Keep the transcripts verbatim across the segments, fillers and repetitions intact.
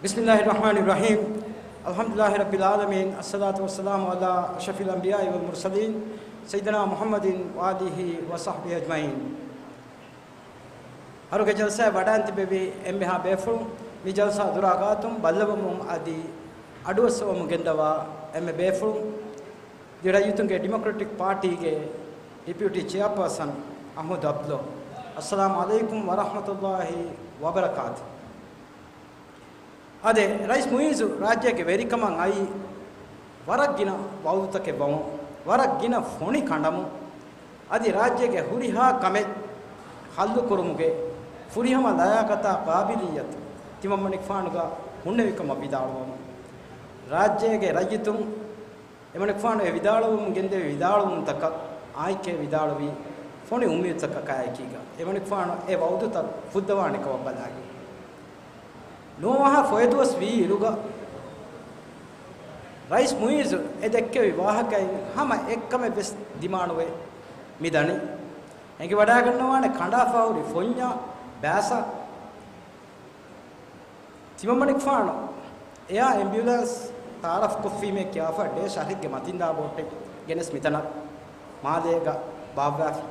بسم الله الرحمن الرحيم. الحمد لله رب العالمين. الصلاة والسلام على أشرف الأنبياء والمرسلين سيدنا محمد وآله وصحبه أجمعين. އަހަރުގެ ޖަލްސާއަށް ވަޑައިން ތިބެވި އެންމެހާ ބޭފުޅުން، މި ޖަލްސާ ދުރާ ގާތުން ބައްލަވަމުން އަދި އަޑުއައްސަވަމުން ގެންދަވާ އެންމެ ބޭފުޅުން، ދިވެހި ރައްޔިތުންގެ ޑިމޮކްރެޓިކް ޕާޓީގެ ޑެޕިއުޓީ ޗެއާޕާސަން އަޙްމަދު އަބްދުﷲ. އައްސަލާމު ޢަލައިކުމް ވަރަޙްމަތުﷲ ވަބަރަކާތު. އާދެ، ރައީސް މުއިއްޒު ރާއްޖޭގެ ވެރިކަމަށް އައީ ވަރަށް ގިނަ ވައުދުތަކެއް ވަމުން، ވަރަށް ގިނަ ފޮނި ކަނޑަމުން، އަދި ރާއްޖޭގެ ހުރިހާ ކަމެއް ހައްލުކުރުމުގެ ފުރިހަމަ ލަޔާގަތާ ޤާބިލިއްޔަތު ތިމަންމަނިކުފާނުގަ ހުންނެވިކަމަށް ވިދާޅުވަމުން، ރާއްޖޭގެ ރައްޔިތުން އެމަނިކުފާނު އެ ވިދާޅުވަމުން ގެންދެވި ވިދާޅުވުންތަކަށް އާއެކޭ ވިދާޅުވީ ފޮނި އުއްމީދުތަކަކާއެކީގަ، އެމަނިކުފާނު އެ ވައުދުތައް ފުއްދަވާނެ ކަމަށް ބަލާގެން. ނުވަވަހަށް ފޮއެދުވަސް ވީ އިރުގަ، ރައީސް މުއިއްޒު އެ ދެއްކެވި ވާހަކައިން ހަމަ އެއްކަމެއް ވެސް ދިމާނުވެ މި ދަނީ. އެނގިވަޑައިގަންނަވާނެ ކަނޑާފަ ހުރި ފޮންޏާ ބާސް ތިމަންމަނިކުފާނު އެއާ އެމްބިއުލާންސް ތައާރަފްކޮށްފީމޭ ކިޔާފަ ޑޭޝް އަށެއްގެ މަތިންދާ ބޯޓެއް ގެނެސް މިތަނަށް މާލޭގަ ބާއްވާފި.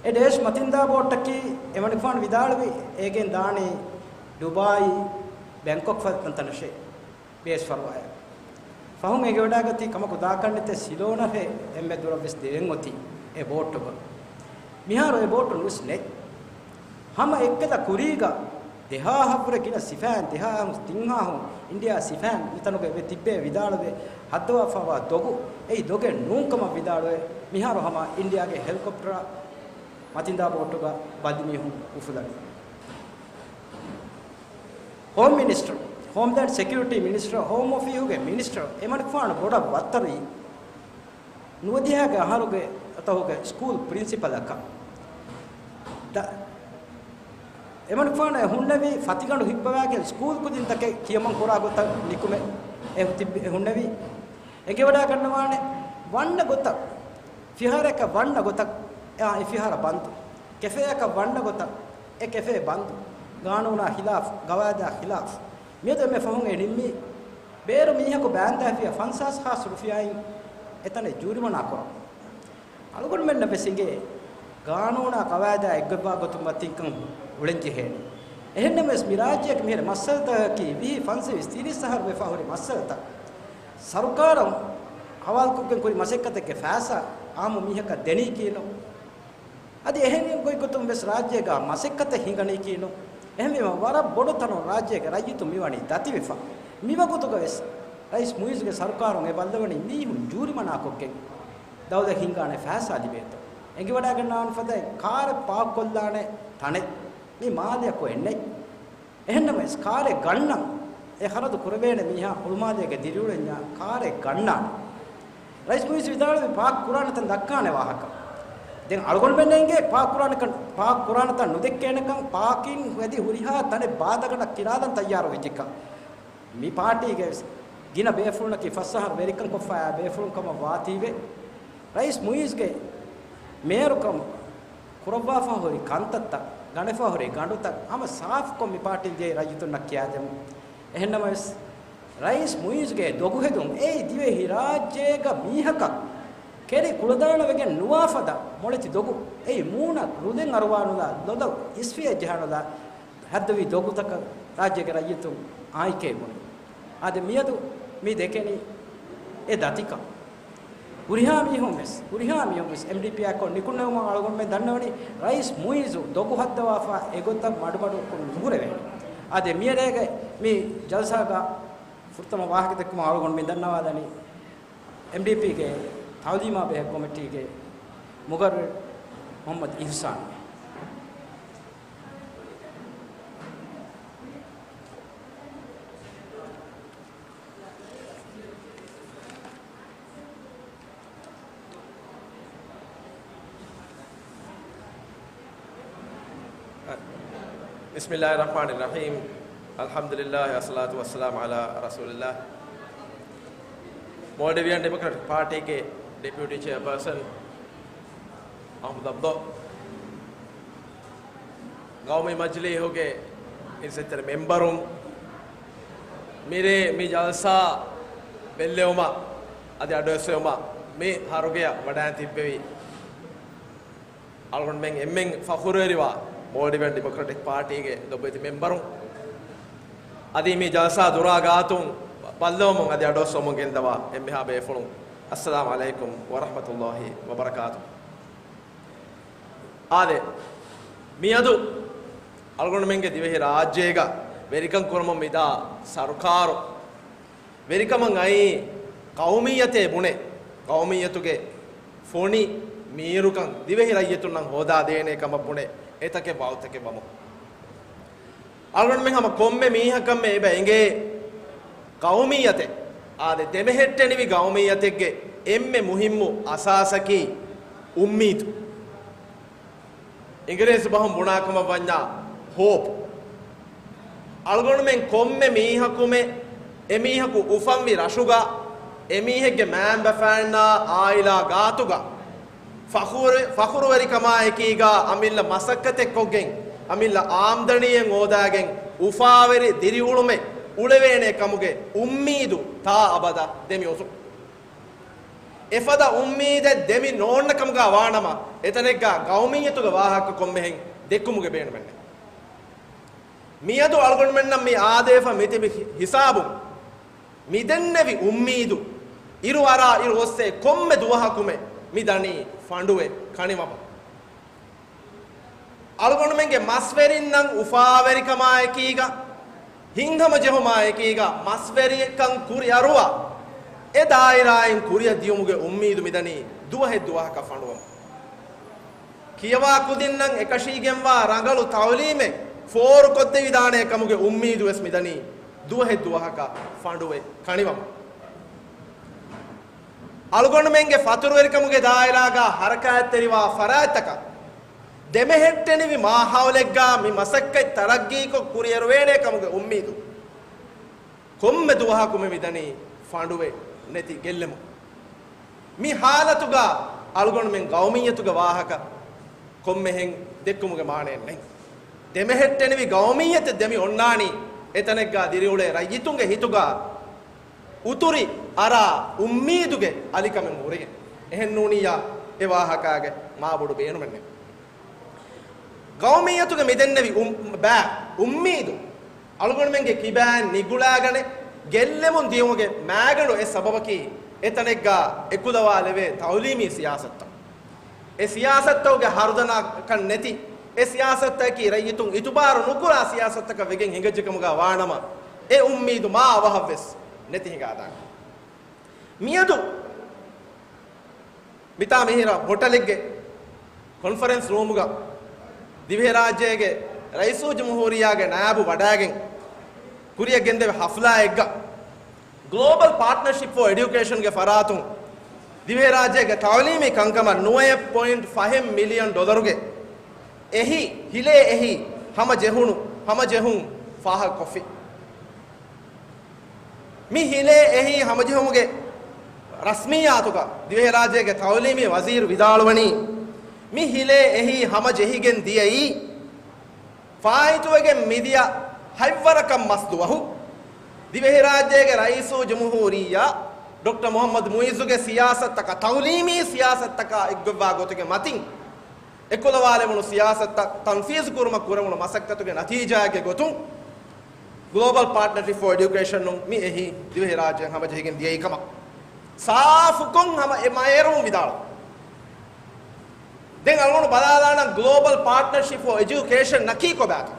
އެ ޑޭޝް މަތިންދާ ބޯޓަކީ އެމަނިކުފާނު ވިދާޅުވި އޭގެން ދާނީ ޑުބާއީ ބެންކޮކް ފަދަ ތަންތަނަށޭ. ބޭސް ފަރުވާއެއް. ފަހުން އެނގިވަޑައިގަތީ ކަމަކު ދާކަށްނެތޭ ސިލޯނަށޭ އެންމެ ދުރަށް ވެސް ދެވެން އޮތީ އެ ބޯޓުގަ. މިހާރު އެ ބޯޓު ނުވެސް ނެތް. ހަމަ އެއްކަލަ ކުރީގަ ދެހާހަށްވުރެ ގިނަ ސިފައިން، ދެހާހުން ތިންހާހުން އިންޑިއާ ސިފައިން މިތަނުގަ އެބަ ތިއްބޭ ވިދާޅުވެ ހައްދަވާފަވާ ދޮގު އެއީ ދޮގެއް ނޫންކަމަށް ވިދާޅުވެ، މިހާރު ހަމަ އިންޑިއާގެ ހެލިކޮޕްޓަރ މަތިންދާ ބޯޓުގަ ބަލި މީހުން އުފުލަނީ. ހޯމް މިނިސްޓަރ، ހޯމްލޭންޑް ސެކިއުރިޓީ މިނިސްޓަރ، ހޯމް އޮފީހުގެ މިނިސްޓަރ، އެމަނިކުފާނު ބޮޑަށް ވައްތަރުވީ ނުވަދިހައިގެ އަހަރުގެ އަތަހުގެ ސްކޫލް ޕްރިންސިޕަލަކަށް. ދަ-، އެމަނިކުފާނު އެ ހުންނެވީ ފަތިގަނޑު ހިއްޕަވާގެން ސްކޫލް ކުދިންތަކެއް ކިޔަމަން ކުރާ ގޮތަށް ނިކުމެ އެ ތިއްބި-، އެ ހުންނެވީ. އެނގިވަޑައިގަންނަވާނެ ވަންނަ ގޮތަށް، ފިހާރައަކަށް ވަންނަ ގޮތަށް، އާ، އެ ފިހާރަ ބަންދު. ކެފޭއަކަށް ވަންނަ ގޮތަށް، އެ ކެފޭ ބަންދު. ގާނޫނާ ޚިލާފް، ގަވާއިދާ ޚިލާފް. މިއަދު އެންމެ ފަހުން އެ ނިންމީ، ބޭރު މީހަކު ބާންދާފިޔާ ފަންސާސް ހާސް ރުފިޔާއިން އެތަނެއް ޖޫރިމަނާ ކުރަން. އަޅުގަނޑުމެންނަށް ވެސް އިނގޭ، ގާނޫނާ ގަވާއިދާ އެއްގޮތްވާ ގޮތުން މަތިންކަން އުޅެން ޖެހޭނެ. އެހެންނަމަވެސް، މި ރާއްޖެއަކީ މިހިރަ މައްސަލަތަކަކީ ވިހި ފަންސަވީސް ތިރީސް އަހަރު ވެފަ ހުރި މައްސަލަތައް. ސަރުކާރަށް ހަވާލުކޮށްގެން ކުރި މަސައްކަތެއްގެ ފައިސާ އާއްމު މީހަކަށް ދެނީކީނު. އަދި އެހެން ގޮތްގޮތުން ވެސް ރާއްޖޭގަ މަސައްކަތެއް ހިނގަނީކީނު. އެހެންވީމަ ވަރަށް ބޮޑު ތަނުން ރާއްޖޭގެ ރައްޔިތުން މިވަނީ ދަތިވެފަ. މިވަގުތުގަ ވެސް ރައީސް މުއިއްޒުގެ ސަރުކާރުން އެ ބައްލަވަނީ މީހުން ޖޫރިމަނާކޮށްގެން ދައުލަތް ހިންގާނެ ފައިސާ ލިބޭތޯ. އެނގިވަޑައިގަންނާނެ ފަދައިން ކާރެއް ޕާކްކޮށްލާނެ ތަނެއް މި މާލެއަކު އެއްނެތް. އެހެންނަމަވެސް، ކާރެއް ގަންނަން އެ ޚަރަދު ކުރެވޭނެ މީހާ ހުޅުމާލޭގެ ދިރިއުޅެންޏާ ކާރެއް ގަންނާނެ. ރައީސް މުއިއްޒު ވިދާޅުވި ޕާކް ކުރާނެ ތަން ދައްކާނެ ވާހަކަ. ދެން އަޅުގަނޑުމެންނަށް އެނގޭ ޕާކް ކުރާނެ ކަން، ޕާކް ކުރާނެ ތަން ނުދެއްކޭނެކަން، ޕާކިން ހެދި ހުރިހާ ތަނެއް ބާދަގަނޑަށް ކިރާލަން ތައްޔާރު ވެއްޖެކަން. މި ޕާޓީގެ ގިނަ ބޭފުޅުންނަކީ ފަސް އަހަރު ވެރިކަން ކޮށްފައި ބޭފުޅުން ކަމަށް ވާތީވެ، ރައީސް މުއިއްޒުގެ މޭޔަރުކަން ކުރައްވާފަ ހުރި ކަންތައްތައް، ގަނެފަ ހުރި ގަނޑުތައް ހަމަ ސާފުކޮށް މި ޕާޓީން ދިޔައީ ރައްޔިތުންނަށް ކިޔާދެމުން. އެހެންނަމަވެސް، ރައީސް މުއިއްޒުގެ ދޮގުހެދުން އެއީ ދިވެހިރާއްޖޭގަ މީހަކަށް ކެރި ކުޅަދާނަވެގެން ނުވާފަދަ މޮޅެތި ދޮގު. އެއީ މޫނަށް ރުދެއް އަރުވާނުލާ، ލޮލަށް އިސްފިޔަތް ޖަހާނުލާ، ހައްދަވި ދޮގުތަކަށް ރާއްޖޭގެ ރައްޔިތުން އާއެކޭ ބުނި. އާދެ، މިއަދު މި ދެކެނީ އެ ދަތިކަން. ހުރިހާ މީހުން ވެސް، ހުރިހާ މީހުން ވެސް އެމްޑީޕީއާއެކު ނިކުންނެވުމަށް އަޅުގަނޑުމެން ދަންނަވަނީ، ރައީސް މުއިއްޒު ދޮގު ހައްދަވާފަ އެގޮތަށް މަޑުމަޑުކޮށް ނުހުރެވޭނެ. އާދެ، މިއަރޭގެ މި ޖަލްސާގަ ފުރަތަމަ ވާހަކަދެއްކުމަށް އަޅުގަނޑުމެން ދަންނަވާލަނީ، އެމްޑީޕީގެ ތައުލީމާ ބެހޭ ކޮމިޓީގެ މުގައްރިރު މުޙައްމަދު އިޙްސާން. بسم الله الرحمن الرحيم. الحمد لله والصلاة والسلام على رسول الله. މޯލްޑިވިއަން ޑިމޮކްރެޓިކް ޕާޓީގެ ޑެޕިއުޓީ ޗެއާޕާސަން އަޙްމަދު އަބްދުﷲ، ގައުމީ މަޖިލީހުގެ އިއްޒަތްތެރި މެމްބަރުން، މިރޭ މި ޖަލްސާ ބެއްލެވުމަށް އަދި އަޑުއެއްސެވުމަށް މި ހަރުގެއަށް ވަޑައިން ތިއްބެވި އަޅުގަނޑުމެން އެންމެން ފަޚުރުވެރިވާ މޯލްޑިވިއަން ޑިމޮކްރެޓިކް ޕާޓީގެ ލޮބުވެތި މެމްބަރުން، އަދި މި ޖަލްސާ ދުރާ ގާތުން ބައްލަވަމުން އަދި އަޑުއައްސަވަމުން ގެންދަވާ އެންމެހާ ބޭފުޅުން، އައްސަލާމު ޢަލައިކުމް ވަރަޙްމަތުﷲި ވަބަރަކާތު. އާދެ، މިއަދު އަޅުގަނޑުމެންގެ ދިވެހި ރާއްޖޭގަ ވެރިކަން ކުރަމުން މިދާ ސަރުކާރު ވެރިކަމަށް އައީ ޤައުމިއްޔަތޭ ބުނެ، ޤައުމިއްޔަތުގެ ފޮނި މީރުކަން ދިވެހި ރައްޔިތުންނަށް ހޯދާ ދޭނޭ ކަމަށް ބުނެ އެތަކެއް ވާހަކަތަކެއް ވަމުން. އަޅުގަނޑުމެން ހަމަ ކޮންމެ މީހަކަށްމެ އެބަ އެނގޭ ޤައުމިއްޔަތެއް، އާދެ، ދެމެހެއްޓެނިވި ޤައުމިއްޔަތެއްގެ އެންމެ މުހިއްމު އަސާސަކީ އުއްމީދު. އިނގިރޭސި ބަހުން ބުނާ ކަމަށް ވަންޏާ ހޯޕް. އަޅުގަނޑުމެން ކޮންމެ މީހަކުމެ އެމީހަކު އުފަންވި ރަށުގަ، އެމީހެއްގެ މައިންބަފައިންނާ އާއިލާ ގާތުގަ، ފަޚުރު-، ފަޚުރުވެރިކަމާއެކީގާ އަމިއްލަ މަސައްކަތެއްކޮށްގެން، އަމިއްލަ އާމްދަނީއެއް ހޯދާގެން، އުފާވެރި ދިރިއުޅުމެއް އުޅެވޭނޭ ކަމުގެ އުއްމީދު ތާ އަބަދަށް ދެމިއޮތުން. އެފަދަ އުއްމީދެއް ދެމި ނޯންނަ ކަމުގާ ވާނަމަ، އެތަނެއްގާ ގައުމިއްޔަތުގެ ވާހަކަ ކޮންމެހެން ދެއްކުމުގެ ބޭނުމެއް ނެތް. މިއަދު އަޅުގަނޑުމެންނަށް މި އާދޭފަ މިތިބި ހި-، ހިސާބު، މިދެންނެވި އުއްމީދު، އިރު އަރާ އިރު އޮއްސޭ ކޮންމެ ދުވަހަކުމެ މި ދަނީ ފަނޑުވެ ކަނިވަމުން. އަޅުގަނޑުމެންގެ މަސްވެރިންނަށް އުފާވެރިކަމާއެކީގަ، ހިތްހަމަޖެހުމާއެކީގަ، މަސްވެރިކަން ކުރިއަރުވާ އެ ދާއިރާއިން ކުރިއަށް ދިޔުމުގެ އުއްމީދު މިދަނީ ދުވަހެއްދުވަހަކަށް ފަނޑުވަމުން. ކިޔަވާ ކުދިންނަށް އެކަށީގެންވާ ރަނގަޅު ތައުލީމެއް ފޯރުކޮށްދެވިދާނޭ ކަމުގެ އުއްމީދު ވެސް މިދަނީ ދުވަހެއްދުވަހަކަށް ފަނޑުވެ ކަނިވަމުން. އަޅުގަނޑުމެންގެ ފަތުރުވެރިކަމުގެ ދާއިރާގާ ހަރަކާތްތެރިވާ ފަރާތްތަކަށް ދެމެހެއްޓެނިވި މާހައުލެއްގާ މި މަސައްކަތް ތަރައްގީކޮށް ކުރިއެރުވޭނޭ ކަމުގެ އުއްމީދު ކޮންމެ ދުވަހަކުމެ މިދަނީ ފަނޑުވެ ނެތި ގެއްލެމުން. މި ހާލަތުގާ އަޅުގަނޑުމެން ގައުމިއްޔަތުގެ ވާހަކަ ކޮންމެހެން ދެއްކުމުގެ މާނައެއް ނެތް. ދެމެހެއްޓެނިވި ގައުމިއްޔަތެއް ދެމި އޮންނާނީ އެތަނެއްގާ ދިރިއުޅޭ ރައްޔިތުންގެ ހިތުގާ އުތުރި އަރާ އުއްމީދުގެ އަލިކަމެއް ހުރެގެން. އެހެންނޫނިއްޔާ އެ ވާހަކާގެ މާބޮޑު ބޭނުމެއް ނެތް. ގައުމިއްޔަތުގެ މިދެންނެވި އު-، ބާ، އުއްމީދު އަޅުގަނޑުމެންގެ ކިބައިން ނިގުޅާގަނެ ގެއްލެމުން ދިޔުމުގެ މައިގަނޑު އެއް ސަބަބަކީ އެތަނެއްގާ އެކުލަވާލެވޭ ތައުލީމީ ސިޔާސަތުތައް. އެ ސިޔާސަތުތަކުގެ ހަރުދަނާކަން ނެތި، އެ ސިޔާސަތުތަކަކީ ރައްޔިތުން އިތުބާރު ނުކުރާ ސިޔާސަތުތަކަށް ވެގެން ހިނގައްޖެކަމުގާ ވާނަމަ، އެ އުއްމީދު މާ އަވަހަށްވެސް ނެތި ހިނގާދާނެ. މިއަދު މިތާ މިހިރަ ހޮޓަލެއްގެ ކޮންފަރެންސް ރޫމުގަ ދިވެހިރާއްޖޭގެ ރައީސުލްޖުމްހޫރިއްޔާގެ ނާއިބު ވަޑައިގެން ކުރިއަށް ގެންދެވި ހަފްލާއެއްގަ ގްލޯބަލް ޕާޓްނަރޝިޕް ފޯ އެޑިއުކޭޝަންގެ ފަރާތުން ދިވެހިރާއްޖޭގެ ތައުލީމީ ކަންކަމަށް ނުވައެއް ޕޮއިންޓް ފަހެއް މިލިއަން ޑޮލަރުގެ އެހީ، ހިލޭ އެހީ ހަމަޖެހުނު، ހަމަޖެހުން ފާހަގަކޮށްފި. މި ހިލޭ އެހީ ހަމަޖެހުމުގެ ރަސްމިއްޔާތުގަ ދިވެހިރާއްޖޭގެ ތައުލީމީ ވަޒީރު ވިދާޅުވަނީ، މި ހިލޭ އެހީ ހަމަޖެހިގެން ދިޔައީ ފާއިތުވެގެން މިދިޔަ ހަތްވަރަކަށް މަސް ދުވަހު ދިވެހިރާއްޖޭގެ ރައީސުލްޖުމްހޫރިއްޔާ ޑޮކްޓަރ މުޙައްމަދު މުޢިއްޒުގެ ސިޔާސަތުތަކަށް، ތައުލީމީ ސިޔާސަތުތަކާ އެއްގޮތްވާ ގޮތުގެ މަތިން އެކުލަވާލެވުނު ސިޔާސަތުތައް ތަންފީޒު ކުރުމަށް ކުރެވުނު މަސައްކަތުގެ ނަތީޖާއެއްގެ ގޮތުން، ގްލޯބަލް ޕާޓްނަރޝިޕް ފޯ އެޑިއުކޭޝަނުން މި އެހީ ދިވެހިރާއްޖެއިން ހަމަޖެހިގެން ދިޔައީ ކަމަށް ސާފުކޮށް ހަމަ އެ މައިރޫން ވިދާޅު. ދެން އަޅުގަނޑު ބަލާލާނަން ގްލޯބަލް ޕާޓްނަރޝިޕް ފޯ އެޖުކޭޝަން އަކީ ކޮބާތޯ؟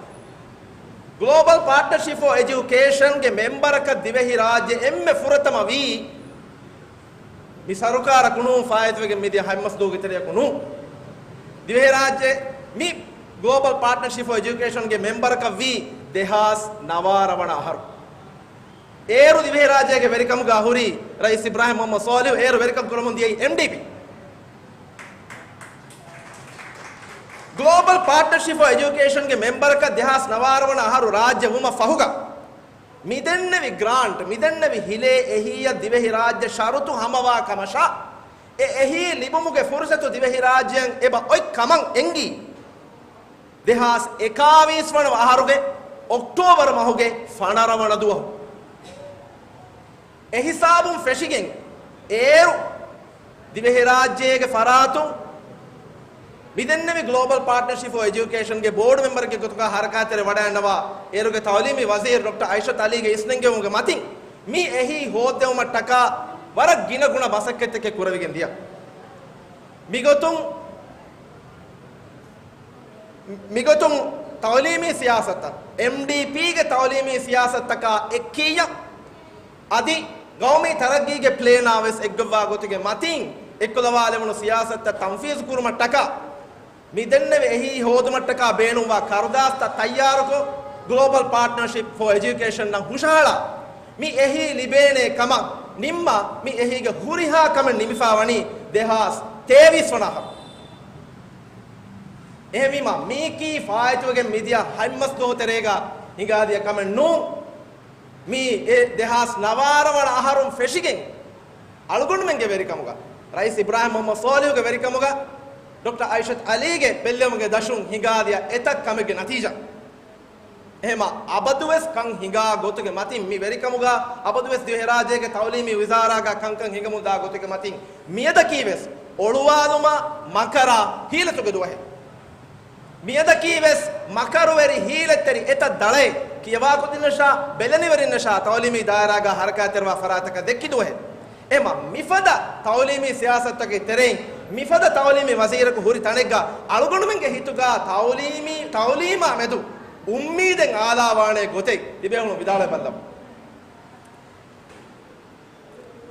ގްލޯބަލް ޕާޓްނަރޝިޕް ފޯ އެޖުކޭޝަންގެ މެމްބަރަކަށް ދިވެހިރާއްޖެ އެންމެ ފުރަތަމަ ވީ މި ސަރުކާރަކު ނޫން، ފާއިތުވެގެން މިދިޔަ ހަތްމަސް ދުވަހުގެ ތެރެއަކު ނޫން. ދިވެހިރާއްޖެ މި ގްލޯބަލް ޕާޓްނަރޝިޕް ފޯ އެޖުކޭޝަންގެ މެމްބަރަކަށް ވީ ދެހާސް ނަވާރަ ވަނަ އަހަރު. އޭރު ދިވެހިރާއްޖޭގެ ވެރިކަމުގަ ހުރީ ރައީސް އިބްރާހިމް މުޙައްމަދު ޞާލިޙު، އޭރު ވެރިކަން ކުރަމުން ދިޔައީ އެމްޑީޕީ. ގްލޯބަލް ޕާޓްނަރޝިޕް ފޯ އެޖުކޭޝަންގެ މެމްބަރަކަށް ދެހާސް ނަވާރަ ވަނަ އަހަރު ރާއްޖެ ވުމަށް ފަހުގަ، މިދެންނެވި ގްރާންޓް، މިދެންނެވި ހިލޭ އެހީއަށް ދިވެހިރާއްޖެ ޝަރުތު ހަމަވާ ކަމަށާ، އެ އެހީ ލިބުމުގެ ފުރުސަތު ދިވެހިރާއްޖެއަށް އެބަ އޮތް ކަމަށް އެންގީ، ދެހާސް އެކާވީސް ވަނަ އަހަރުގެ އޮކްޓޯބަރު މަހުގެ ފަނަރަ ވަނަ ދުވަހު. އެހިސާބުން ފެށިގެން އޭރު ދިވެހިރާއްޖޭގެ ފަރާތުން މިދެންނެވި ގްލޯބަލް ޕާޓްނަރޝިޕް ފޯ އެޖުކޭޝަންގެ ބޯޑު މެމްބަރެއްގެ ގޮތުގަ ހަރަކާތްތެރި ވަޑައިގަންނަވާ އޭރުގެ ތައުލީމީ ވަޒީރު ޑޮކްޓަރ އައިޝަތު އަލީގެ އިސްނެންގެވުމުގެ މަތިން މި އެހީ ހޯއްދެވުމަށްޓަކާ ވަރަށް ގިނަ ގުނަ މަސައްކަތްތަކެއް ކުރެވިގެން ދިޔަ. މިގޮތުން، މިގޮތުން ތައުލީމީ ސިޔާސަތަށް، އެމްޑީޕީގެ ތައުލީމީ ސިޔާސަތަކާ އެއްކިއްޔަށް އަދި ގައުމީ ތަރައްގީގެ ޕްލޭނާ ވެސް އެއްގޮއްވާ ގޮތުގެ މަތިން އެއްކުލަވާލެވުނު ސިޔާސަތައް ތަންފީޒު ކުރުމަށްޓަކާ، މި ދެންނެވި އެހީ ހޯދުމަށްޓަކާ ބޭނުންވާ ކަރުދާސްތައް ތައްޔާރުކޮށް، ގްލޯބަލް ޕާޓްނަރޝިޕް ފޯ އެޖުކޭޝަންއަށް ހުށަހަޅާ، މި އެހީ ލިބޭނޭ ކަމަށް ނިންމާ، މި އެހީގެ ހުރިހާ ކަމެއް ނިމިފާ ވަނީ ދެހާސް ތޭވީސް ވަނަ އަހަރު. އެހެންވީމަ، މީކީ ފާއިތުވެގެން މިދިޔަ ހަތް މަސް ދުވަހު ތެރޭގަ ހިނގާދިޔަ ކަމެއް ނޫން. މީ އެ ދެހާސް ނަވާރަ ވަނަ އަހަރުން ފެށިގެން، އަޅުގަނޑުމެންގެ ވެރިކަމުގަ، ރައީސް އިބްރާހިމް މުހައްމަދު ސޯލިހުގެ ވެރިކަމުގަ، ޑޮކްޓަރ އައިޝަތު އަލީގެ ބެއްލެވުމުގެ ދަށުން ހިނގާދިޔަ އެތައް ކަމެއްގެ ނަތީޖާ. އެހެމަ އަބަދުވެސް ކަން ހިނގާ ގޮތުގެ މަތިން މި ވެރިކަމުގަ އަބަދުވެސް ދިވެހިރާއްޖޭގެ ތައުލީމީ ވިޒާރާގަ ކަންކަން ހިނގަމުންދާ ގޮތުގެ މަތިން މިއަދަކީވެސް އޮޅުވާލުމާ މަކަރާ ހީލަތުގެ ދުވަހެއް. މިއަދަކީވެސް މަކަރުވެރި ހީލަތްތެރި އެތައް ދަޅައެއް ކިޔަވާކުދިންނަށާ ބެލެނިވެރިންނަށާ ތައުލީމީ ދާއިރާގަ ހަރަކާތްތެރިވާ ފަރާތަކަށް ދެއްކި ދުވަހެއް. އެމަ މިފަދަ ތައުލީމީ ސިޔާސަތުތަކެއް ތެރެއިން މިފަދަ ތައުލީމީ ވަޒީރަކު ހުރި ތަނެއްގަ އަޅުގަނޑުމެންގެ ހިތުގަ ތައުލީމީ، ތައުލީމާ މެދު އުއްމީދެއް އާލާވާނޭ ގޮތެއް ތިބޭހުން ވިދާޅުވެ ބައްލަވަ.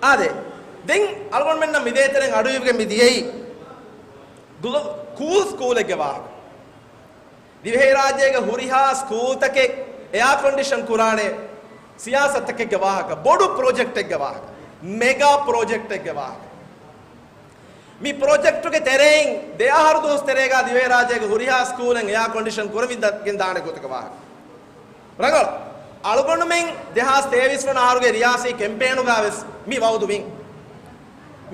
އާދެ، ދެން އަޅުގަނޑުމެންނަށް މިދޭތެރެން އަޑުއިވިގެން މި ދިޔައީ ގުލޯ-، ކޫލް ސްކޫލެއްގެ ވާހަކަ. ދިވެހިރާއްޖޭގެ ހުރިހާ ސްކޫލްތަކެއް އެއާ ކޮންޑިޝަން ކުރާނެ ސިޔާސަތަކެއްގެ ވާހަކަ، ބޮޑު ޕްރޮޖެކްޓެއްގެ ވާހަކަ، މެގާ ޕްރޮޖެކްޓެއްގެ ވާހަކަ. މި ޕްރޮޖެކްޓުގެ ތެރެއިން ދެ އަހަރު ދުވަސް ތެރޭގަ ދިވެހިރާއްޖޭގެ ހުރިހާ ސްކޫލެއް އެއާ ކޮންޑިޝަން ކުރެވިގެން ދާނެ ގޮތުގެ ވާހަކަ. ރަނގަޅު. އަޅުގަނޑުމެން ދެހާސް ތޭވީސް ވަނަ އަހަރުގެ ރިޔާސީ ކެމްޕޭނުގަ ވެސް މި ވައުދު ވިން.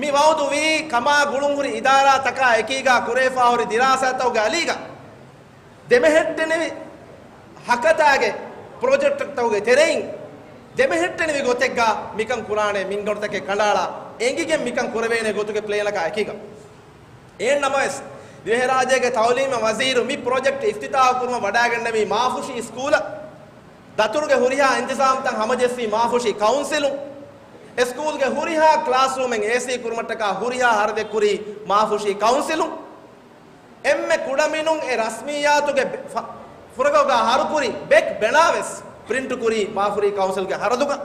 މި ވައުދު ވީ ކަމާ ގުޅުންހުރި އިދާރާތަކާ އެކީގަ ކުރެވިފާހުރި ދިރާސާތަކުގެ އަލީގަ ދެމެހެއްޓެނިވި ހަކަތާގެ ޕްރޮޖެކްޓްތަކުގެ ތެރެއިން ދެމެހެއްޓެނިވި ގޮތެއްގަ މިކަން ކުރާނެ މިންގަނޑުތަކެއް ކަނޑައަޅާ އެނގިގެން މިކަން ކުރެވޭނެ ގޮތުގެ ޕްލޭނަކާ އެކީގަ. އެހެން ނަމަވެސް، ދިވެހިރާއްޖޭގެ ތައުލީމު ވަޒީރު މި ޕްރޮޖެކްޓް އިފްތިތާހު ކުރުމަށް ވަޑައިގެންނެވީ މާފުށީ ސްކޫލަށް. ދަތުރުގެ ހުރިހާ އިންތިޒާމްތައް ހަމަޖެއްސީ މާފުށީ ކައުންސިލުން. އެ ސްކޫލްގެ ހުރިހާ ކްލާސްރޫމެއް އޭސީ ކުރުމަށްޓަކާ ހުރިހާ ހަރަދެއް ކުރީ މާފުށީ ކައުންސިލުން. އެންމެ ކުޑަމިނުން އެ ރަސްމިއްޔާތުގެ ބެ-، ފަ-، ފުރަގައުގަ ހަރުކުރި ބެކް ބެނާވެސް ޕްރިންޓު ކުރީ މާފުށީ ކައުންސިލްގެ ހަރަދުގަ.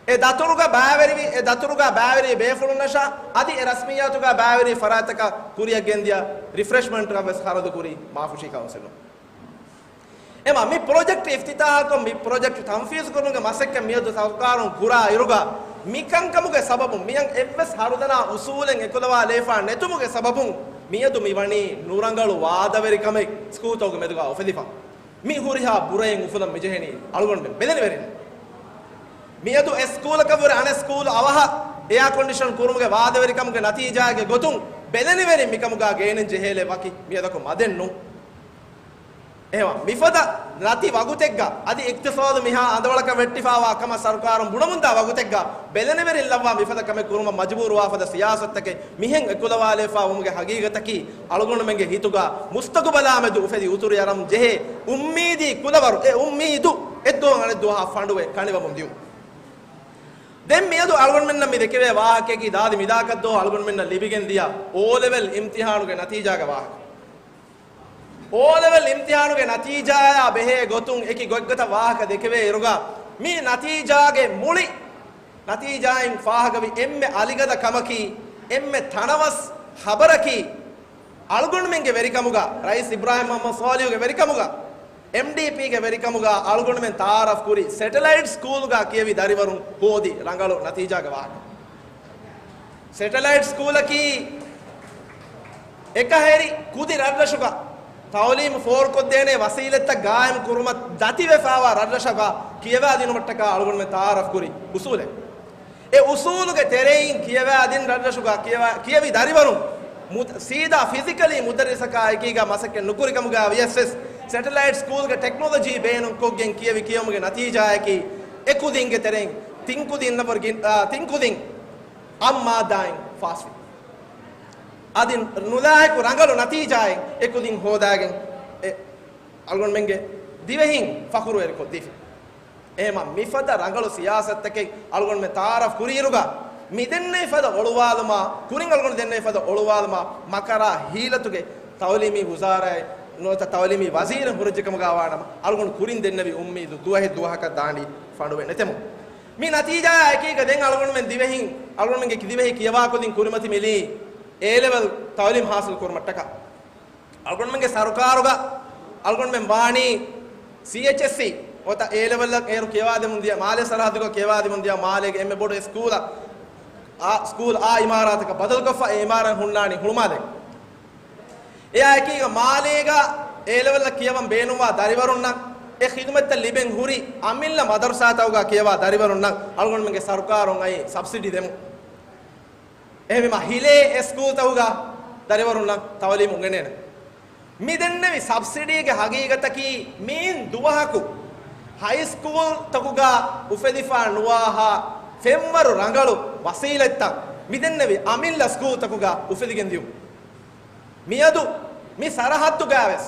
އެ ދަތުރުގަ ބައިވެރިވި، އެ ދަތުރުގަ ބައިވެރި ބޭފުޅުންނަށާ އަދި އެ ރަސްމިއްޔާތުގަ ބައިވެރި ފަރާތްތަކަށް ކުރިއަށް ގެންދިޔަ ރިފްރެޝްމަންޓްގަ ވެސް ހަރަދު ކުރީ މާފުށީ ކައުންސިލުން. އެމަ މި ޕްރޮޖެކްޓް އިފްތިތާހަކޮށް، މި ޕްރޮޖެކްޓް ތަންފީޒު ކުރުމުގެ މަސައްކަތް މިއަދު ސަރުކާރުން ކުރާ އިރުގަ، މި ކަންކަމުގެ ސަބަބުން މިއަށް އެއްވެސް ހަރުދަނާ އުސޫލެއް އެކުލަވާލައިފާ ނެތުމުގެ ސަބަބުން މިއަދު މި ވަނީ ނުރަނގަޅު ވާދަވެރިކަމެއް ސްކޫލްތަކުގެ މެދުގަ އުފެދިފަ. މި ހުރިހާ ބުރައެއް އުފުލަން މިޖެހެނީ އަޅުގަނޑުމެން ބެލެނިވެރިން. މިއަދު އެ ސްކޫލަކަށްވުރެ އަނެއް ސްކޫލް އަވަހަށް އެއާ ކޮންޑިޝަން ކުރުމުގެ ވާދަވެރިކަމުގެ ނަތީޖާގެ ގޮތުން ބެލެނިވެރިން މިކަމުގަ ގޭނެން ޖެހޭލެއް ވަކި މިއަދަކު މަދެއް ނޫން. އެހެންވީމަ، މިފަދަ ނަތި ވަގުތެއްގަ އަދި އިޤްތިޞާދު މިހާ އަނދަވަޅަކަށް ވެއްޓިފާވާ ކަމަށް ސަރުކާރުން ބުނަމުންދާ ވަގުތެއްގަ ބެލެނިވެރިން ލައްވާ މިފަދަ ކަމެއް ކުރުމަށް މަޖުބޫރުވާ ފަދަ ސިޔާސަތުތަކެއް މިހެން އެކުލަވާލައިފާ ވުމުގެ ހަގީގަތަކީ އަޅުގަނޑުމެންގެ ހިތުގަ މުސްތަޤުބަލާ މެދު އުފެދި އުތުރިއަރަމުން ޖެހޭ އުއްމީދީ ކުލަވަރު، އެ އުއްމީދު އެއްދުވަހު އަނެއްދުވަހަށް ފަނޑުވެ ކަނިވަމުން ދިޔުން. ދެން މިއަދު އަޅުގަނޑުމެންނަށް މި ދެކެވޭ ވާހަކައަކީ ދާދި މިދާކަށްދޯ އަޅުގަނޑުމެންނަށް ލިބިގެން ދިޔަ އޯ ލެވެލް އިމްތިހާނުގެ ނަތީޖާގެ ވާހަކަ. އޯ ލެވެލް އިމްތިހާނުގެ ނަތީޖާއާ ބެހޭ ގޮތުން އެކި ގޮތްގޮތަށް ވާހަކަ ދެކެވޭ އިރުގަ، މި ނަތީޖާގެ މުޅި ނަތީޖާއިން ފާހަގަވި އެންމެ އަލިގަދަ ކަމަކީ، އެންމެ ތަނަވަސް ޚަބަރަކީ، އަޅުގަނޑުމެންގެ ވެރިކަމުގަ، ރައީސް އިބްރާހިމް މުހައްމަދު ސޯލިހުގެ ވެރިކަމުގަ، އެމްޑީޕީގެ ވެރިކަމުގަ އަޅުގަނޑުމެން ތައާރަފް ކުރި ސެޓެލައިޓް ސްކޫލްގަ ކިޔެވި ދަރިވަރުން ހޯދި ރަނގަޅު ނަތީޖާގެ ވާހަކަ. ސެޓެލައިޓް ސްކޫލަކީ އެކަހެރި ކުދި ރަށްރަށުގަ ތައުލީމު ފޯރުކޮށްދޭނޭ ވަސީލަތްތައް ގާއިމް ކުރުމަށް ދަތިވެފާވާ ރަށްރަށަކަށް ކިޔަވާދިނުމަށްޓަކާ އަޅުގަނޑުމެން ތައާރަފް ކުރި އުސޫލެއް. އެ އުސޫލުގެ ތެރެއިން ކިޔަވާދިން ރަށްރަށުގަ ކިޔަވާ، ކިޔެވި ދަރިވަރުން މު-، ސީދާ ފިޒިކަލީ މުދައްރިސަކާ އެކީގަ މަސައްކަތް ނުކުރިކަމުގަ ވިޔަސް ވެސް، ސެޓެލައިޓް ސްކޫލްގެ ޓެކްނޮލޮޖީ ބޭނުންކޮށްގެން ކިޔެވި ކިޔެވުމުގެ ނަތީޖާއަކީ، އެ ކުދިންގެ ތެރެއިން ތިން ކުދިންނަށްވުރެ ގިނަ، އާ، ތިން ކުދިން އަށް މާއްދާއިން ފާސްވި. އަދި ނުލާހިކު ރަނގަޅު ނަތީޖާއެއް އެ ކުދިން ހޯދާގެން އެ އަޅުގަނޑުމެންގެ ދިވެހިން ފަޚުރުވެރިކޮށްދީފި. އެހެމަ މިފަދަ ރަނގަޅު ސިޔާސަތުތަކެއް އަޅުގަނޑުމެން ތައާރަފް ކުރިއިރުގަ، މިދެންނެވި ފަދަ އޮޅުވާލުމާ، ކުރިން އަޅުގަނޑު ދެންނެވި ފަދަ އޮޅުވާލުމާ، މަކަރާ ހީލަތުގެ ތައުލީމީ ވުޒާރާއެއް ނުވަތަ ތައުލީމީ ވަޒީރެއް ހުރެއްޖެ ކަމުގަ ވާނަމަ، އަޅުގަނޑު ކުރިން ދެންނެވި އުއްމީދު ދުވަހެއް ދުވަހަކަށް ދާނޑި ފަނޑުވެ ނެތެމު. މި ނަތީޖާއާ އެކީގަ ދެން އަޅުގަނޑުމެން ދިވެހިން، އަޅުގަނޑުމެންގެ ދިވެހި ކިޔަވާ ކުދިން ކުރިމަތި މިލީ އޭ ލެވެލް ތައުލީމް ހާސިލް ކުރުމަށްޓަކާ. އަޅުގަނޑުމެންގެ ސަރުކާރުގަ އަޅުގަނޑުމެން ވާނީ ސީއެޗްއެސްސީ އޮތަ އޭ ލެވެލްއަށް އޭރު ކިޔަވާދެމުން ދިޔަ، މާލޭ ސަރަހައްދުގަ ކިޔަވާދެމުން ދިޔަ، މާލޭގެ އެންމެ ބޮޑު އެ ސްކޫލަށް، އާ ސްކޫލް އާ އިމާރާތަކަށް ބަދަލުކޮށްފަ، އެ އިމާރާތް ހުންނާނީ ހުޅުމާލޭގަ. އެއާ އެކީގަ މާލޭގަ އޭ ލެވެލްއަށް ކިޔަވަން ބޭނުންވާ ދަރިވަރުންނަށް، އެ ޚިދުމަތްތައް ލިބެން ހުރި އަމިއްލަ މަދަރުސާތަކުގަ ކިޔަވާ ދަރިވަރުންނަށް އަޅުގަނޑުމެންގެ ސަރުކާރުން އައީ ސަބްސިޑި ދެމުން. އެހެންވީމަ ހިލޭ އެ ސްކޫލްތަކުގަ ދަރިވަރުންނަށް ތައުލީމު އުނގެނޭނެ. މި ދެންނެވި ސަބްސިޑީގެ ހަގީގަތަކީ މިއިން ދުވަހަކު ހައިސްކޫލްތަކުގަ އުފެދިފާ ނުވާހާ ފެންވަރު ރަނގަޅު ވަސީލަތްތައް މިދެންނެވި އަމިއްލަ ސްކޫލްތަކުގަ އުފެދިގެން ދިޔުން. މިއަދު މި ސަރަހައްދުގަވެސް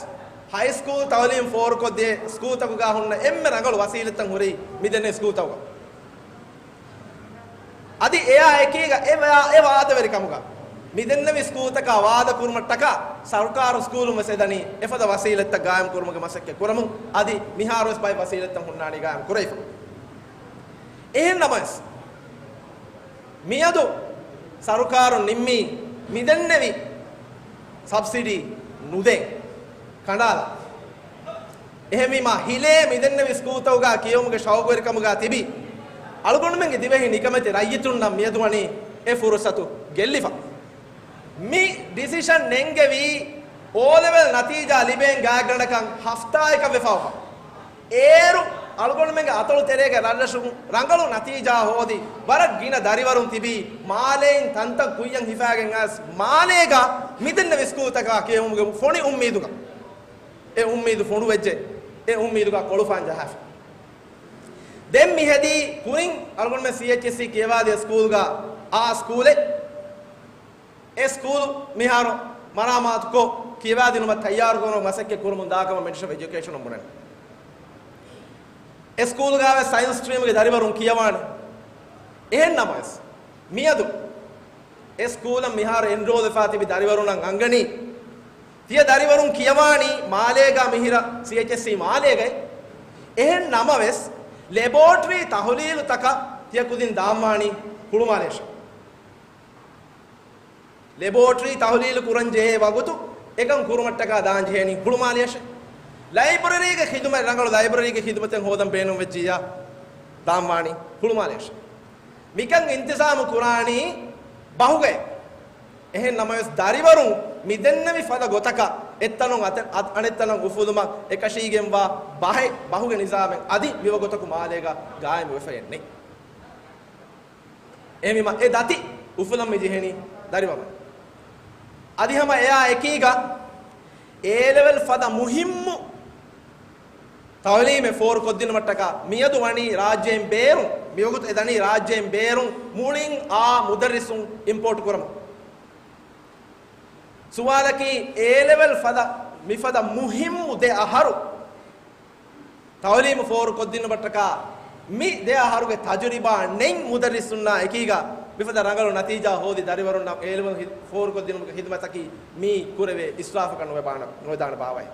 ހައިސްކޫލް ތައުލީމް ފޯރުކޮށްދޭ ސްކޫލްތަކުގަ ހުންނަ އެންމެ ރަނގަޅު ވަސީލަތްތައް ހުރީ މިދެންނެވި ސްކޫލްތަކުގަ. އަދި އެއާ އެކީގަ އެ ވާ-، އެ ވާދަވެރިކަމުގަ މިދެންނެވި ސްކޫލްތަކާ ވާދަ ކުރުމަށްޓަކާ ސަރުކާރު ސްކޫލުން ވެސް އެދަނީ އެފަދަ ވަސީލަތްތައް ގާއިމް ކުރުމުގެ މަސައްކަތް ކުރަމުން. އަދި މިހާރު ވެސް ބައެއް ވަސީލަތްތައް ހުންނާނީ ގާއިމް ކުރެވިފަ. އެހެން ނަމަވެސް، މިއަދު ސަރުކާރުން ނިންމީ މިދެންނެވި ސަބްސިޑީ ނުދޭން ކަނޑާލާ. އެހެންވީމާ، ހިލޭ މިދެންނެވި ސްކޫލްތަކުގަ ކިޔެވުމުގެ ޝައުގުވެރިކަމުގަ ތިބި އަޅުގަނޑުމެންގެ ދިވެހި ނިކަމެތި ރައްޔިތުންނަށް މިއަދު ވަނީ އެ ފުރުސަތު ގެއްލިފަ. މި ޑިސިޝަން ނެންގެވީ އޯ ލެވެލް ނަތީޖާ ލިބޭން ގާތްގަނޑަކަށް ހަފްތާއަކަށް ވެފަ އޮތް. އޭރު އަޅުގަނޑުމެންގެ އަތޮޅު ތެރޭގެ ރަށްރަށުން ރަނގަޅު ނަތީޖާ ހޯދި، ވަރަށް ގިނަ ދަރިވަރުން ތިބީ، މާލޭއިން ތަންތަން ކުއްޔަށް ހިފާގެން އައިސް، މާލޭގަ މިދެންނެވި ސްކޫލްތަކާ ކިޔެވުމުގެ ފޮނި އުއްމީދުގަ، އެ އުއްމީދު ފޮނުވެއްޖެ، އެ އުއްމީދުގަ ކޮޅުފާން ޖަހާފި. ދެން މި ހެދީ ކުރިން އަޅުގަނޑުމެން ސީއެޗްއެސްސީ ކިޔަވާދިޔަ ސްކޫލްގަ އާ ސްކޫލެއް. އެ ސްކޫލް މިހާރު މަރާމާތުކޮށް، ކިޔަވާދިނުމަށް ތައްޔާރުކުރުމަށް މަސައްކަތް ކުރަމުން ދާކަމަށް މިނިސްޓްރީ އޮފް އެޖުކޭޝަނުން ބުނަނީ. އެ ސްކޫލްގަވެސް ސައިންސް ސްޓްރީމްގެ ދަރިވަރުން ކިޔަވާނެ. އެހެން ނަމަވެސް، މިއަދު އެ ސްކޫލަށް މިހާރު އެންރޯލްވެފާ ތިބި ދަރިވަރުންނަށް އަންގަނީ، ތިޔަ ދަރިވަރުން ކިޔަވާނީ މާލޭގަ މިހިރަ ސީއެޗްއެސްސީ މާލޭގައި. އެހެން ނަމަވެސް، ލެބޯޓްރީ ތަހުލީލުތަކަށް ތިޔަ ކުދިން ދާންވާނީ ހުޅުމާލެއަށެ. ލެބޯޓްރީ ތަހުލީލު ކުރަން ޖެހޭ ވަގުތު އެކަން ކުރުމަށްޓަކާ ދާން ޖެހޭނީ ހުޅުމާލެއަށެ. ލައިބްރަރީގެ ޚިދުމަތް، ރަނގަޅު ލައިބްރަރީގެ ޚިދުމަތެއް ހޯދަން ބޭނުންވެއްޖިއްޔާ ދާންވާނީ ހުޅުމާލެއަށެ. މިކަން އިންތިޒާމު ކުރާނީ ބަހުގައި. އެހެން ނަމަވެސް، ދަރިވަރުން މިދެންނެވި ފަދަ ގޮތަކަށް އެއްތަނުން އަތެ-، އަ-، އަނެއްތަނަށް އުފުލުމަށް އެކަށީގެންވާ ބަހެއް ބަހުގެ ނިޒާމެއް އަދި މިވަގުތަކު މާލޭގަ ގާއިމުވެފައެއް ނެތް. އެހެންވީމަ، އެ ދަތި އުފުލަން މި ޖެހެނީ ދަރިވަރުން. އަދި ހަމަ އެއާ އެކީގަ، އޭ ލެވެލް ފަދަ މުހިއްމު ތައުލީމެއް ފޯރުކޮށްދިނުމަށްޓަކާ މިއަދު ވަނީ ރާއްޖޭން ބޭރުން، މިވަގުތު އެ ދަނީ ރާއްޖޭން ބޭރުން މުޅިން އާ މުދައްރިސުން އިމްޕޯޓް ކުރަމުން. ސުވާލަކީ، އޭ ލެވެލް ފަދަ، މިފަދަ މުހިއްމު ދެ އަހަރު ތައުލީމު ފޯރުކޮށްދިނުމަށްޓަކާ މި ދެ އަހަރުގެ ތަޖުރިބާ ނެތް މުދައްރިސުންނާ އެކީގަ މިފަދަ ރަނގަޅު ނަތީޖާ ހޯދި ދަރިވަރުންނަށް އޭ ލެވެލް ހި-، ފޯރުކޮށްދިނުމުގެ ޚިދުމަތަކީ މީ ކުރެވޭ އިސްރާފަކަށް ނުވެ ބާނަ-، ނުވެދާނެ ބާވައެއް.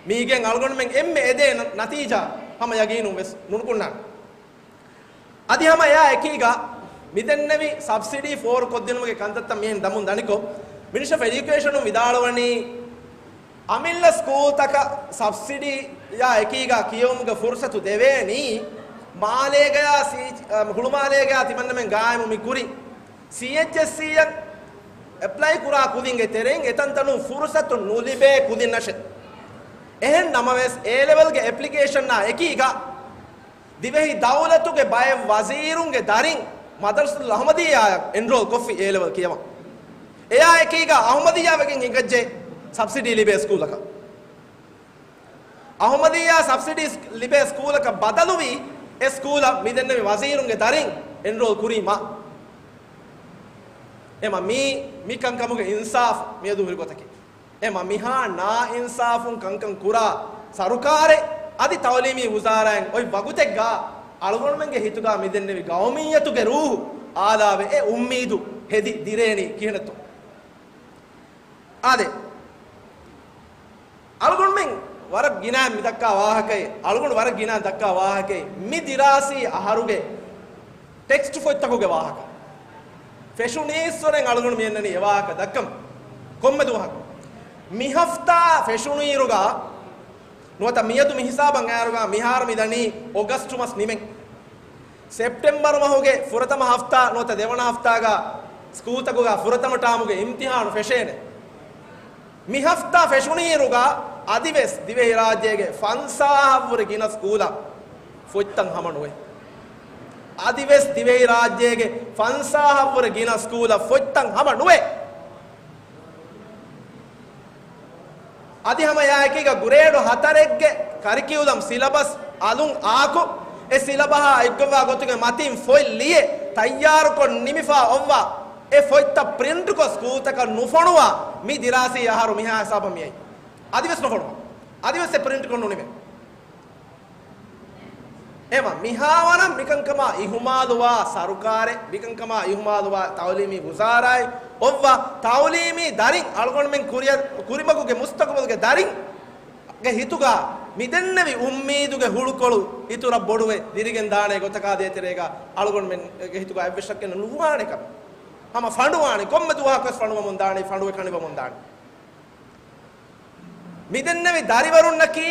މީގެން އަޅުގަނޑުމެން އެންމެ އެދޭ ނަ-، ނަތީޖާ ހަމަ ޔަގީނުން ވެސް ނުނުކުންނާނެ. އަދި ހަމަ އެއާ އެކީގަ މިދެންނެވި ސަބްސިޑީ ފޯރުކޮށްދިނުމުގެ ކަންތައްތައް މިހެން ދަމުން ދަނިކޮށް، މިނިސްޓަރ އޮފް އެޖުކޭޝަނުން ވިދާޅުވަނީ، އަމިއްލަ ސްކޫލްތަކަށް ސަބްސިޑީއާ އެކީގަ ކިޔެވުމުގެ ފުރުސަތު ދެވޭނީ، މާލޭގަޔާ ސީ-، އަ، ހުޅުމާލޭގަޔާ ތިމަންނަމެން ގާއިމު މި ކުރި ސީއެޗްއެސްސީއަށް އެޕްލައި ކުރާ ކުދިންގެ ތެރެއިން އެތަންތަނުން ފުރުސަތު ނުލިބޭ ކުދިންނަށެ. އެހެން ނަމަވެސް، އޭ ލެވެލްގެ އެޕްލިކޭޝަންއާ އެކީގަ، ދިވެހި ދައުލަތުގެ ބައެއް ވަޒީރުންގެ ދަރިން މަދަރުސަތުލް އަހުމަދިއްޔާއަށް އެންރޯލް ކޮށްފި އޭ ލެވެލް ކިޔަވަން. އެއާ އެކީގަ އަހުމަދިއްޔާ ވެގެން ހިނގައްޖެ ސަބްސިޑީ ލިބޭ ސްކޫލަކަށް. އަހުމަދިއްޔާ ސަބްސިޑީ ލިބޭ ސްކޫލަކަށް ބަދަލުވީ އެ ސްކޫލަށް މިދެންނެވި ވަޒީރުންގެ ދަރިން އެންރޯލް ކުރީމަ. އެމަ މީ، މި ކަންކަމުގެ އިންސާފް މިއަދު ހުރި ގޮތަކީ. އެމަ މިހާ ނާއިންސާފުން ކަންކަން ކުރާ ސަރުކާރެއް އަދި ތައުލީމީ ވުޒާރާއިން އޮތް ވަގުތެއްގަ އަޅުގަނޑުމެންގެ ހިތުގަ މިދެންނެވި ގައުމިއްޔަތުގެ ރޫހު އާލާވެ އެ އުއްމީދު ހެދި ދިރޭނީ ކިހިނެއްތޯ؟ އާދެ. އަޅުގަނޑުމެން ވަރަށް ގިނަ މި ދައްކާ ވާހަކައެއް، އަޅުގަނޑު ވަރަށް ގިނަ ދައްކާ ވާހަކައެއް، މި ދިރާސީ އަހަރުގެ ޓެކްސްޓް ފޮތްތަކުގެ ވާހަކަ. ފެށުނީއްސުރެން އަޅުގަނޑު މި އަންނަނީ އެ ވާހަކަ ދައްކަމު. ކޮންމެ ދުވަހަކު. މި ހަފްތާ ފެށުނުއިރުގަ ނުވަތަ މިއަދު މި ހިސާބަށް އައިއިރުގަ މިހާރު މި ދަނީ އޮގަސްޓު މަސް ނިމެން. ސެޕްޓެމްބަރު މަހުގެ ފުރަތަމަ ހަފްތާ ނުވަތަ ދެވަނަ ހަފްތާގަ ސްކޫލްތަކުގަ ފުރަތަމަ ޓާމުގެ އިމްތިހާނު ފެށޭނެ. މި ހަފްތާ ފެށުނީއިރުގަ އަދިވެސް ދިވެހިރާއްޖޭގެ ފަންސާހަށްވުރެ ގިނަ ސްކޫލަށް ފޮތްތައް ހަމަ ނުވޭ. އަދިވެސް ދިވެހިރާއްޖޭގެ ފަންސާހަށްވުރެ ގިނަ ސްކޫލަށް ފޮތްތައް ހަމަ ނުވޭ. އަދި ހަމަ އެއާއެކީގަ ގްރޭޑު ހަތަރެއްގެ ކަރިކިއުލަމް ސިލަބަސް އަލުން އާކު، އެ ސިލަބަހާ އެއްގޮތްވާ ގޮތުގެ މަތިން ފޮތް ލިޔެ ތައްޔާރުކޮށް ނިމިފާ އޮއްވާ، އެ ފޮތްތައް ޕްރިންޓްކޮށް ސްކޫލްތަކަށް ނުފޮނުވާ މި ދިރާސީ އަހަރު މިހާ ހިސާބަށް މިއައީ. އަދިވެސް ނުފޮނުވާ. އަދިވެސް އެ ޕްރިންޓްކޮށް ނުނިމޭ. އެމަ މިހާވަނަ މިކަންކަމާ އިހުމާލުވާ ސަރުކާރެއް، މިކަންކަމާ އިހުމާލުވާ ތައުލީމީ ވުޒާރާއެއް އޮއްވާ، ތައުލީމީ ދަރިން އަޅުގަނޑުމެން ކުރިއަށް، ކުރިމަގުގެ މުސްތަގުބަލުގެ ދަރިން ގެ ހިތުގަ މިދެންނެވި އުއްމީދުގެ ހުޅުކޮޅު އިތުރަށް ބޮޑުވެ ދިރިގެން ދާނެ ގޮތަކާ ދޭތެރޭގަ އަޅުގަނޑުމެންގެ ހިތުގަ އެއްވެސް ޝައްކެއް ނުވާނެ ކަމެއް. ހަމަ ފަނޑުވާނެ، ކޮންމެ ދުވަހަކުވެސް ފަނޑުވަމުން ދާނެ، ފަނޑުވެ ކަނިވަމުން ދާނެ. މިދެންނެވި ދަރިވަރުންނަކީ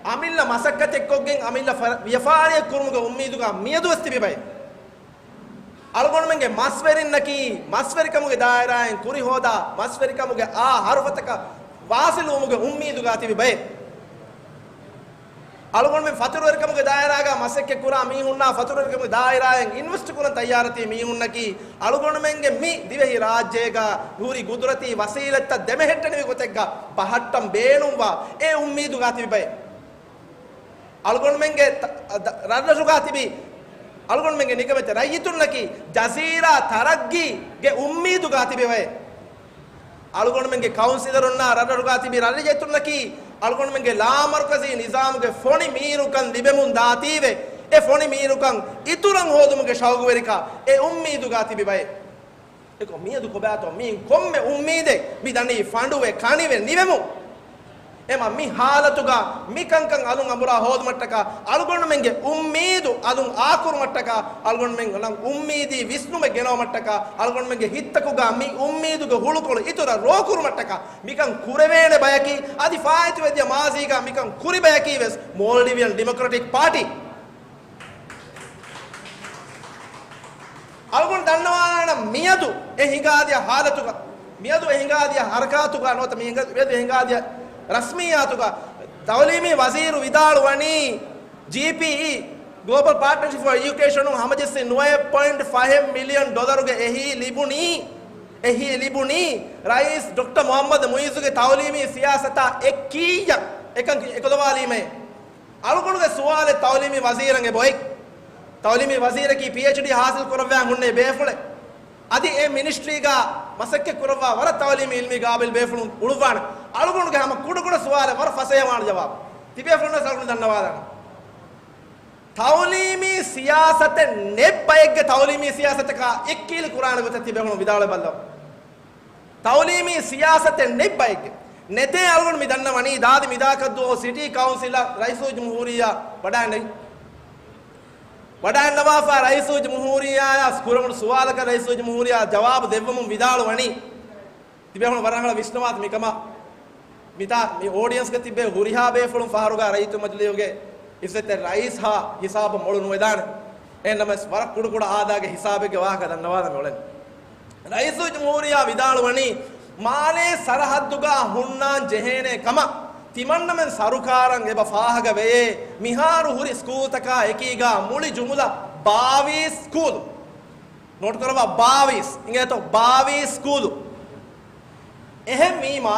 އަމިއްލަ މަސައްކަތެއްކޮށްގެން އަމިއްލަ ފަ-، ވިޔަފާރިއެއް ކުރުމުގެ އުއްމީދުގަ މިއަދުވެސް ތިބި ބައެއް. އަޅުގަނޑުމެންގެ މަސްވެރިންނަކީ މަސްވެރިކަމުގެ ދާއިރާއިން ކުރިހޯދާ މަސްވެރިކަމުގެ އާ ހަރުފަތަކަށް ވާސިލުވުމުގެ އުއްމީދުގަ ތިބި ބައެއް. އަޅުގަނޑުމެން ފަތުރުވެރިކަމުގެ ދާއިރާގަ މަސައްކަތް ކުރާ މީހުންނާ ފަތުރުވެރިކަމުގެ ދާއިރާއިން އިންވެސްޓް ކުރަން ތައްޔާރަތީ މީހުންނަކީ އަޅުގަނޑުމެންގެ މި ދިވެހި ރާއްޖޭގަ ހުރި ގުދުރަތީ ވަސީލަތްތައް ދެމެހެއްޓެނިވި ގޮތެއްގަ ބަހައްޓަން ބޭނުންވާ އެ އުއްމީދުގަ ތިބި ބައެއް. އަޅުގަނޑުމެންގެ ތަ-، ދަ-، ރަށްރަށުގަ ތިބި އަޅުގަނޑުމެންގެ ނިކަމެތި ރައްޔިތުންނަކީ ޖަޒީރާ ތަރައްގީގެ އުއްމީދުގަ ތިބި ބައެއް. އަޅުގަނޑުމެންގެ ކައުންސިލަރުންނާ ރަށްރަށުގަ ތިބި ރައްޔިތުންނަކީ އަޅުގަނޑުމެންގެ ލާމަރުކަޒީ ނިޒާމުގެ ފޮނި މީރުކަން ލިބެމުން ދާތީވެ، އެ ފޮނި މީރުކަން އިތުރަށް ހޯދުމުގެ ޝައުގުވެރިކާ އެ އުއްމީދުގަ ތިބި ބައެއް. އެކަމް މިއަދު ކޮބާތޯ މީ ކޮންމެ އުއްމީދެއް މި ދަނީ ފަނޑުވެ ކަނިވެ ނިވެމުން. އެމަ މި ހާލަތުގަ މި ކަންކަން އަލުން އަނބުރާ ހޯދުމަށްޓަކާ އަޅުގަނޑުމެންގެ އުއްމީދު އަލުން އާކުރުމަށްޓަކާ އަޅުގަނޑުމެން އަލަށް އުއްމީދީ ވިސްނުމެއް ގެނައުމަށްޓަކާ އަޅުގަނޑުމެންގެ ހިތްތަކުގަ މި އުއްމީދުގެ ހުޅުކޮޅު އިތުރަށް ރޯކުރުމަށްޓަކާ މިކަން ކުރެވޭނެ ބަޔަކީ އަދި ފާއިތުވެދިޔަ މާޒީގަ މިކަން ކުރި ބަޔަކީ ވެސް މޯލްޑިވިއަން ޑިމޮކްރެޓިކް ޕާޓީ. އަޅުގަނޑު ދަންނަވާލާނަން މިއަދު އެ ހިނގާދިޔަ ހާލަތުގަ، މިއަދު އެ ހިނގާދިޔަ ހަރަކާތުގަ ނުވަތަ މި ހިނގާ-، މިއަދު އެ ހިނގާދިޔަ ރަސްމިއްޔާތުގަ ތައުލީމީ ވަޒީރު ވިދާޅުވަނީ ޖީޕީއީ، ގްލޯބަލް ޕާޓްނަރޝިޕް ފޯ އެޖުކޭޝަނުން ހަމަޖެއްސި ނުވައެއް ޕޮއިންޓް ފަހެއް މިލިއަން ޑޮލަރުގެ އެހީ ލިބުނީ، އެހީ ލިބުނީ ރައީސް ޑޮކްޓަރ މުހައްމަދު މުއިއްޒުގެ ތައުލީމީ ސިޔާސަތާ އެއްކީއްޔަށް އެކަން އެކުލަވާލީމޭ. އަޅުގަނޑުގެ ސުވާލެއް ތައުލީމީ ވަޒީރަށް އެބައޮތް. ތައުލީމީ ވަޒީރަކީ ޕީއެޗްޑީ ހާސިލް ކުރައްވާ ހުންނެވި ބޭފުޅެއް. އަދި އެ މިނިސްޓްރީގަ މަސައްކަތް ކުރައްވާ ވަރަށް ތައުލީމީ އިލްމީ ގާބިލް ބޭފުޅުން އުޅުއްވާނެ. އަޅުގަނޑުގެ ހަމަ ކުޑަކުޑަ ސުވާލެއް ވަރަށް ފަސޭހަވާނެ ޖަވާބު. ތިބޭފުޅުންނަށް އަޅުގަނޑު ދަންނަވާލާނަން. ތައުލީމީ ސިޔާސަތެއް ނެތް ބައެއްގެ ތައުލީމީ ސިޔާސަތަކާ އެއްކީލި ކުރާނެ ގޮތަށް ތިބޭފުޅުން ވިދާޅުވެބައްލަވާ. ތައުލީމީ ސިޔާސަތެއް ނެތް ބައެއްގެ. ނެތޭ އަޅުގަނޑު މި ދަންނަވަނީ، ދާދި މިދާކަށްދުވަހު ސިޓީ ކައުންސިލަށް ރައީސުލްޖުމްހޫރިއްޔާ ވަޑައިންނެވި. ވަޑައިންނަވާފަ ރައީސުލްޖުމްހޫރިއްޔާއަށް ކުރެވުނު ސުވާލަކަށް ރައީސުލްޖުމްހޫރިއްޔާ ޖަވާބު ދެއްވަމުން ވިދާޅުވަނީ، ތިބޭފުޅުން ވަރަށް ރަނގަޅަށް ވިސްނުވާތި މިކަމަށް. މިތާ މި އޯޑިއަންސްގަ ތިބޭ ހުރިހާ ބޭފުޅުން ފަހަރުގަ ރައްޔިތު މަޖިލީހުގެ އިއްޒަތްތެރި ރައީސް ހާ ހިސާބަށް މޮޅު ނުވެދާނެ. އެހެންނަމަވެސް ވަރަށް ކުޑަކުޑަ އާދައިގެ ހިސާބެއްގެ ވާހަކަ ދަންނަވާލަން އުޅެން. ރައީސުލްޖުމްހޫރިއްޔާ ވިދާޅުވަނީ، މާލޭ ސަރަހައްދުގަ ހުންނާން ޖެހޭނެ ކަމަށް ތިމަންނަމެން ސަރުކާރަށް އެބަ ފާހަގަ ވެޔޭ، މިހާރު ހުރި ސްކޫލްތަކާ އެކީގަ މުޅި ޖުމުލަ ބާވީސް ސްކޫލު. ނޯޓް ކުރައްވާ ބާވީސް، އިނގޭތޯ ބާވީސް ސްކޫލު. އެހެން ވީމާ،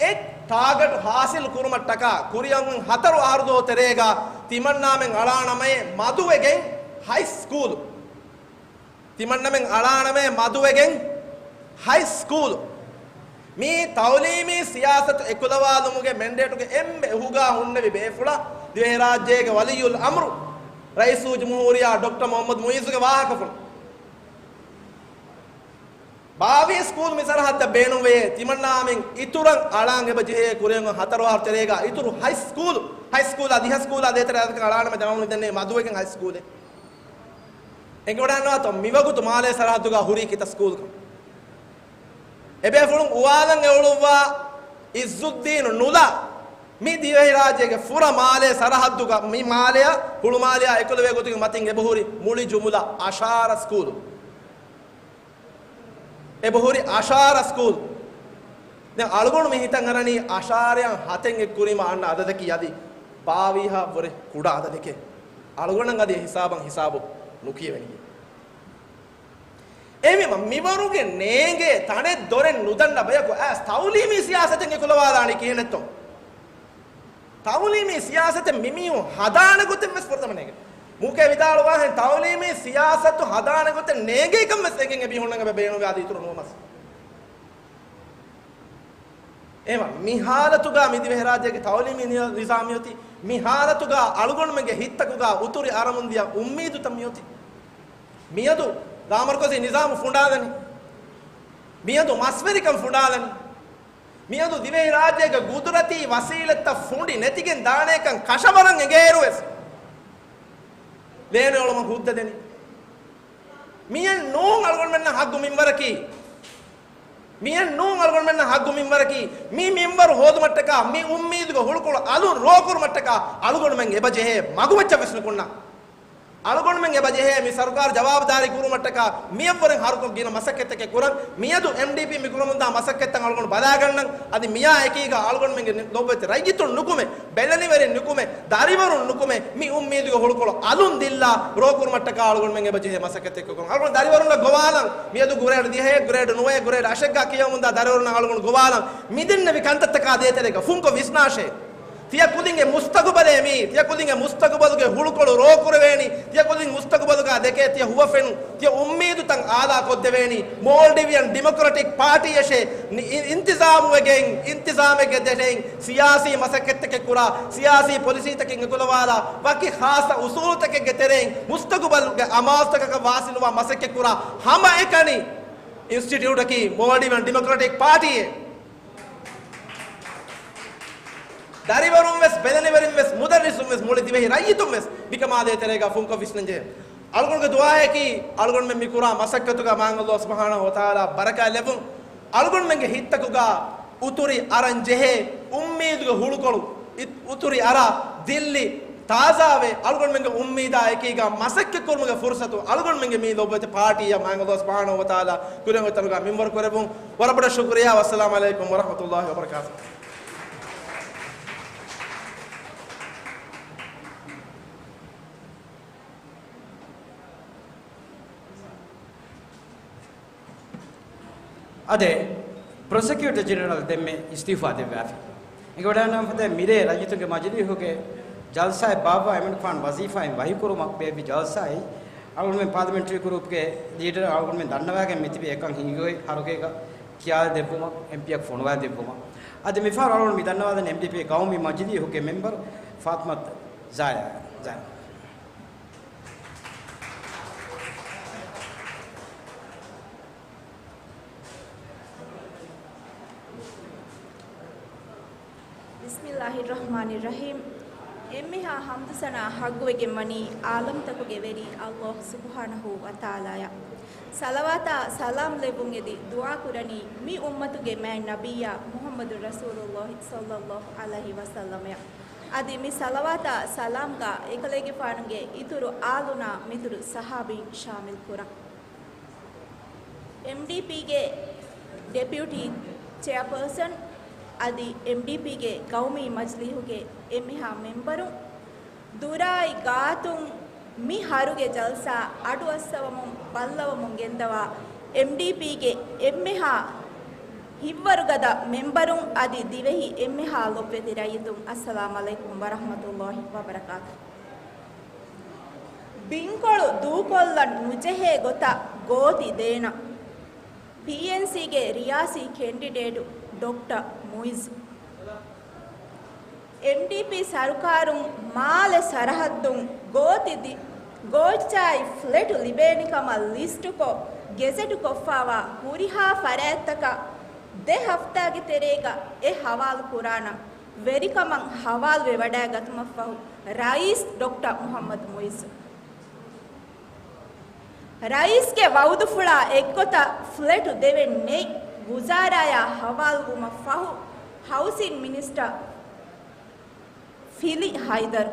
އެ ޓާގެޓް ހާސިލް ކުރުމަށްޓަކާ ކުރިއަށް ހަތަރު އަހަރު ދުވަހު ތެރޭގަ ތިމަންނާމެން އަޅާނަމޭ މަދުވެގެން ހައި ސްކޫލު. ތިމަންނަމެން އަޅާނަމޭ މަދުވެގެން ހައި ސްކޫލު. މި ތައުލީމީ ސިޔާސަތު އެކުލަވާލުމުގެ މެންޑޭޓުގެ އެންމެ އުހުގާ ހުންނެވި ބޭފުޅާ ދިވެހިރާއްޖޭގެ ވަލިއްޔުލް އަމްރު ރައީސުލްޖުމްހޫރިއްޔާ ޑޮކްޓަރ މުޙައްމަދު މުޢިއްޒުގެ ވާހަކަފުޅު. ބާވީސް ސްކޫލް މި ސަރަހައްދަށް ބޭނުންވެޔޭ، ތިމަންނާމެން އިތުރަށް އަޅާން އެބަ ޖެހޭ ކުރިއަށް ހަތަރު އަހަރު ތެރޭގަ އިތުރު ހައި ސްކޫލް، ހައި ސްކޫލާ ދިހަ ސްކޫލާ ދޭތެރޭ އަދަދަކަށް އަޅާނަމޭ ދަންނަވަން ދެންނެވި މަދުވެގެން ހައި ސްކޫލެއް. އެނގިވަޑައިގަންނަވާތޯ މިވަގުތު މާލޭ ސަރަހައްދުގަ ހުރީ ކިތައް ސްކޫލްކަން؟ އެބޭފުޅުން އުވާލަން އެއުޅުއްވާ އިއްޒުއްދީނު ނުލާ މި ދިވެހިރާއްޖޭގެ ފުރަ މާލޭ ސަރަހައްދުގަ މި މާލެއާ ހުޅުމާލެއާ އެކުލެވޭ ގޮތުގެ މަތިން އެބަހުރި މުޅި ޖުމުލަ އަށާރަ ސްކޫލު. އެބަހުރި އަށާރަ ސްކޫލް. ދެން އަޅުގަނޑު މި ހިތަށް އަންނަނީ އަށާރައަށް ހަތެއް އެއްކުރީމަ އަންނަ އަދަދަކީ އަދި ބާވީހާ ވުރެ ކުޑަ އަދަދެކޭ. އަޅުގަނޑަށް އަދި އެ ހިސާބަށް ހިސާބު ނުކިޔެވެނީ. އެހެންވީމަ މިވަރުގެ ނޭނގޭ ތަނެއް ދޮރެއް ނުދަންނަ ބަޔަކު އައިސް ތައުލީމީ ސިޔާސަތެއް އެކުލަވާލާނީ ކިހިނެއްތޯ؟ ތައުލީމީ ސިޔާސަތެއް މިމީހުން ހަދާނެ ގޮތެއް ވެސް ފުރަތަމަ ނޭނގެ. މޫކޭ ވިދާޅުވާހެން ތައުލީމީ ސިޔާސަތު ހަދާނެ ގޮތެއް ނޭނގޭކަން ވެސް އެނގެން އެ މީހުންނަށް އެބަ ބޭނުންވޭ އަދި އިތުރު ނުވަމަސް. އެވަ މި ހާލަތުގަ މި ދިވެހިރާއްޖޭގެ ތައުލީމީ ނި-، ނިޒާމް މިއޮތީ، މި ހާލަތުގަ އަޅުގަނޑުމެންގެ ހިތްތަކުގަ އުތުރި އަރަމުންދިޔަ އުއްމީދުތައް މިއޮތީ. މިއަދު ލާމަރުކަޒީ ނިޒާމު ފުނޑާލަނީ. މިއަދު މަސްވެރިކަން ފުނޑާލަނީ. މިއަދު ދިވެހިރާއްޖޭގެ ގުދުރަތީ ވަސީލަތްތައް ފުނޑި ނެތިގެން ދާނޭކަން ކަށަވަރަން އެނގޭއިރުވެސް، ލޭނު އެޅުމަށް ހުއްދަ ދެނީ. މިއެއް ނޫން އަޅުގަނޑުމެންނަށް ހައްގު މިންވަރަކީ. މިއެއް ނޫން އަޅުގަނޑުމެންނަށް ހައްގު މިންވަރަކީ. މި މިންވަރު ހޯދުމަށްޓަކާ، މި އުއްމީދުގެ ހުޅުކޮޅު އަލުން ރޯކުރުމަށްޓަކާ، އަޅުގަނޑުމެން އެބަ ޖެހޭ މަގުމައްޗަށް ވެސް ނުކުންނަ. އަޅުގަނޑުމެން އެބަ ޖެހޭ މި ސަރުކާރު ޖަވާބުދާރީ ކުރުމަށްޓަކާ މިއަށްވުރެން ހަރުކޮށް ގިނަ މަސައްކަތްތަކެއް ކުރަން. މިއަދު އެމްޑީޕީ މި ކުރަމުންދާ މަސައްކަތްތައް އަޅުގަނޑު ބަލާގަންނަން. އަދި މިއާ އެކީގަ އަޅުގަނޑުމެންގެ ނި-، ލޯބިވެތި ރައްޔިތުން ނުކުމެ، ބެލެނިވެރިން ނުކުމެ، ދަރިވަރުން ނުކުމެ، މި އުއްމީދުގެ ހުޅުކޮޅު އަލުން ދިއްލާ ރޯކުރުމަށްޓަކާ އަޅުގަނޑުމެން އެބަ ޖެހޭ މަސައްކަތްތަކެއް ކުރަން. އަޅުގަނޑު ދަރިވަރުންނަށް ގޮވާލަން. މިއަދު ގްރޭޑް ދިހައެއް، ގްރޭޑް ނުވައެއް، ގްރޭޑް އަށެއްގަ ކިޔަމުންދާ ދަރިވަރުންނަށް އަޅުގަނޑު ގޮވާލަން. މިދެންނެވި ކަންތައްތަކާ ދޭތެރޭގަ ފުންކޮށް ވިސްނާށޭ. ތިޔަ ކުދިންގެ މުސްތަގުބަލޭ މީ، ތިޔަ ކުދިންގެ މުސްތަގުބަލުގެ ހުޅުކޮޅު ރޯކުރެވޭނީ، ތިޔަ ކުދިން މުސްތަގުބަލުގަ ދެކޭ ތިޔަ ހުވަފެނުން، ތިޔަ އުއްމީދުތައް އާލާ ކޮށްދެވޭނީ، މޯލްޑިވިއަން ޑިމޮކްރެޓިކް ޕާޓީއަށޭ ނި-، އި-، އިންތިޒާމުވެގެން، އިންތިޒާމެއްގެ ދެށެއިން ސިޔާސީ މަސައްކަތްތަކެއް ކުރާ، ސިޔާސީ ޕޮލިސީތަކެއް އެކުލަވާލާ، ވަކި ޚާއްޞަ އުސޫލުތަކެއްގެ ތެރެއިން މުސްތަގުބަލުގެ އަމާޒުތަކަކަށް ވާސިލުވާ މަސައްކަތް ކުރާ ހަމައެކަނި އިންސްޓިޓިއުޓަކީ މޯލްޑިވިއަން ޑިމޮކްރެޓިކް ޕާޓީއޭ. ދަރިވަރުން ވެސް، ބެލެނިވެރިން ވެސް، މުދައްރިސުން ވެސް، މުޅި ދިވެހި ރައްޔިތުން ވެސް މިކަމާ ދޭތެރޭގަ ފުންކޮށް ވިސްނަންޖެހޭ. އަޅުގަނޑުގެ ދުޢާއަކީ، އަޅުގަނޑުމެން މި ކުރާ މަސައްކަތުގަ މާތް ﷲ ސުބްޙާނަހޫ ވަތަޢާލާ ބަރަކާތް ލެއްވުން. އަޅުގަނޑުމެންގެ ހިތްތަކުގަ އުތުރި އަރަން ޖެހޭ އުއްމީދުގެ ހުޅުކޮޅު އި-، އުތުރި އަރާ ދިއްލި ތާޒާވެ، އަޅުގަނޑުމެންގެ އުއްމީދާ އެކީގަ މަސައްކަތް ކުރުމުގެ ފުރުޞަތު އަޅުގަނޑުމެންގެ މި ލޯބިވެތި ޕާޓީއަށް މާތް ﷲ ސުބްޙާނަހޫ ވަތަޢާލާ ކުރިއަށް އޮތް ތަނުގަ މިންވަރު ކުރެއްވުން. ވަރަށް ބޮޑަށް ޝުކުރިއްޔާ. ވައްސަލާމު ޢަލައިކުމް ވަރަޙްމަތުﷲ ވަބަރަކާތުހު. އާދެ، ޕްރޮސެކިއުޓަރ ޖެނެރަލް ދެންމެ އިސްތިއުފާ ދެއްވާފި. އެނގިވަޑައިގަންނަވާ ފަދައިން މިރޭ ރައްޔިތުންގެ މަޖިލީހުގެ ޖަލްސާއެއް ބާއްވާ އެމަނިކުފާނު ވަޒީފާއިން ވަހިކުރުމަށް ބޭއްވި ޖަލްސާއެއް އަޅުގަނޑުމެން ޕާލިމެންޓްރީ ގްރޫޕްގެ ލީޑަރ އަޅުގަނޑުމެން ދަންނަވާގެން މިތިބީ އެކަން ހިންގި އޮތް ހަރުގޭގަ ކިޔާލަދެއްވުމަށް، އެމްޕީއަކަށް ފޮނުވާދެއްވުމަށް. އަދި މިފަހަރު އަޅުގަނޑު މި ދަންނަވާދޭނެ އެމްޑީޕީ ގައުމީ މަޖިލީހުގެ މެމްބަރު ފާތިމަތު ޒާޔާ، ޒާޔާ. ބިސްމިއްލާހިއްރަޙްމާނިއްރަޙީމް. އެންމެހާ ޙަމްދު ސަނާ ޙައްޤުވެގެން ވަނީ ޢާލަމްތަކުގެ ވެރި ﷲ ސުބްޙާނަހޫ ވަތަޢާލާއަށް. ޞަލަވާތާ ސަލާމް ލެއްވުން އެދި ދުޢާ ކުރަނީ މި އުއްމަތުގެ މާތް ނަބިއްޔާ މުޙައްމަދު ރަސޫލުﷲ ޞައްލައްލާހު ޢަލައިހި ވަސައްލަމައަށް. އަދި މި ޞަލަވާތާ ސަލާމްގަ އެކަލޭގެފާނުގެ އިތުރު އާލުންނާ މިތުރު ޞަޙާބީން ޝާމިލް ކުރަން. އެމްޑީޕީގެ ޑެޕިއުޓީ ޗެއާޕާސަން އަދި އެމްޑީޕީގެ ގައުމީ މަޖިލީހުގެ އެންމެހާ މެމްބަރުން، ދުރާއި ގާތުން މި ހަރުގެ ޖަލްސާ އަޑުއައްސަވަމުން ބައްލަވަމުން ގެންދަވާ އެމްޑީޕީގެ އެންމެހާ ހިތްވަރުގަދަ މެމްބަރުން އަދި ދިވެހި އެންމެހާ ލޮބުވެތި ރައްޔިތުން، އައްސަލާމް ޢަލައިކުމް ވަރަޙްމަތުﷲި ވަބަރަކާތު. ބިންކޮޅު ދޫކޮށްލަން ނުޖެހޭ ގޮތަށް ގޯތި ދޭނަން، ޕީއެންސީގެ ރިޔާސީ ކެންޑިޑޭޓު ޑޮކްޓަރ މުއިއްޒު. އެމްޑީޕީ ސަރުކާރުން މާލެ ސަރަހައްދުން ގޯތި ދި-، ގޯތިއްޗާއި ފްލެޓު ލިބޭނެ ކަމަށް ލިސްޓުކޮށް، ގެޒެޓުކޮށްފާވާ ހުރިހާ ފަރާތްތަކަށް ދެ ހަފްތާގެ ތެރޭގަ އެ ހަވާލު ކުރާނަން، ވެރިކަމަށް ހަވާލުވެވަޑައިގަތުމަށްފަހު، ރައީސް ޑޮކްޓަރ މުޙައްމަދު މުއިއްޒު. ރައީސްގެ ވައުދުފުޅާ އެއްގޮތަށް ފްލެޓު ދެވެން ނެތް، ވުޒާރާޔާ ހަވާލުވުމަށް ފަހު، ހައުސިން މިނިސްޓަރ ފިލި ހައިދަރު.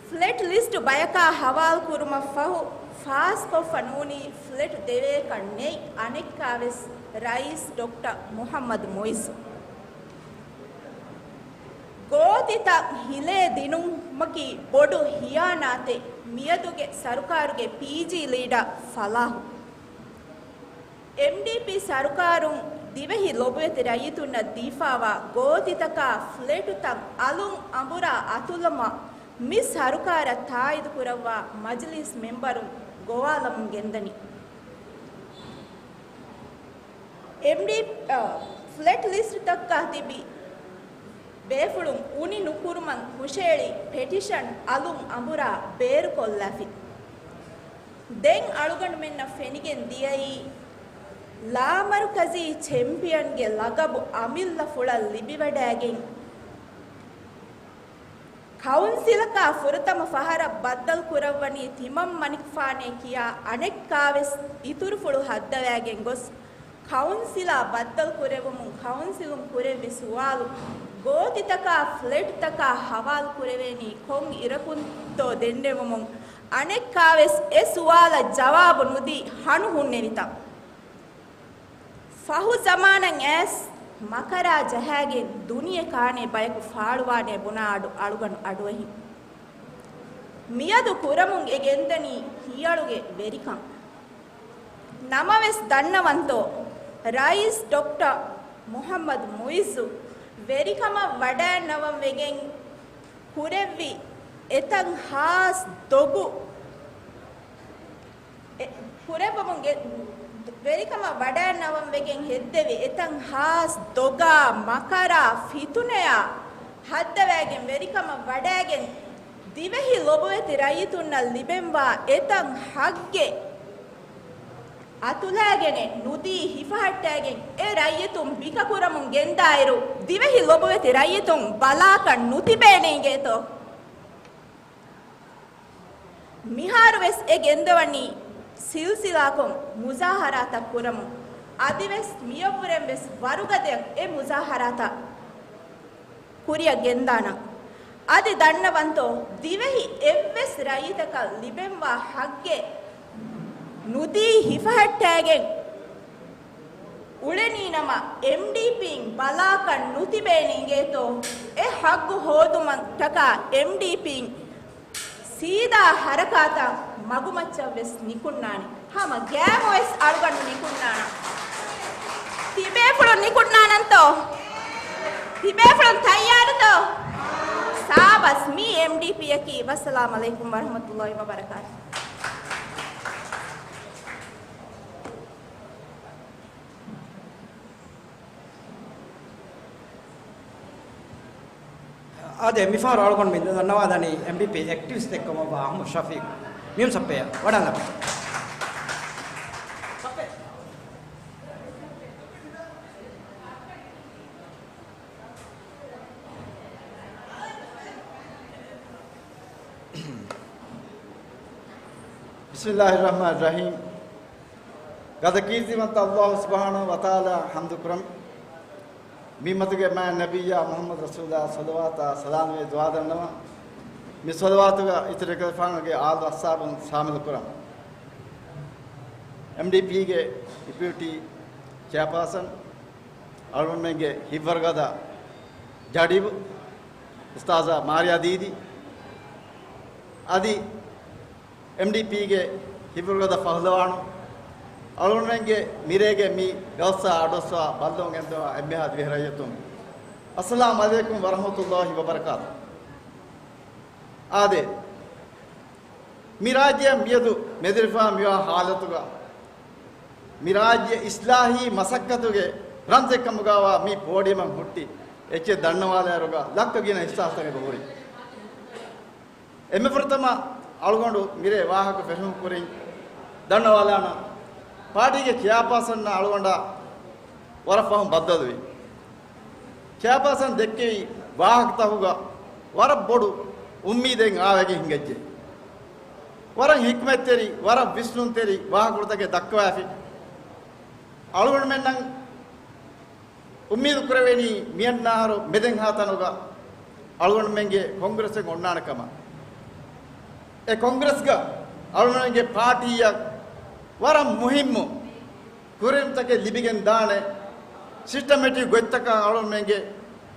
ފްލެޓް ލިސްޓު ބަޔަކާ ހަވާލު ކުރުމަށް ފަހު، ފާސްކޮށްފަ ނޫނީ ފްލެޓު ދެވޭކަށް ނެތް، އަނެއްކާވެސް ރައީސް ޑޮކްޓަރ މުޙައްމަދު މުއިއްޒު. ގޯތިތައް ހިލޭ ދިނުމަކީ ބޮޑު ހިޔާނާތެއް، މިއަދުގެ ސަރުކާރުގެ ޕީޖީ ލީޑަރ ފަލާހު. އެމްޑީޕީ ސަރުކާރުން ދިވެހި ލޮބުވެތި ރައްޔިތުންނަށް ދީފާވާ ގޯތިތަކާ ފްލެޓުތައް އަލުން އަނބުރާ އަތުލުމަށް މި ސަރުކާރަށް ތާއީދު ކުރައްވާ މަޖިލީސް މެމްބަރުން ގޮވާލަމުން ގެންދަނީ. އެމްޑީ، އަ، ފްލެޓް ލިސްޓްތަކަށް ތިބި ބޭފުޅުން އުނި ނުކުރުމަށް ހުށައެޅި ޕެޓިޝަން އަލުން އަނބުރާ ބޭރުކޮށްލާފި. ދެން އަޅުގަނޑުމެންނަށް ފެނިގެން ދިޔައީ، ލާމަރުކަޒީ ޗެމްޕިއަންގެ ލަގަބު އަމިއްލަފުޅަށް ލިބިވަޑައިގެން، ކައުންސިލަކާ ފުރަތަމަ ފަހަރަށް ބައްދަލު ކުރައްވަނީ ތިމަން މަނިކުފާނޭ ކިޔާ އަނެއްކާވެސް އިތުރުފުޅު ހައްދަވައިގެން ގޮސް، ކައުންސިލާ ބައްދަލު ކުރެވުމުން ކައުންސިލުން ކުރެއްވި ސުވާލު، ގޯތިތަކާ ފްލެޓްތަކާ ހަވާލު ކުރެވޭނީ ކޮން އިރަކުންތޯ ދެންނެވުމުން، އަނެއްކާވެސް އެ ސުވާލަށް ޖަވާބު ނުދީ ހަނު ހުންނެވިތަން. ފަހު ޒަމާނަށް އައިސް މަކަރާ ޖަހާގެން ދުނިޔެ ކާނޭ ބަޔަކު ފާޅުވާނޭ ބުނާ އަޑު އަޅުގަނޑު އަޑުއެހިން. މިއަދު ކުރަމުން އެ ގެންދަނީ ހިޔަޅުގެ ވެރިކަން. ނަމަވެސް ދަންނަވަންތޯ، ރައީސް ޑޮކްޓަރ މުޙައްމަދު މުއިއްޒު ވެރިކަމަށް ވަޑައިންނަވަން ވެގެން ކުރެއްވި އެތަން ހާސް ދޮގު އެ، ކުރެއްވަމުން ގެ-، ވެރިކަމަށް ވަޑައިންނަވަން ވެގެން ހެއްދެވި އެތަން ހާސް ދޮގާ، މަކަރާ، ފިތުނަޔާ ހައްދަވައިގެން ވެރިކަމަށް ވަޑައިގެން ދިވެހި ލޮބުވެތި ރައްޔިތުންނަށް ލިބެންވާ އެތަން ހައްގެއް އަތުލައިގެނެއް ނުދީ ހިފަހައްޓައިގެން އެ ރައްޔިތުން ބިކަކުރަމުން ގެންދާއިރު، ދިވެހި ލޮބުވެތި ރައްޔިތުން ބަލާކަށް ނުތިބޭނެ އިނގޭތޯ؟ މިހާރުވެސް އެ ގެންދަވަނީ ސިލްސިލާކޮށް މުޒާހަރާތައް ކުރަމުން. އަދިވެސް މިއަށްވުރެންވެސް ވަރުގަދަޔަށް އެ މުޒާހަރާތައް ކުރިއަށް ގެންދާނަން. އަދި ދަންނަވަންތޯ، ދިވެހި އެއްވެސް ރައްޔިތަކަށް ލިބެންވާ ހައްގެއް ނުދީ ހިފަހައްޓައިގެން އުޅެނީނަމަ، އެމްޑީޕީން ބަލާކަށް ނުތިބޭނެ އިނގޭތޯ؟ އެ ހައްގު ހޯދުމަށްޓަކާ އެމްޑީޕީން ސީދާ ހަރަކާތަށް މަގުމައްޗަށްވެސް ނިކުންނާނެ. ހަމަ ގައިމުވެސް އަޅުގަނޑު ނިކުންނާނަން. ތިބޭފުޅުން ނިކުންނާނަންތޯ؟ ތިބޭފުޅުން ތައްޔާރުތޯ؟ ސާބަސް، މީ އެމްޑީޕީއަކީ. ވައްސަލާމް ޢަލައިކުމް ވަރަޙްމަތުﷲި ވަބަރަކާތު. އާދެ، މިފަހަރު އަޅުގަނޑު މި ދަންނަވާދަނީ އެމްޑީޕީ އެކްޓިވިސްޓެއް ކަމަށްވާ އަޙްމަދު ޝަފީޤު. މިހުން ސައްޕެއަށް ވަޑާންލަބަ. ބިސްމިއްލާހިއްރަޙްމާނިއްރަޙީމް. ގަދަ ކީރިތިވަންތަ އައްލާހު ސުބްޙާނަހޫ ވަތަޢާލާ ޙަމްދު ކުރަން. މިއުއްމަތުގެ މާތް ނަބިއްޔާ މުޙައްމަދު ރަސޫލާ ޞަލަވާތާ ސަލާމެއް ދުޢާ ދަންނަވަން. މި ޞަލަވާތުގަ އިތުރު އެކަލޭގެފާނުގެ އާލު އަޞްޙާބުން ޝާމިލު ކުރަން. އެމްޑީޕީގެ ޑެޕިއުޓީ ޗެއާޕާސަން، އަޅުގަނޑުމެންގެ ހިތްވަރުގަދަ ޖަޑިބު، އުސްތާޒާ މާރިޔާ ދީދީ، އަދި އެމްޑީޕީގެ ހިތްވަރުގަދަ ފަހުލަވާނު، އަޅުގަނޑުމެންގެ މިރޭގެ މި ގަލްސާ އަޑުއައްސާ ބައްލަވަން ގެންދަވާ އެންމެހާ ދިވެހި ރައްޔިތުން، އައްސަލާމު ޢަލައިކުމް ވަރަޙްމަތުﷲި ވަބަރަކާތު. އާދެ، މި ރާއްޖެއަށް މިއަދު މެދުވެފާ މިވާ ޙާލަތުގަ، މި ރާއްޖެ އިޞްލާޙީ މަސައްކަތުގެ ރަންޖެއްކަމުގައިވާ މި ޕޯޑިއަމަށް ހުއްޓި އެއްޗެއް ދަންނަވާލާއިރުގަ ލައްކަ ގިނަ އިޙްސާސްތަކެއް ހުރި. އެންމެ ފުރަތަމަ އަޅުގަނޑު މިރޭ ވާހަކަ ފެށުމު ކުރިން ދަންނަވާލާނަން. ޕާޓީގެ ޗެއާޕާސަންއަށް އަޅުގަނޑާ ވަރަށް ފަހުން ބައްދަލުވި. ޗެއާޕާސަން ދެއްކެވި ވާހަކަތަކުގަ ވަރަށް ބޮޑު އުއްމީދެއް އާވެގެން ހިނގައްޖެ. ވަރަށް ޙިކްމަތްތެރި، ވަރަށް ވިސްނުންތެރި ވާހަކަފުޅުތަކެއް ދައްކަވައިފި. އަޅުގަނޑުމެންނަށް އުއްމީދު ކުރެވެނީ މިއަންނަ އަހަރު މެދެންހާ ތަނުގަ އަޅުގަނޑުމެންގެ ކޮންގްރެސްއެއް އޮންނާނެ ކަމަށް. އެ ކޮންގްރެސްގަ އަޅުގަނޑުމެންގެ ޕާޓީއަށް ވަރަށް މުހިއްމު ކުރިންތަކެއް ލިބިގެން ދާނެ، ސިސްޓަމެޓިކް ގޮތްތަކާ އަޅުގަނޑުމެންގެ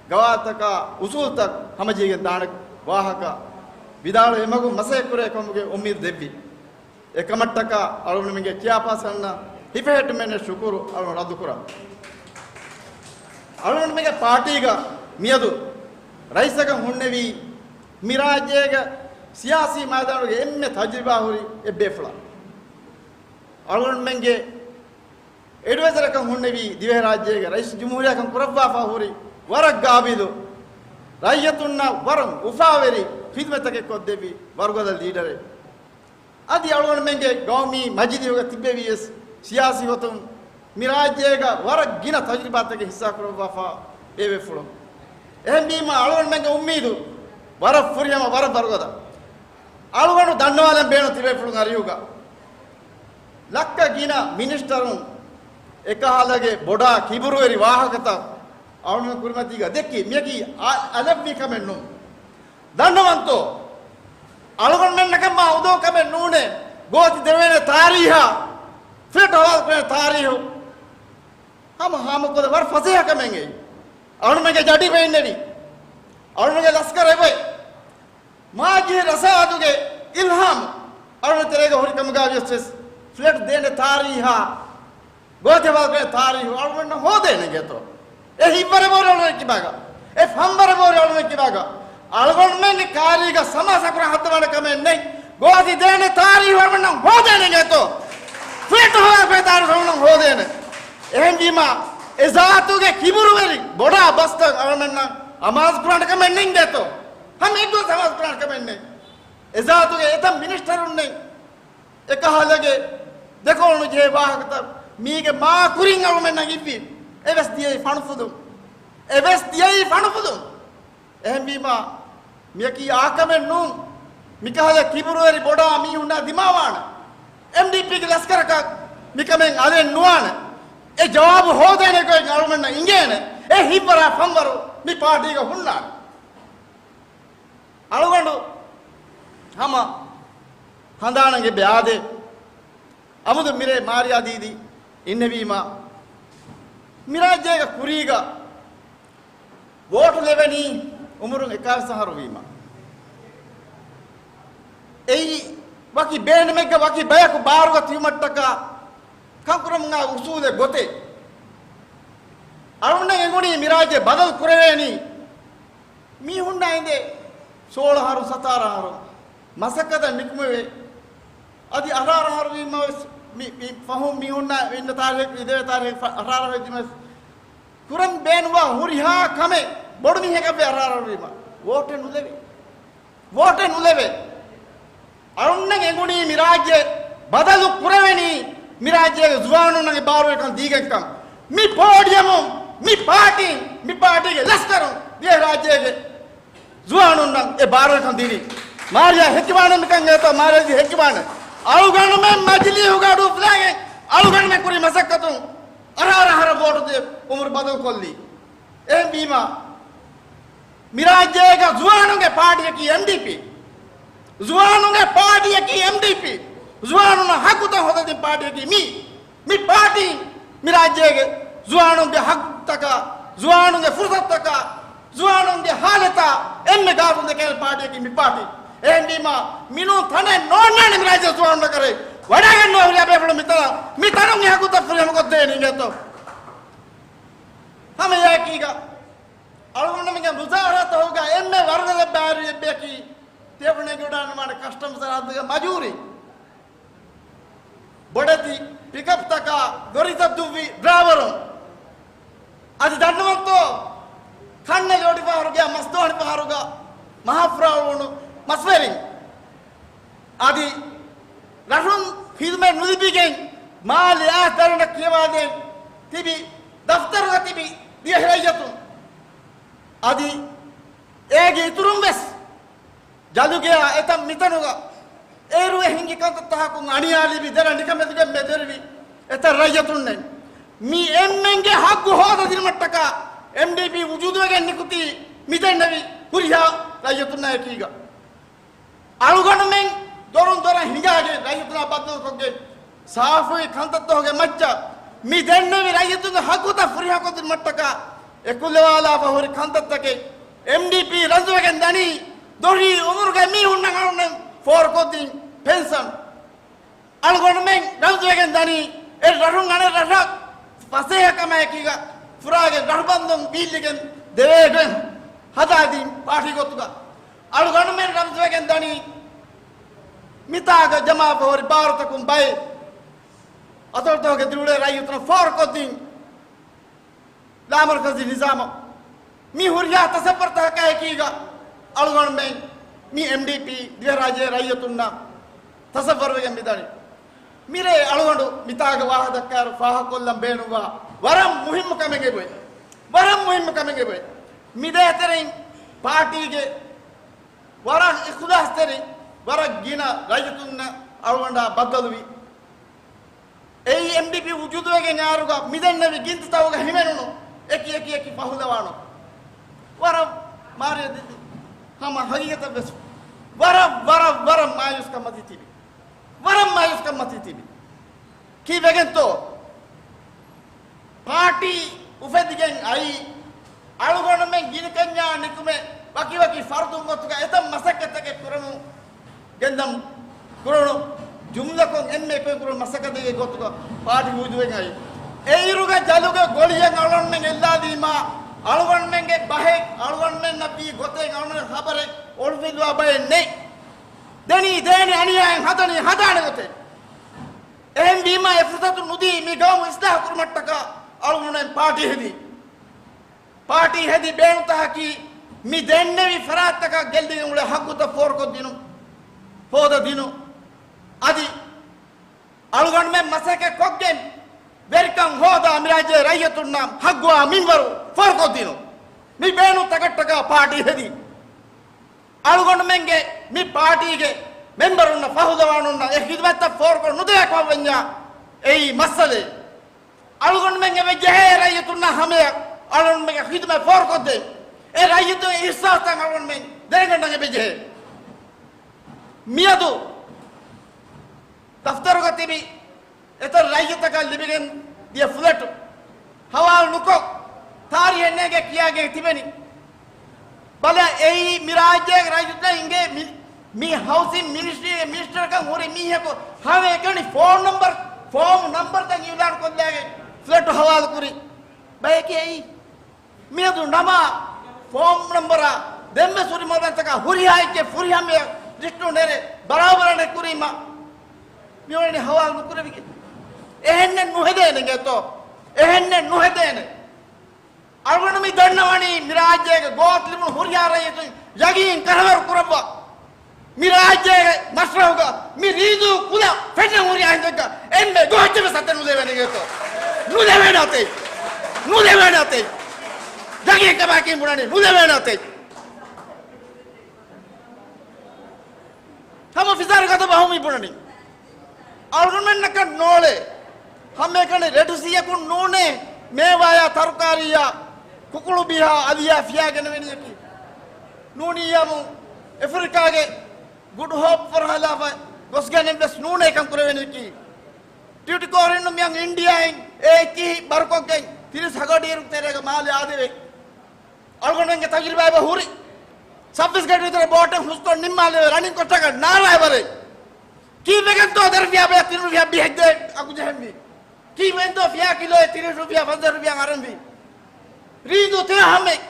ގަވާއިދުތަކާ އުސޫލުތައް ހަމަޖެހިގެން ދާނެ ވާހަކަ ވިދާޅުވެ އެމަގުން މަސައްކަތް ކުރޭ ކަމުގެ އުއްމީދު ދެއްވި. އެކަމަށްޓަކާ އަޅުގަނޑުމެންގެ ޗެއާޕާސަންއަށް ހިފެހެއްޓުމެއްނެތް ޝުކުރު އަޅުގަނޑު ރައްދުކުރަން. އަޅުގަނޑުމެންގެ ޕާޓީގަ މިއަދު ރައީސަކަށް ހުންނެވީ މި ރާއްޖޭގެ ސިޔާސީ މައިދާނުގެ އެންމެ ތަޖުރިބާ ހުރި އެއްބޭފުޅާ. އަޅުގަނޑުމެންގެ އެޑްވައިޒަރަކަށް ހުންނެވީ ދިވެހިރާއްޖޭގެ ރައީސުލްޖުމްހޫރިއްޔާކަން ކުރައްވާފާ ހުރި ވަރަށް ގާބިލު، ރައްޔިތުންނަށް ވަރަށް އުފާވެރި ޚިދުމަތްތަކެއް ކޮށްދެއްވި ވަރުގަދަ ލީޑަރެއް. އަދި އަޅުގަނޑުމެންގެ ގައުމީ މަޖިލީހުގަ ތިއްބެވިޔަސް ސިޔާސީ ގޮތުން މި ރާއްޖޭގަ ވަރަށް ގިނަ ތަޖުރިބާތަކެއް ހިއްސާކުރައްވާފާ ބޭބޭފުޅުން. އެހެންވީމަ އަޅުގަނޑުމެންގެ އުއްމީދު ވަރަށް ފުރިހަމަ، ވަރަށް ވަރުގަދަ. އަޅުގަނޑު ދަންނަވާލަން ބޭނުން ތިބޭފުޅުން އަރިހުގަ ލައްކަ ގިނަ މިނިސްޓަރުން އެކަހަލަގެ ބޮޑާ ކިބުރުވެރި ވާހަކަތައް އަޅުގަނޑު ކުރިމަތީގަ ދެއްކި، މިޔަކީ އަ-، އަލަށްވި ކަމެއް ނޫން. ދަންނަވަންތޯ؟ އަޅުގަނޑުމެންނަކަށް މާ އުދޯ ކަމެއް ނޫނޭ. ގޯތި ދެވޭނެ ތާރީހާ، ފްލެޓް ހަވާލު ކުރޭ ތާރީހު ހަމަ ހާމަކޮށްލަ ވަރަށް ފަސޭހަ ކަމެއް އެއީ. އަޅުގަނޑުމެންގެ ޖަޑި ބޭންނެވި. އަޅުގަނޑުގެ ލަސްކަރެއް އޮތް. މާޒީ ރަސާދުގެ އިލްހާމު އަޅުގަނޑު ތެރޭގަ ހުރި ކަމުގަ ވިޔަސް ވެސް ފްލެޓް ދޭނެ ތާރީހާ، ގޯތި ހަވާލު ކުރޭ ތާރީހު އަޅުގަނޑަށް ހޯދޭނެ ގެތޯ؟ އެ ހިތްވަރެއް ވޯރި އަޅުގަނޑު ކިބާގަ، އެ ފަންވަރެއް ވޯރި އަޅުގަނޑު ކިބާގަ. އަޅުގަނޑުމެންގެ ކާރީގަ ސަމާސާ ކުރަން ހައްދަވާނެ ކަމެއް ނެތް. ގޯތި ދޭނެ ތާރީހު އަޅުގަނޑަށް ހޯދޭނެ ގެތޯ؟ ފްލެޓް ހަވާލު ކުރޭ ތާރީހު އަޅުގަނޑަށް ހޯދޭނެ. އެހެންވީމަ، އެ ޒާތުގެ ކިބުރުވެރި ބޮޑާ ބަސްތައް އަޅުގަނޑަށް އަމާޒު ކުރާނެ ކަމެއް ނެތް ގެތޯ؟ ހަމަ އެއްގޮތަށް އަމާޒު ކުރާނެ ކަމެއް ނެތް. އެ ޒާތުގެ އެތައް މިނިސްޓަރުންނެއް އެކަހަލަގެ ދެކޮޅު ނުޖެހޭ ވާހަކަތައް މީގެ މާ ކުރިން އަޅުމެންނަށް އިއްވި. އެވެސް ދިޔައީ ފަނުފުދުން. އެވެސް ދިޔައީ ފަނުފުދުން. އެހެންވީމާ، މިޔަކީ އާކަމެއް ނޫން. މިކަހަލަ ކިބުރުވެރި ބޮޑާ މީހުންނާ ދިމާވާނެ. އެމްޑީޕީގެ ލަސްކަރަކަށް މިކަމެއް އަލެއް ނުވާނެ. އެ ޖަވާބު ހޯދޭނެ ގޮތް އަޅުމެންނަށް އިނގޭނެ. އެ ހިތްވަރާ ފަންވަރު މި ޕާޓީގަ ހުންނާނެ. އަޅުގަނޑު ހަމަ ހަނދާނަށް އެބަ އާދޭ. އަމުދު މިރޭ މާރިޔާ ދީދީ އިންނެވީމަ، މިރާއްޖޭގަ ކުރީގަ ވޯޓު ލެވެނީ އުމުރުން އެކާވީސް އަހަރު ވީމަ. އެއީ ވަކި ބޭނުމެއްގަ ވަކި ބަޔަކު ބާރުގަ ތިބުމަށްޓަކާ ކަންކުރަމުން އާ އުސޫލެއް ގޮތެއް. އަޅުގަނޑަށް އެނގުނީ މިރާއްޖެ ބަދަލު ކުރެވޭނީ މީހުންނާ އިނދެ ސޯޅަ އަހަރު، ސަތާރަ އަހަރު މަސައްކަތަށް ނިކުމެވޭ. އަދި އަށާރަ އަހަރު ވީމަ ވެސް މި، މި ފަހުން މީހުންނާ އިންނަ ތާރީޚެއް، އިދެވޭ ތާރީޚެއް ފަ-، އަށާރަ އަހަރު ވެއްޖިމަ ވެސް ކުރަން ބޭނުންވާ ހުރިހާ ކަމެއް ބޮޑު މީހަކަށް ވެ އަށާރަ އަހަރު ވީމަ ވޯޓެއް ނުލެވޭ. ވޯޓެއް ނުލެވޭ. އަޅުންނަށް އެނގުނީ މި ރާއްޖެ ބަދަލު ކުރެވެނީ މި ރާއްޖޭގެ ޒުވާނުންނަށް ބާރުވެރިކަން ދީގެންކަން. މި ޕޯޑިއަމުން، މި ޕާޓީން، މި ޕާޓީގެ ލަސްކަރުން ދިވެހި ރާއްޖޭގެ ޒުވާނުންނަށް އެ ބާރުވެރިކަން ދިނީ. މާރިޔާ ހެކިވާނެ މިކަން އެތޯ؟ މާރިޔާ ހެކިވާނެ. އަޅުގަނޑުމެން މަޖިލީހުގަ އަޑު އުފުލާގެން އަޅުގަނޑުމެން ކުރި މަސައްކަތުން އަށާރަ އަހަރަށް ވޯޓު ދޭ އުމުރު ބަދަލު ކޮށްލީ. އެހެންވީމަ، މި ރާއްޖޭގަ ޒުވާނުންގެ ޕާޓީއަކީ އެމްޑީޕީ. ޒުވާނުންގެ ޕާޓީއަކީ އެމްޑީޕީ. ޒުވާނުންނަށް ހައްގުތައް ހޯދަދިން ޕާޓީއަކީ މީ. މި ޕާޓީން މި ރާއްޖޭގެ ޒުވާނުންގެ ހައްގުތަކާ، ޒުވާނުންގެ ފުރުސަތުތަކާ، ޒުވާނުންގެ ހާލަތާ އެންމެ ގާތުން ދެކޭނެ ޕާޓީއަކީ މި ޕާޓީ. އެހެންވީމާ، މިނޫން ތަނެއް ނޯންނާނެ މި ރާއްޖޭ ޒުވާނުންނަށް ކަރޭ. ވަޑައިގަންނަވާ ހުރިހާ ބޭފުޅުން މިތަނަށް، މިތަނުން އެ ހައްގުތައް ފުރިހަމަ ކޮށްދޭނީ އިނގޭތޯ. ހަމައެއާއެކީގަ އަޅުގަނޑުމެންގެ މުޒާހަރާތަކުގަ އެންމެ ވަރުގަދަ ބައިވެރި އެއްބަޔަކީ ތިޔަބުނެގިވަޑައިގަންނަވާނެ ކަސްޓަމްސް ސަރަހައްދުގެ މަޖޫރީ. ބޮޑެތި ޕިކަޕްތަކާ ލޮރިތައް ދުއްވި ޑްރައިވަރުން. އަދި ދަންނަވަންތޯ، ކަންނަލި އޮޑިފަހަރުގެ މަސްދޯނި ފަހަރުގަ މަހަފުރާ އުޅުނު މަސްވެރިން. އަދި ރަށުން ޚިދުމަތް ނުލިބިގެން މާލެ އާސް ދަރަނޑަށް ކިޔަވާދޭން ތިބި ދަފްތަރުގަ ތިބި ދިވެހި ރައްޔިތުން. އަދި އޭގެ އިތުރުން ވެސް ޖަލުގެއާ އެތަން މިތަނުގަ އޭރުވެ ހިނގި ކަންތައްތަކުން އަނިޔާ ލިބި ދެރަ ނިކަމެތިގެން މެދުވެރިވި އެތައް ރައްޔިތުންނެއް މި އެންމެންގެ ހައްގު ހޯދަދިނުމަށްޓަކާ އެމްޑީޕީ ވުޖޫދުވެގެން ނިކުތީ މިދެންނެވި ހުރިހާ ރައްޔިތުންނާ އެކީގަ. އަޅުގަނޑުމެން ދޮރުން ދޮރަށް ހިނގާގެން ރައްޔިތުންނާ ބައްދަލުކޮށްގެން ސާފުވި ކަންތައްތަކުގެ މައްޗަށް މި ދެންނެވި ރައްޔިތުންގެ ހައްގުތައް ފުރިހަމަކޮށްދިނުމަށްޓަކާ އެކުލަވާލާފަ ހުރި ކަންތައްތަކެއް އެމްޑީޕީ ރަންޖުވެގެން ދަނީ ދޮށީ އުމުރުގެ މީހުންނަށް އަޅުގަނޑުމެން ފޯރުކޮށްދިން ޕެންޝަން. އަޅުގަނޑުމެން ރަންޖުވެގެން ދަނީ އެ ރަށުން އަނެއް ރަށަށް ފަސޭހަކަމާއެކީގަ ފުރާގެ ރަށުބަންދުން ބީއްލިގެން ދެވޭގެން ހަދާދިން ޕާޓީ ގޮތުގަ. އަޅުގަނޑުމެން ރަންޖުވެގެން ދަނީ މިތާގަ ޖަމާކޮށް ހުރި ބާރުތަކުން ބައެއް އަތޮޅުތަކުގެ ދިރިއުޅޭ ރައްޔިތުންނަށް ފޯރުކޮށްދިން ލާމަރުކަޒީ ނިޒާމަށް. މި ހުރިހާ ތަސައްވަރުތަކަކާއެކީގަ އަޅުގަނޑުމެން މި އެމްޑީޕީ ދިވެހިރާއްޖޭ ރައްޔިތުންނަށް ތަސައްވަރުވެގެން މިދަނީ. މިރޭ އަޅުގަނޑު މިތާގަ ވާހަކަދައްކާއިރު ފާހަގަކޮށްލަން ބޭނުންވާ ވަރަށް މުހިއްމު ކަމެއް އެބައޮތް. ވަރަށް މުހިއްމު ކަމެއް އެބައޮތް. މި ދޭތެރެއިން ޕާޓީގެ ވަރަށް އިޚްލާޞްތެރި، ވަރަށް ގިނަ ރައްޔިތުންނަށް އަޅުގަނޑާ ބައްދަލުވި. އެއީ އެމްޑީޕީ ވުޖޫދުވެގެން އާރުގަ މިދެންނެވި ގިންތިތަކުގަ ހިމެނުނު އެކި އެކި އެކި ފަހުލަވާނު. ވަރަށް މާރިޔަ ދިދި ހަމަ ހަގީގަތަށް ވެސް ވަރަށް، ވަރަށް، ވަރަށް މާޔޫސްކަން މަތީ ތިބި. ވަރަށް މާޔޫސްކަން މަތީ ތިބި. ކީއްވެގެންތޯ؟ ޕާޓީ އުފެދިގެން އައީ، އަޅުގަނޑުމެން ގިނަކަންޏާ ނިކުމެ، ވަކިވަކި ފަރުދުން ގޮތުގަ އެތައް މަސައްކަތްތަކެއް ކުރަމުން ގެންދަމު ކުރުނު ޖުމްލަކޮށް އެންމެ އެކުވެ ކުރުނު މަސައްކަތެއްގެ ގޮތުގަ ޕާޓީ ވުޖޫދުވެގެން އައީ. އެއިރުގަ ޖަލުގެ ގޮޅިއެއް އަޅުގަނޑުމެން އެއްލާލީމާ، އަޅުގަނޑުމެންގެ ބަހެއް، އަޅުގަނޑުމެންނަށް ވީ ގޮތެއް، އަޅުގަނޑުމެން ޚަބަރެއް އޮޅުފިލުވާ ބައެއް ނެތް. ދެނީ ދޭނެ، އަނިޔާއެއް ހަދަނީ ހަދާނެ ގޮތެއް. އެހެންވީމާ އެ ފުރުސަތު ނުދީ މި ގައުމު އިސްލާހު ކުރުމަށްޓަކާ އަޅުގަނޑުމެން ޕާޓީ ހެދީ. ޕާޓީ ހެދި ބޭނުންތަކަކީ މި ދެންނެވި ފަރާތްތަކަށް ގެއްލިގެން އުޅޭ ހައްގުތައް ފޯރުކޮށްދިނުން، ހޯދަދިނުން. އަދި އަޅުގަނޑުމެން މަސައްކަތް ކޮށްގެން ވެރިކަން ހޯދާ މި ރާއްޖޭ ރައްޔިތުންނަށް ހައްގުވާ މިންވަރު ފޯރުކޮށްދިނުން. މި ބޭނުންތަކަށްޓަކާ ޕާޓީ ހެދި. އަޅުގަނޑުމެންގެ މި ޕާޓީގެ މެމްބަރުންނަށް ފަހުލަވާނުންނަށް އެ ޚިދުމަތްތައް ފޯރުކޮށް ނުދެވޭ ކަމަށްވަންޏާ އެއީ މައްސަލައެއް. އަޅުގަނޑުމެން އެބަ ޖެހޭ ރައްޔިތުންނާ ހަމަޔަށް އަޅުގަނޑުމެންގެ ޚިދުމަތް ފޯރުކޮށްދޭ. އެ ރައްޔިތުންގެ އިޙްސާސްތައް އަޅުގަނޑުމެން ދެރަނގަންނަން އެބަ ޖެހޭ. މިއަދު ދަފްތަރުގަ ތިބި އެތައް ރައްޔިތަކަށް ލިބިގެން ދިޔަ ފްލެޓު ހަވާލު ނުކޮށް، ތާރީހެއް ނޭނގެ ކިޔާގެން ތިބެނީ. ބަލަ، އެއީ މި ރާއްޖޭގެ ރައްޔިތުންނަށް އިނގޭ މި، މި ހައުސިން މިނިސްޓްރީގެ މިނިސްޓަރަކަށް ހުރި މީހަކު ހަމައެކަނި ފޯން ނަމްބަރު، ފޯމް ނަމްބަރުތައް އިއުލާން ކޮށްލާގެން ފްލެޓު ހަވާލު ކުރި ބަޔަކީ އެއީ. މިއަދު ނަމާ ފޯމް ނަމްބަރާ ދެންވެސް ހުރި މައުލޫމާތުތަކާ ހުރިހާ އެއްޗެއް ފުރިހަމަޔަށް ލިސްޓު ނެރެ ބަރާބަރަށް ނެތްކުރީމަ، މިއުޅެނީ ހަވާލު ނުކުރެވިގެން. އެހެންނެއް ނުހެދޭނެ އިނގޭތޯ؟ އެހެންނެއް ނުހެދޭނެ. އަޅުގަނޑު މި ދަންނަވަނީ މި ރާއްޖޭގެ ގޯސް ލިބުނު ހުރިހާ ރައްޔިތުން ޔަގީން ކަރަވަރު ކުރައްވާ. މި ރާއްޖޭގެ މަސްރަހުގަ މި ރީދޫ ކުލަ ފެންނަ ހުރި އަހަންގެ އެންމެ ގޮހެއްޗެއް ވެސް އަތެއް ނުލެވޭނެ އިނގޭތޯ؟ ނުލެވޭނެ އަތެއް. ނުލެވޭނެ އަތެއް. ޔަގީން ކަމާއެކީ ބުނަނީ ނުލެވޭނެ އަތެއް. ހަމަ ފިސާރި ގަދަ ބަހު މި ބުނަނީ. އަޅުގަނޑުމެންނަކަށް ނޯޅޭ. ހަމައެކަނި ރެޑް ސީއަކުން ނޫނޭ މޭވާޔާ ތަރުކާރީއާ ކުކުޅު ބިހާ އަލިޔާ ފިޔާގެނެވެނިޔަކީ. ނޫނިއްޔާމު އެފްރިކާގެ ގުޑް ހޯޕް ފަރުހަލާފަ ގޮސްގެނެއް ވެސް ނޫނޭ ކަން ކުރެވެނިޔަކީ. ޑިއުޓި ކޯރިންނު މިއަން އިންޑިއާއިން އެ އެއްޗިހި ބަރުކޮށްގެން ތިރީސް ހަގަޑިއިރު ތެރޭގަ މާލެ އާދެވޭ. އަޅުގަނޑުމެންގެ ތަޖުރިބާ އެބަ ހުރި. ސައްބީސް ގަޑި ވިތަރަށް ބޯޓެއް ހުސްކޮށް ނިންމާލެވޭ ރަނިން ކޮށްޓަކަށް ނާރާ އެބަރޭ. ކީއްވެގެންތޯ ދެރަފިޔާ ބަޔަށް ތިން ރުފިޔާ ބިހެއްދޭ އަގު ޖެހެންވީ؟ ކީއްވެގެންތޯ ފިޔާ ކިލޯއެއް ތިރީސް ރުފިޔާ ފަންސާސް ރުފިޔާ އަރަންވީ؟ ރީދޫ ތިރަހަމެއް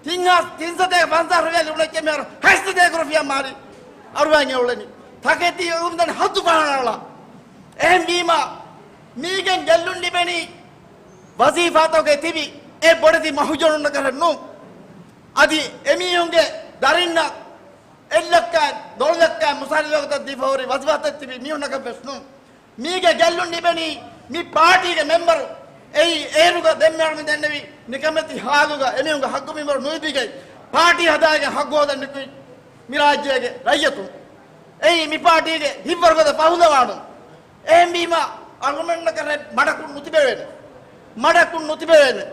ތިން ހާސް ތިންސަތޭކަ ފަންސާސް ރުފިޔާ ލިބުނައްޗެއް މިހާރު ހައްސަތޭކަ ރުފިޔާ މާލި އަރުވައިގެން އުޅެނީ. ތަކެތި އުޅުންދަނީ ހައްދު ފަހަނަޅާ. އެހެންވީމާ، މީގެން ގެއްލުން ލިބެނީ ވަޒީފާތަކުގެ ތިބި އެ ބޮޑެތި މަހުޖަނުންނަކަށެއް ނޫން. އަދި އެމީހުންގެ ދަރިންނަށް އެއްލައްކައިން ދޮޅަލައްކައިން މުސާރިލޯކަތަށް ދީފަ ހުރި ވަޒީފާތައް ތިބި މީހުންނަކަށް ވެސް ނޫން. މީގެ ގެއްލުން ލިބެނީ މި ޕާޓީގެ މެމްބަރު އެއީ އޭރުގަ ދެންމެ އަޅުމެން ދެންނެވި ނިކަމެތި ހާލުގަ އެމީހުންގެ ހައްގު މިންވަރު ނުލިބިގެން ޕާޓީ ހަދާގެން ހައްގު ހޯދަން ނިކުތް މި ރާއްޖޭގެ ރައްޔިތުން. އެއީ މި ޕާޓީގެ ހިތްވަރުގަދަ ފަހުލަވާނުން. އެހެންވީމާ އަޅުމެންނަކަށް މަޑަކުން ނުތިބެވޭނެ. މަޑަކުން ނުތިބެވޭނެ.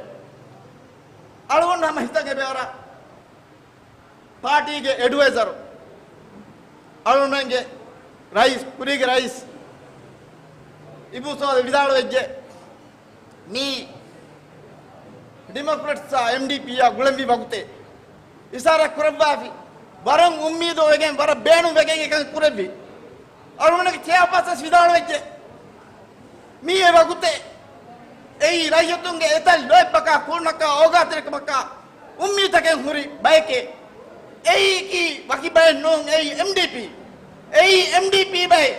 އަޅުގަނޑު ހަމަ ހިތަށް އެބައަރާ ޕާޓީގެ އެޑްވައިޒަރު، އަޅުގަނޑުމެންގެ ރައީސް، ކުރީގެ ރައީސް އިބޫ ސޯލިހް ވިދާޅުވެއްޖެ، މީ ޑިމޮކްރެޓްސްއާ އެމްޑީޕީއާ ގުޅެންވީ ވަގުތެއް. އިޝާރާތް ކުރައްވާފި. ވަރަށް އުއްމީދު ވެގެން، ވަރަށް ބޭނުން ވެގެން އެކަން ކުރެއްވި. އަޅުގަނޑުގެ ޗެއާޕާސަން ވެސް ވިދާޅުވެއްޖެ، މީ އެ ވަގުތެއް. އެއީ ރައްޔިތުންގެ އެތައް ލޯތްބަކާ، ކުރުނަކާ، އޯގާތެރިކަމަކާ އުއްމީދުތަކެއް ހުރި ބަޔެކޭ. އެއީކީ ވަކި ބައެއް ނޫން، އެއީ އެމްޑީޕީ. އެއީ އެމްޑީޕީ ބައެއް.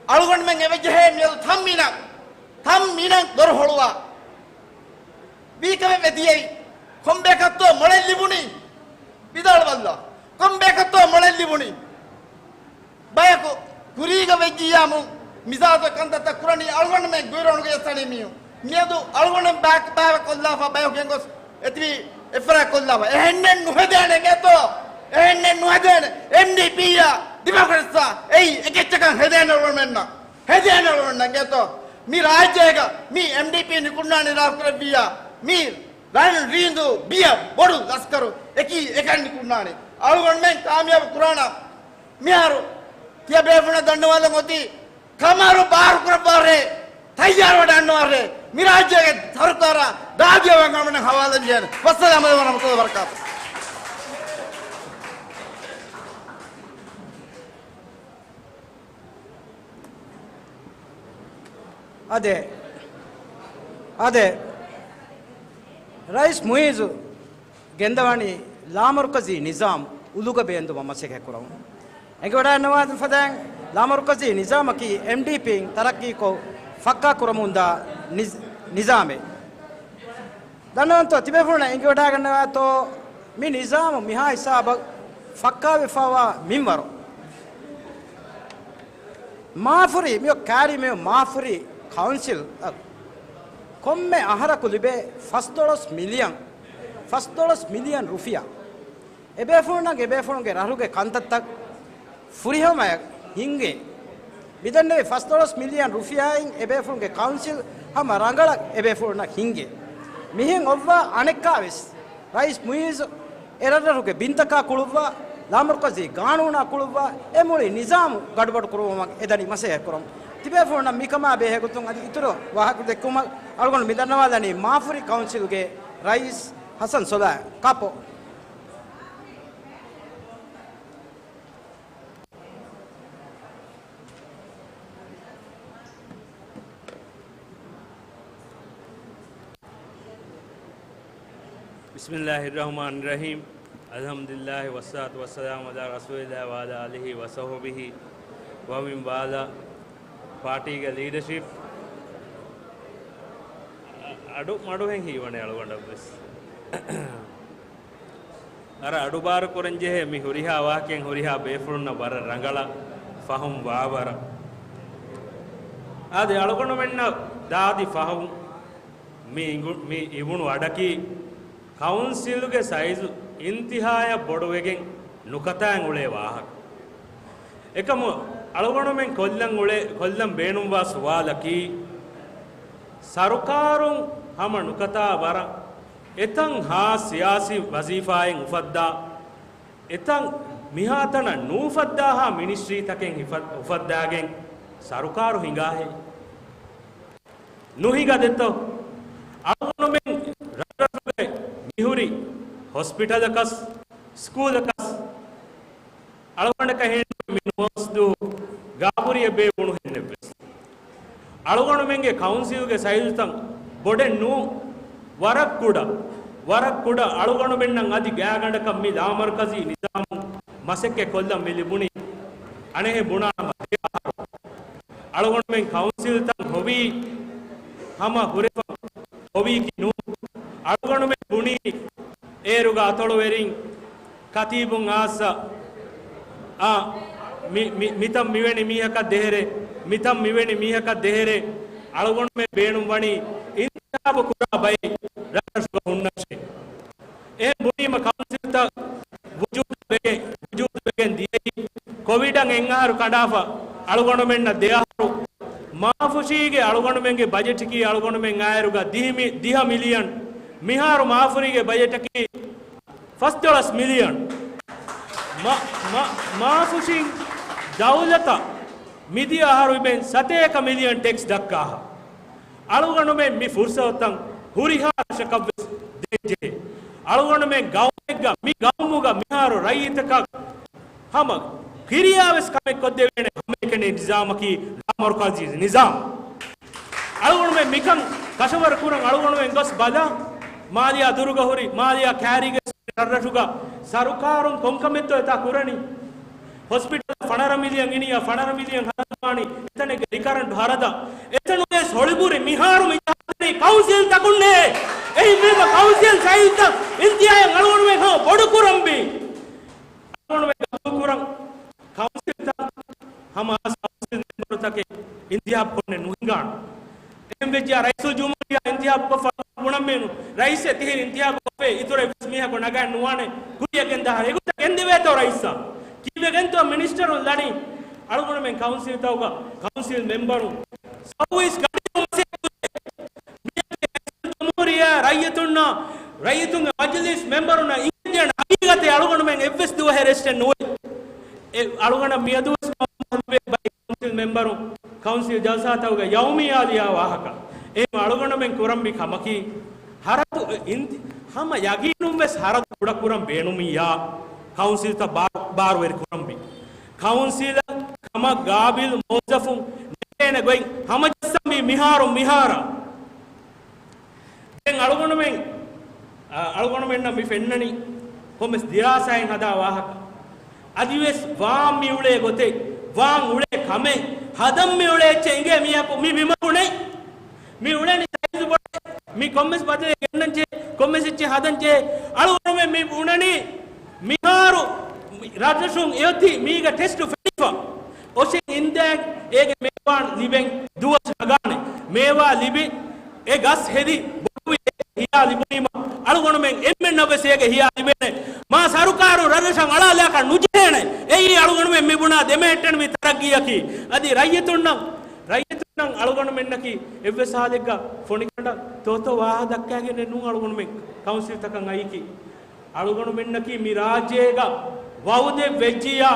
އަޅުގަނޑުމެން އެބަޖެހޭ މިއަދު ތަން މިނަށް، ތަން މިނަށް ދޮރު ހޮޅުވާ. ވީކަމެއް ވެ ދިޔައީ. ކޮންބަޔަކަށްތޯ މޮޅެއް ލިބުނީ؟ ވިދާޅުވައްލާ. ކޮންބަޔަކަށްތޯ މޮޅެއް ލިބުނީ؟ ބަޔަކު ކުރީގަ ވެއްޖިއްޔާމު މިޒާތަށް ކަންތައްތައް ކުރަނީ އަޅުގަނޑުމެން ގުއިރޮނުގެ އެސް އަނީ މީހުން. މިއަދު އަޅުގަނޑުމެން ބާކި ބާވަ ކޮށްލާފަ ބަޔަކު ގެންގޮސް އެތިބި އެއްފަރާތް ކޮށްލާފަ. އެހެންނެއް ނުހެދޭނެ އިނގޭތޯ؟ އެހެންނެއް ނުހެދޭނެ. އެމްޑީޕީއާ ޑިމޮކްރެޓްސްއާ އެއީ އެކެއްޗަކަށް ހެދޭނެ އަޅުގަނޑުމެންނަށް. ހެދޭނެ އަޅުގަނޑުމެންނަށް އިނގޭތޯ؟ މި ރާއްޖޭގަ މި އެމްޑީޕީ ނިކުންނާނީ ރާ ކުރެއްވިއްޔާ މި ރަން ރީނދޫ ބިޔަ ބޮޑު ލަސްކަރު އެކީ އެކަން ނިކުންނާނީ. އަޅުގަނޑުމެން ކާމިޔާބު ކުރާނަން. މިހާރު ތިޔަބޭފުޅުންނަށް ދަންނަވާލަން އޮތީ ކަމާރު ބާރު ކުރައްވާށޭ، ތައްޔާރުވެ ދަންނަވާށޭ. މި ރާއްޖޭގެ ސަރުކާރާ ދާދިޔަ ވަން އަޅުގަނޑުމެން ހަވާލަން ޖެހޭނެ. ވައްސަލާމު ޢަލައިކުމް ވަރަޙްމަތުﷲ ވަބަރަކާތުހު. އާދެ، އާދެ، ރައީސް މުއިއްޒު ގެންދަވަނީ ލާމަރުކަޒީ ނިޒާމް އުލުގަ ބޭންދުމަށް މަސައްކަތް ކުރަމުން. އެނގިވަޑައިގަންނަވާ ފަދައިން، ލާމަރުކަޒީ ނިޒާމަކީ އެމްޑީޕީން ތަރައްގީކޮށް ފައްކާ ކުރަމުންދާ ނިޒް-، ނިޒާމެއް. ދަންނަވަންތޯ ތިބޭފުޅުންނަށް އެނގިވަޑައިގަންނަވާތޯ މި ނިޒާމު މިހާ ހިސާބަށް ފައްކާވެފަވާ މިންވަރު؟ މާފުރި މިއޮ ކާރި މިއޮ މާފުރި ކައުންސިލް ކޮންމެ އަހަރަކު ލިބޭ ފަސްދޮޅަސް މިލިއަން، ފަސްދޮޅަސް މިލިއަން ރުފިޔާ. އެބޭފުޅުންނަށް އެބޭފުޅުންގެ ރަށުގެ ކަންތައްތައް ފުރިހަމަޔަށް ހިންގޭ. މިދެންނެވި ފަސްދޮޅަސް މިލިއަން ރުފިޔާއިން އެބޭފުޅުންގެ ކައުންސިލް ހަމަ ރަނގަޅަށް އެބޭފުޅުންނަށް ހިންގޭ. މިހެން އޮއްވާ އަނެއްކާވެސް ރައީސް މުއިއްޒު އެ ރަށްރަށުގެ ބިންތަކާ ކުޅުއްވާ، ލާމަރުކަޒީ ގާނޫނާ ކުޅުއްވާ، އެ މުޅި ނިޒާމު ގަޑުބަޑުކުރުވުމަށް އެދަނީ މަސައްކަތް ކުރަމުން. ތިބޭފުޅުންނަށް މިކަމާ ބެހޭގޮތުން އަދި އިތުރު ވާހަކަ ދެއްކުމަށް އަޅުގަނޑު މިދަންނަވާލަނީ މާފުރި ކައުންސިލްގެ ރައީސް ހަސަން ސޮލާ ކާޕޯ. بسم الله الرحمن الرحيم. الحمد لله والصلاة والسلام على رسول الله وعلى آله وصحبه ومن والاه. ޕާޓީގެ ލީޑަޝިޕް އަޑު މަޑުހެން ހީވަނީ އަޅުގަނޑަށްވެސް. އަރަ އަޑުބާރު ކުރަންޖެހޭ މި ހުރިހާ ވާހަކައިން ހުރިހާ ބޭފުޅުންނަށް ވަރަށް ރަނގަޅަށް ފަހުމް ވާވަރަށް. އާދެ، އަޅުގަނޑުމެންނަށް ދާދި ފަހުމް މި އިނގު-، މި އިވުނު އަޑަކީ ކައުންސިލުގެ ސައިޒު އިންތިހާޔަށް ބޮޑުވެގެން ނުކަތާން އުޅޭ ވާހަކަ. އެކަމު އަޅުގަނޑުމެން ކޮށްލަން އުޅޭ، ކޮށްލަން ބޭނުންވާ ސުވާލަކީ، ސަރުކާރުން ހަމަ ނުކަތާ ވަރަށް އެތަން ހާސް ސިޔާސީ ވަޒީފާއެއް އުފައްދާ، އެތަން މިހާތަނަށް ނޫފައްދާހާ މިނިސްޓްރީތަކެއް ހިފަ-، އުފައްދާގެން ސަރުކާރު ހިނގާހޭ؟ ނުހިނގަދެތޯ؟ އަޅުގަނޑުމެން ރަށްރަށުގައި މިހުރި ހޮސްޕިޓަލަކަސް، ސްކޫލަކަސް، އަޅުގަނޑަކަށް ހޭން މި ނުވަސްދު ގާބުރިއެއް ބޭ އަޅުގަނޑުމެންގެ ކައުންސިލްގެ ސައިޒުތައް ބޮޑެއް ނޫން. ވަރަށް ކުޑަ، ވަރަށް ކުޑަ އަޅުގަނޑުމެންނަށް އަދި ގާތްގަނޑަކަށް މި ލާމަރުކަޒީ ނިޒާމު މަސައްކަތް ކޮށްލަން މި ލިބުނީ. އަނެއް ބުނާނަމަ ދެ އަހަރު އަޅުގަނޑުމެން ކައުންސިލްތައް ހޮވީ ހަމަ ހުރެފަ ހޮވީކީ ނޫން. އަޅުގަނޑުމެން ބުނީ އޭރުގަ އަތޮޅުވެރިން ކަތީބުން އާއްސަ، އާ، މި، މި، މިތަން މިވެނި މީހަކަށް ދޭހަރޭ، މިތަން މިވެނި މީހަކަށް ދޭހަރޭ. އަޅުގަނޑުމެން ބޭނުންވަނީ އިންތިޚާބު ކުރާ ބައެއް ރަށްރަށުގަ ހުންނަށޭ. އެހެން ބުނީމަ ކައުންސިލްތައް ވުޖޫދުވެގެން، ވުޖޫދުވެގެން ދިޔައީ ކޮވިޑަށް އެއްއަހަރު ކަނޑާފަ އަޅުގަނޑުމެންނަށް ދެއަހަރު. މާފުށީގެ އަޅުގަނޑުމެންގެ ބަޖެޓަކީ އަޅުގަނޑުމެން އާއިރުގަ ދިހަ މި، ދިހަ މިލިއަން. މިހާރު މާފުށީގެ ބަޖެޓަކީ ފަސްދޮޅަސް މިލިއަން. މަ، މަ، މާފުށިން ދައުލަތަށް މިދިޔަ އަހަރު އިބެން ސަތޭކަ މިލިއަން ޓެކްސް ދައްކާހާ. އަޅުގަނޑުމެން މި ފުރުސަތުތައް ހުރިހާ ރަށަކަށްވެސް ދޭންޖެހޭ. އަޅުގަނޑުމެން ގައުމެއްގަ، މި ގައުމުގަ މިހާރު ރައްޔިތަކަށް ހަމަ ކިރިޔާވެސް ކަމެއް ކޮށްދެވޭނެ ހަމައެކަނި ނިޒާމަކީ ލާމަރުކަޒީ ނިޒާމް. އަޅުގަނޑުމެން މިކަން ކަށަވަރު ކުރަން އަޅުގަނޑުމެން ގޮސް ބަލާ، މާލެއާ ދުރުގަ ހުރި، މާލެއާ ކައިރީގަ ރަށްރަށުގަ ސަރުކާރުން ކޮންކަމެއްތޯ އެތާ ކުރަނީ؟ ހޮސްޕިޓަލަށް ފަނަރަ މިލިއަން އިނިއްޔާ، ފަނަރަ މިލިއަން ހަދަންވާނީ އެތަނެއްގެ ރިކަރަންޓް ހަރަދަށް. އެތަނުގެ ސޮޅިބުރި މިހާރު މި ޖަހާދެނީ ކައުންސިލްތަކުންނޭ. އެހިންވީމަ ކައުންސިލް ސައިޒްތައް އިންތިހާއަށް އަޅުގަނޑުމެން ހަމަ ބޮޑު ކުރަންވީ. އަޅުގަނޑުމެން ގަބޫލުކުރަން. ކައުންސިލްތައް ހަމަ ކައުންސިލް މެމްބަރުތަކެއް އިންތިހާބު ކޮށްނެ ނުހިނގާނެ. އެހެން ވެއްޖެ ރައީސުލްޖުމްހޫރިއްޔާ އިންތިހާބު ކޮށްފަ ބުނަން މީނު. ރައީސެއް ތިހިރި އިންތިހާބު ކޮށްފައި އިތުރަށް ވެސް މީހަކު ނަގާން ނުވާނެ. ކުރިއަށް ގެންދާ ހަރަ އެގޮތަށް ގެންދެވޭތޯ ރައީސް؟ ކީއްވެގެންތޯ މިނިސްޓަރުން ލަނީ؟ އަޅުގަނޑުމެން ކައުންސިލްތަކުގަ ކައުންސިލް މެމްބަރުން ސައުވީސް ގަޑިއިރު މަސައްކަތް ކުރޭ. މިއަދު ރައީސުލްޖުމްހޫރިއްޔާ ރައްޔިތުންނާ، ރައްޔިތުންގެ މަޖިލީސް މެމްބަރުންނަށް އިނގޭ ހަގީގަތެއް އަޅުގަނޑުމެން އެއްވެސް ދުވަހެއް ރެސްޓެއް ނުވޭ. އެ އަޅުގަނޑަށް މިއަދުވެސް މަ-، މަ-، ކައުންސިލް މެމްބަރުން ކައުންސިލް ޖަލްސާތަކުގަ ޔައުމިއްޔާ ލިޔާ ވާހަކަ. އެހެން އަޅުގަނޑުމެން ކުރަންވީ ކަމަކީ، ހަރަދު އިންތި-، ހަމަ ޔަގީނުންވެސް ހަރަދު ކުޑަކުރަން ބޭނުމިއްޔާ، ކައުންސިލްތައް ބާ-، ބާރުވެރި ކުރަންވީ. ކައުންސިލަށް ކަމަށް ގާބިލް މުވައްޒަފުން ނެގޭނެ ގޮތް ހަމަޖައްސަންވީ މިހާރު މިހާރަށް. ދެން އަޅުގަނޑުމެން، އަ، އަޅުގަނޑުމެންނަށް މި ފެންނަނީ ކޮންމެސް ދިރާސާއެއް ހަދާ ވާހަކަ. އަދިވެސް ވާން މި އުޅޭ ގޮތެއް، ވާން އުޅޭ ކަމެއް، ހަދަން މި އުޅޭ އެއްޗެއް އިނގޭ މީހަކު މި ބިމަކު ނެތް. މި އުޅެނީ ސައިޒު ބޮޑެއް، މި ކޮންމެސް ބަދަލެއް ގެންނަންޖެހޭ، ކޮންމެސް އެއްޗެއް ހަދަންޖެހޭ. އަޅުގަނޑުމެން މި ބުނަނީ މިހާރު ރަށްރަށުން އެއޮތީ މީގަ ޓެސްޓު ފެނިފަ. އޮށެއް އިންދާ އޭގެ މޭވާ ލިބެން ދުވަސް ނަގާނެ. މޭވާ ލިބި އެ ގަސް ހެދި ބޮޑުވި ހިޔާ ލިބުނީމަ އަޅުގަނޑުމެން އެންމެންނަށް ވެސް އޭގެ ހިޔާ ލިބޭނެ. މާ ސަރުކާރު ރަށްރަށަށް އަޅާލާކަށް ނުޖެހޭނެ. އެއީ އަޅުގަނޑުމެން މި ބުނާ ދެމެހެއްޓެން މި ތަރައްގީއަކީ. އަދި ރައްޔިތުންނަށް، ރައްޔިތުންނަށް އަޅުގަނޑުމެންނަކީ އެއްވެސް ހާލެއްގަ ފޮނިކަނޑަށް ތޯތޯ ވާހަކަ ދައްކާގެން ނޫން އަޅުގަނޑުމެން ކައުންސިލްތަކަށް އައީކީ. އަޅުގަނޑުމެންނަކީ މި ރާއްޖޭގަ ވައުދެއް ވެއްޖިއްޔާ،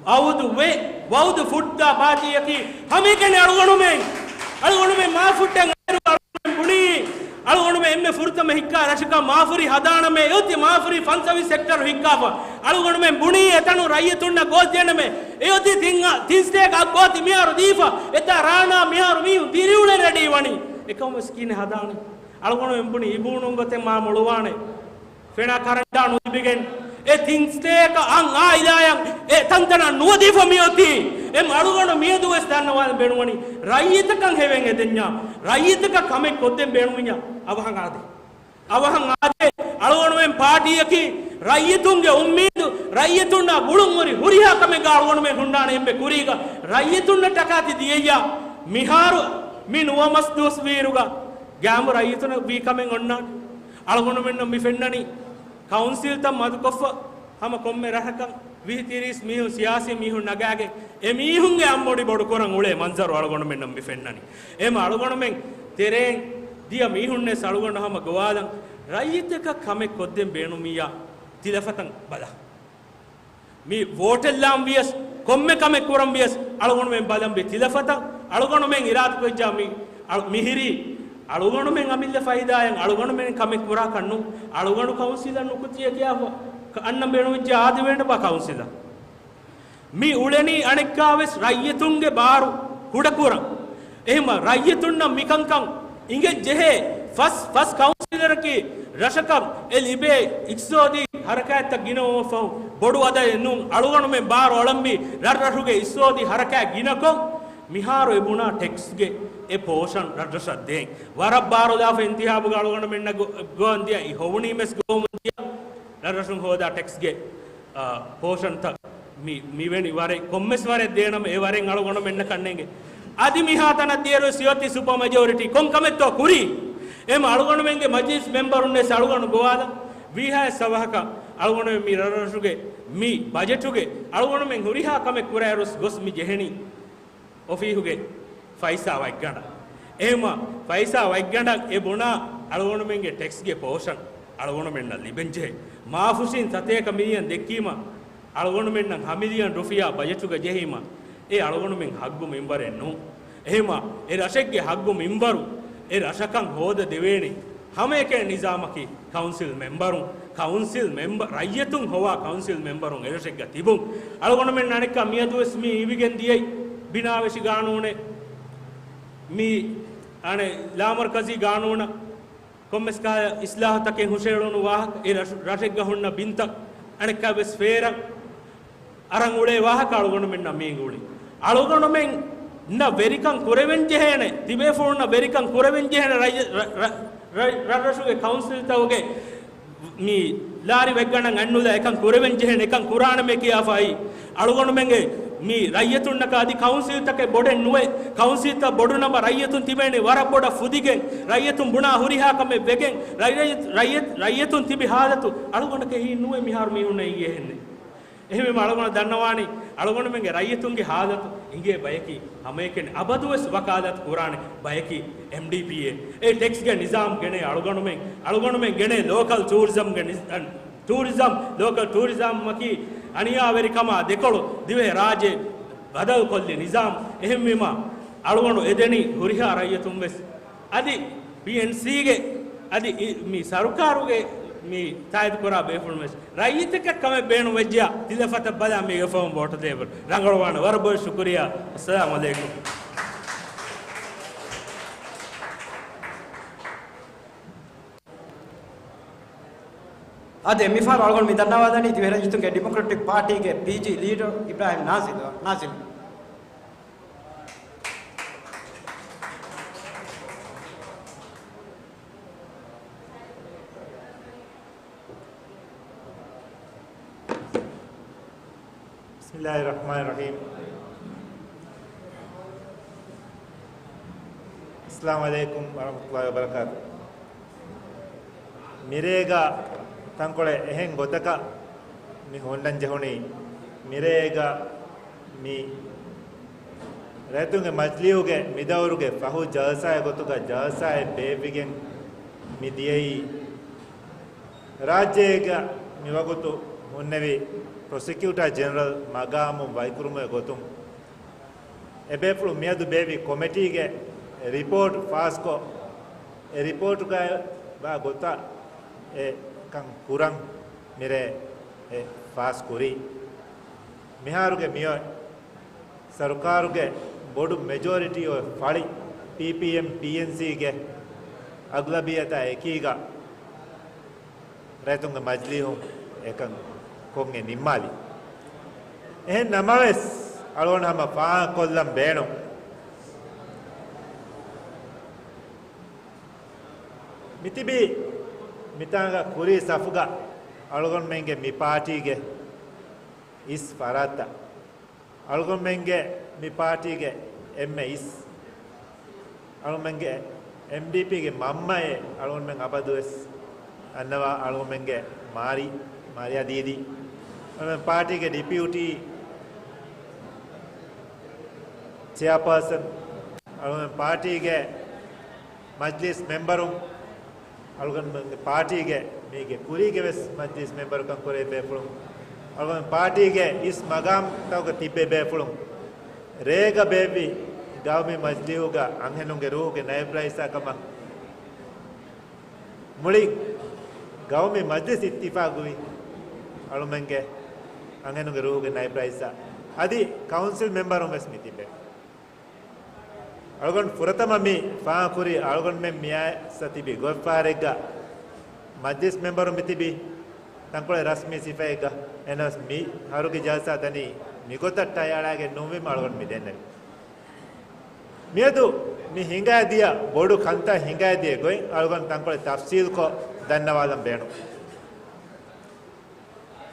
ވައުދު ވެ، ވައުދު ފުއްދާ ޕާޓީއަކީ ހަމައެކަނި އަޅުގަނޑުމެން. އަޅުގަނޑުމެން މާފުއްޓަށް އައިރު އަޅުގަނޑުމެން ބުނީ، އަޅުގަނޑުމެން އެންމެ ފުރަތަމަ ހިއްކާ ރަށަކަށް މާފުރި ހަދާނަމޭ، އެއޮތީ މާފުރި ފަންސަވީސް ހެކްޓަރު ހިއްކާފަ. އަޅުގަނޑުމެން ބުނީ އެތަނު ރައްޔިތުންނަށް ގޯސް ދޭނަމޭ، އެއޮތީ ތިން، ތިން ސްޓޭކް އަށް ގޯތި މިހާރު ދީފަ، އެތާ ރާނާ މިހާރު މީހުން ދިރިއުޅެން ރެޑީ ވަނީ. އެކަމަސް ކީނެ ހަދާނީ. އަޅުގަނޑުމެން ބުނީ އިބޫނުން ގޮތެއް މާ މޮޅުވާނެ. ފެނާ ކަރަންޓާ ނުލިބިގެން، އެ ތިން ސްޓޭކަށް އަން އާއިލާއަށް އެ ތަންތަނަށް ނުވަދީފަ މިއޮތީ. އެ އަޅުގަނޑު މިއަދުވެސް ދަންނަވާލަން ބޭނުންވަނީ، ރައްޔިތަކަށް ހެވެން އެދެންޏާ، ރައްޔިތަކަށް ކަމެއް ކޮށްދެން ބޭނުމިއްޔާ، އަވަހަށް އާދޭ. އަވަހަށް އާދޭ، އަޅުގަނޑުމެން ޕާޓީއަކީ ރައްޔިތުންގެ އުއްމީދު، ރައްޔިތުންނާ ގުޅުންހުރި ހުރިހާ ކަމެއްގަ އަޅުގަނޑުމެން ހުންނާނެ އެންމެ ކުރީގަ. ރައްޔިތުންނަށް ޓަކާތި ދިޔައްޔާ، މިހާރު މި ނުވަ މަސް ދުވަސް ވީއިރުގަ ގާއިމު ރައްޔިތުންނަށް ވީ ކަމެއް އޮންނާނެ. އަޅުގަނޑުމެންނަށް މި ފެންނަނީ، ކައުންސިލްތައް މަދުކޮށްފަ ހަމަ ކޮންމެ ރަށަކަށް ވިހި ތިރީސް މީހުން، ސިޔާސީ މީހުން ނަގާގެން އެ މީހުންގެ އަނބޮޑި ބޮޑުކުރަން އުޅޭ މަންޒަރު އަޅުގަނޑުމެންނަށް މި ފެންނަނީ. އެހެން އަޅުގަނޑުމެން ތެރޭން ދިޔަ މީހުންނެސް އަޅުގަނޑު ހަމަ ގޮވާލަން، ރައްޔިތަކަށް ކަމެއް ކޮށްދޭން ބޭނުމިއްޔާ ތިލަފަތަށް ބަލާ. މި ވޯޓެއް ލާން ވިޔަސް، ކޮންމެ ކަމެއް ކުރަން ވިޔަސް، އަޅުގަނޑުމެން ބަލަން ބި ތިލަފަތަށް. އަޅުގަނޑުމެން އިރާދަކުރެއްޖާ މި، އަޅު-، މިހިރީ އަޅުގަނޑުމެން އަމިއްލަ ފައިދާއަށް އަޅުގަނޑުމެން ކަމެއް ކުރާ ކަންނު، އަޅުގަނޑު ކައުންސިލަށް ނުކުތީ ކިޔާފަ އަންނަ ބޭނުންވެއްޖެ އާދެވޭނެ ބާ ކައުންސިލަށް. މި އުޅެނީ އަނެއްކާވެސް ރައްޔިތުންގެ ބާރު ކުޑަކުރަން. އެހެންމަ ރައްޔިތުންނަށް މިކަންކަން އިނގެން ޖެހޭ ފަސް، ފަސް ކައުންސިލަރަކީ ރަށަކަށް އެ ލިބޭ އިޤްތިޞާދީ ހަރަކާތްތައް ގިނަވުމަށްފަހު ބޮޑު އަދަދެއް ނޫން. އަޅުގަނޑުމެން ބާރު އަޅަންވީ ރަށްރަށުގެ އިޤްތިޞާދީ ހަރަކާތް ގިނަކޮށް، މިހާރު އެ ބުނާ ޓެކްސްގެ އެ ޕޯޝަން ރަށްރަށަށް ދޭން. ވަރަށް ބާރުލާފަ އިންތިހާބުގަ އަޅުގަނޑުމެންނަށް ގޮ-، ގޮވަން ދިޔަ އި ހޮވުނީމެސް ގޮވަމުން ދިޔަ ރަށްރަށުން ހޯދާ ޓެކްސްގެ އާ، ޕޯޝަންތައް މި، މިވެނި ވަރެއް، ކޮންމެސް ވަރެއް ދޭނަމަ އެ ވަރެއް އަޅުގަނޑުމެންނަކަށް ނޭނގެ. އަދި މިހާ ތަނަށް ދިޔައިރު ސިޔޮތި ސުޕަ މެޖޯރިޓީ ކޮން ކަމެއްތޯ ކުރީ؟ އެމަ އަޅުގަނޑުމެންގެ މަޖިލިސް މެމްބަރުން ވެސް އަޅުގަނޑު ގޮވާލަ ވީހާ ސަވަހަކަށް އަޅުގަނޑުމެން މި ރަށްރަށުގެ މި ބަޖެޓުގެ އަޅުގަނޑުމެން ހުރިހާ ކަމެއް ކުރާއިރު ގޮސް މި ޖެހެނީ އޮފީހުގެ ފައިސާ ވަތްގަނޑަށް. އެހެމަ ފައިސާ ވަތްގަނޑަށް އެ ބުނާ އަޅުގަނޑުމެންގެ ޓެކްސްގެ ޕޯޝަން އަޅުގަނޑުމެންނަށް ލިބެންޖެހޭ. މާފުށިން ސަތޭކަ މިލިއަން ދެއްކީމަ އަޅުގަނޑުމެންނަށް ހަ މިލިއަން ރުފިޔާ ބަޖެޓުގަ ޖެހީމަ އެ އަޅުގަނޑުމެން ހައްގު މިންވަރެއް ނޫން. އެހެމަ އެ ރަށެއްގެ ހައްގު މިންވަރު އެ ރަށަކަށް ހޯދަ ދެވޭނެ ހަމައެކަނި ނިޒާމަކީ ކައުންސިލް މެމްބަރުން، ކައުންސިލް މެމްބަ-، ރައްޔިތުން ހޮވާ ކައުންސިލް މެމްބަރުން އެރަށެއްގަ ތިބުން. އަޅުގަނޑުމެން އަނެއްކާ މިއަދުވެސް މި އިވިގެން ދިޔައީ ބިނާވެށި ގާނޫނެއް، މި އަނެއް ލާމަރްކަޒީ ގާނޫނަށް ކޮންމެސް ކަހަލަ އިސްލާހުތަކެއް ހުށައެޅުނު ވާހަކަ، އެ ރަށު-، ރަށެއްގަ ހުންނަ ބިންތައް އަނެއްކާވެސް ފޭރަށް އަރަން އުޅޭ ވާހަކަ އަޅުގަނޑުމެންނަށް މި އިނގުޅި. އަޅުގަނޑުމެންނަށް ވެރިކަން ކުރެވެން ޖެހޭނެ، ތިބޭފުޅުންނަށް ވެރިކަން ކުރެވެން ޖެހޭނެ ރައްޔ-، ރަ-، ރަ-، ރަށްރަށުގެ ކައުންސިލްތަކުގެ މި ލާރި ވެއްގަނޑަށް އަންނުލާ އެކަން ކުރެވެން ޖެހޭނެ، އެކަން ކުރާނަމޭ ކިޔާފައި އަޅުގަނޑުމެންގެ މި ރައްޔިތުންނަކަށް އަދި ކައުންސިލްތަކެއް ބޮޑެއް ނުވެ، ކައުންސިލްތައް ބޮޑު ނަމަ ރައްޔިތުން ތިބޭނެ ވަރަށް ބޮޑަށް ފުދިގެން، ރައްޔިތުން ބުނާ ހުރިހާ ކަމެއް ވެގެން، ރައްޔި-، ރައްޔި-، ރައްޔިތުން ތިބި ހާލަތު އަޅުގަނޑަކަށް ހީން ނުވެ މިހާރު މީހުންނަށް އިނގޭ ހެންނެއް. އެހެންވީމަ އަޅުގަނޑު ދަންނަވާނީ، އަޅުގަނޑުމެންގެ ރައްޔިތުންގެ ހާލަތު އިނގޭ ބަޔަކީ ހަމައެކަނި އަބަދުވެސް ވަކާލަތު ކުރާނެ ބަޔަކީ އެމްޑީޕީއޭ. އެ ޓެކްސްގެ ނިޒާމް ގެނޭ އަޅުގަނޑުމެން، އަޅުގަނޑުމެން ގެނޭ ލޯކަލް ޓޫރިޒަމްގެ ނިޒ-، އަން، ޓޫރިޒަމް، ލޯކަލް ޓޫރިޒަމްއަކީ އަނިޔާވެރިކަމާ ދެކޮޅު ދިވެހި ރާއްޖެ ބަދަލުކޮށްލި ނިޒާމް. އެހެންވީމަ އަޅުގަނޑު އެދެނީ ހުރިހާ ރައްޔިތުން ވެސް އަދި ޕީއެންސީގެ އަދި އި-، މި ސަރުކާރުގެ މި ތާއީދު ކުރާ ބޭފުޅުން ވެސް ރައްޔިތަކަށް ކަމެއް ބޭނުން ވެއްޖެޔާ ތިލަފަތަށް ބަލާ މީގެ ފަހުން ވޯޓު ދޭ ރަނގަޅުވާނެ. ވަރަށް ބޮޑަށް ޝުކުރިއްޔާ. އައްސަލާމު ޢަލައިކުމް. އާދެ، މިފަހަރު އަޅުގަނޑު މި ދަންނަވާލަނީ ދިވެހިރައްޔިތުންގެ ޑިމޮކްރެޓިކް ޕާޓީގެ ޕީޖީ ލީޑަރ އިބްރާހިމް ނާޒިލް، ނާޒިލް. بسم الله الرحمن الرحيم. السلام عليكم ورحمة الله وبركاته. މިރޭގަ ތަންކޮޅެއް އެހެން ގޮތަކަށް މި ހުންނަން ޖެހުނީ، މިރޭގަ މި ރައްޔިތުންގެ މަޖިލީހުގެ މިދައުރުގެ ފަހު ޖަލްސާއެއް ގޮތުގަ ޖަލްސާއެއް ބޭއްވިގެން މި ދިޔައީ، ރާއްޖޭގަ މިވަގުތު ހުންނެވި ޕްރޮސިކިއުޓާ ޖެނެރަލް މަގާމުން ވަކިކުރުމުގެ ގޮތުން އެބޭފުޅުން މިއަދު ބޭއްވި ކޮމިޓީގެ ރިޕޯޓް ފާސްކޮށް، އެ ރިޕޯޓުގައި ވާ ގޮތަށް އެ ކަން ކުރަން މިރޭ އެ ފާސް ކުރީ. މިހާރުގެ މިއޮތް ސަރުކާރުގެ ބޮޑު މެޖޯރިޓީ އޮތް ފަޅި ޕީޕީއެމް ޕީއެންސީގެ އަޣްލަބިއްޔަތާ އެކީގަ ރައްޔިތުންގެ މަޖިލީހުން އެކަން ކޮށްގެން ނިންމާލި. އެހެން ނަމަވެސް، އަޅުގަނޑު ހަމަ ފާހަގަކޮށްލަން ބޭނުން. މިތިބީ މިތާނގަ ކުރީ ސަފުގަ އަޅުގަނޑުމެންގެ މި ޕާޓީގެ އިސް ފަރާތްތައް. އަޅުގަނޑުމެންގެ މި ޕާޓީގެ އެންމެ އިސް، އަޅުގަނޑުމެންގެ އެމްޑީޕީގެ މަންމައޭ، އަޅުގަނޑުމެން އަބަދުވެސް އަންނަވާ އަޅުގަނޑުމެންގެ މާރި، މާރިޔާ ދީދީ، އަޅުގަނޑުމެން ޕާޓީގެ ޑިޕިއުޓީ ޗެއާޕާސަން، އަޅުގަނޑުމެން ޕާޓީގެ މަޖްލިސް މެމްބަރުން، އަޅުގަނޑުމެންގެ ޕާޓީގެ މީގެ ކުރީގެ ވެސް މަޖްލިސް މެމްބަރުކަން ކުރޭ ބޭފުޅުން، އަޅުގަނޑު ޕާޓީގެ އިސް މަގާމްތަކުގަ ތިއްބެވި ބޭފުޅުން، ރޭގަ ބޭއްވި ގައުމީ މަޖްލީހުގަ އަންހެނުންގެ ރޫހުގެ ނައިބް ރައީސާ ކަމަށް މުޅި ގައުމީ މަޖްލިސް އިއްތިފާގުވި އަޅުމެންގެ އަންހެނުންގެ ރޫހުގެ ނައިބް ރައީސާ އަދި ކައުންސިލް މެމްބަރުން ވެސް މި ތިބޭ. އަޅުގަނޑު ފުރަތަމަ މި ފާހަގަކުރީ އަޅުގަނޑުމެން މިއައިސް ތިބި ގޮތްފަހަރެއްގަ މަޖްލިސް މެމްބަރުން މިތިބީ ތަންކޮޅެއް ރަސްމީ ސިފައެއްގަ. އެހެނަސް މި ހަރުގެ ޖަލްސާ ދަނީ މިގޮތަށް ޓައި އަޅާގެން ނޫންވީމަ އަޅުގަނޑު މި ދެންނެވި. މިއަދު މި ހިނގައިދިޔަ ބޮޑު ކަންތައް ހިނގައިދިޔަ ގޮތް އަޅުގަނޑު ތަންކޮޅެއް ތަފްސީލްކޮށް ދަންނަވާލަން ބޭނުން.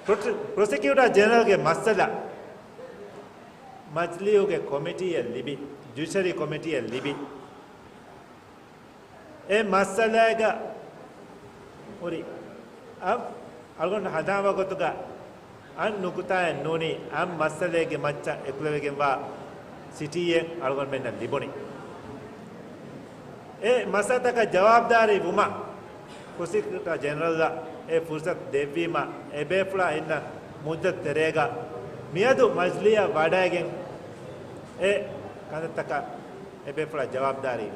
ޕްރޮ-، ޕްރޮސިކިއުޓާ ޖެނެރަލްގެ މައްސަލަ މަޖްލީހުގެ ކޮމިޓީއަށް ލިބި، ޖުޑިޝަރީ ކޮމިޓީއަށް ލިބި. އެ މައްސަލައިގަ ހުރި އަ-، އަޅުގަނޑު ހަނދާންވާ ގޮތުގަ އަން ނުކުތާއެއް ނޫނީ އަން މައްސަލައެއްގެ މައްޗަށް އެކުލެވިގެންވާ ސިޓީއެއް އަޅުގަނޑުމެންނަށް ލިބުނީ. އެ މައްސަލަތަކަށް ޖަވާބުދާރީ ވުމަށް ޕްރޮސިކިއުޓާ ޖެނެރަލްއަށް އެ ފުރުސަތު ދެއްވީމަ، އެބޭފުޅާ އިންނަ މުއްދަތު ތެރޭގަ މިއަދު މަޖްލީހަށް ވަޑައިގެން އެ ކަންތައްތަކަށް އެބޭފުޅާ ޖަވާބުދާރީ.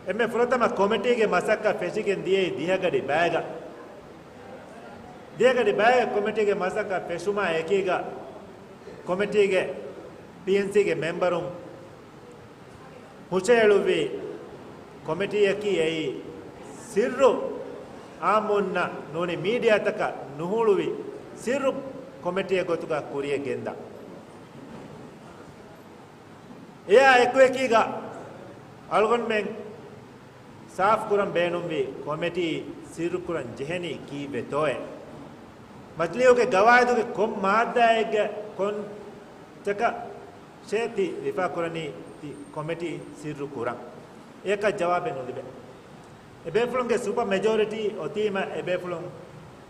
އެންމެ ފުރަތަމަ ކޮމިޓީގެ މަސައްކަތް ފެށިގެން ދިޔައީ ދިހަގަޑި ބައިގަ. ދިހަގަޑި ބައިގަ ކޮމިޓީގެ މަސައްކަތް ފެށުމާ އެކީގަ ކޮމިޓީގެ ޕީއެންސީގެ މެމްބަރުން ހުށައެޅުއްވި ކޮމިޓީއަކީ އެއީ ސިއްރު އާއްމުންނަށް ނޫނީ މީޑިއާތަކަށް ނުހުޅުވި ސިއްރު ކޮމިޓީއެއް ގޮތުގަ ކުރިޔަށް ގެންދާ. އެއާ އެކުއެކީގަ އަޅުގަނޑުމެން ސާފުކުރަން ބޭނުންވީ ކޮމިޓީ ސިއްރުކުރަން ޖެހެނީ ކީއްވެތޯއޭ؟ މަޖްލީހުގެ ގަވާއިދުގެ ކޮން މާއްދާއެއްގެ ކޮން ތަކަށޭ ތި ރިފާކުރަނީ ތި ކޮމިޓީ ސިއްރު ކުރަން؟ އެއަކަށް ޖަވާބެއް ނުލިބޭ. އެބޭފުޅުންގެ ސުޕަ މެޖޯރިޓީ އޮތީމަ އެބޭފުޅުން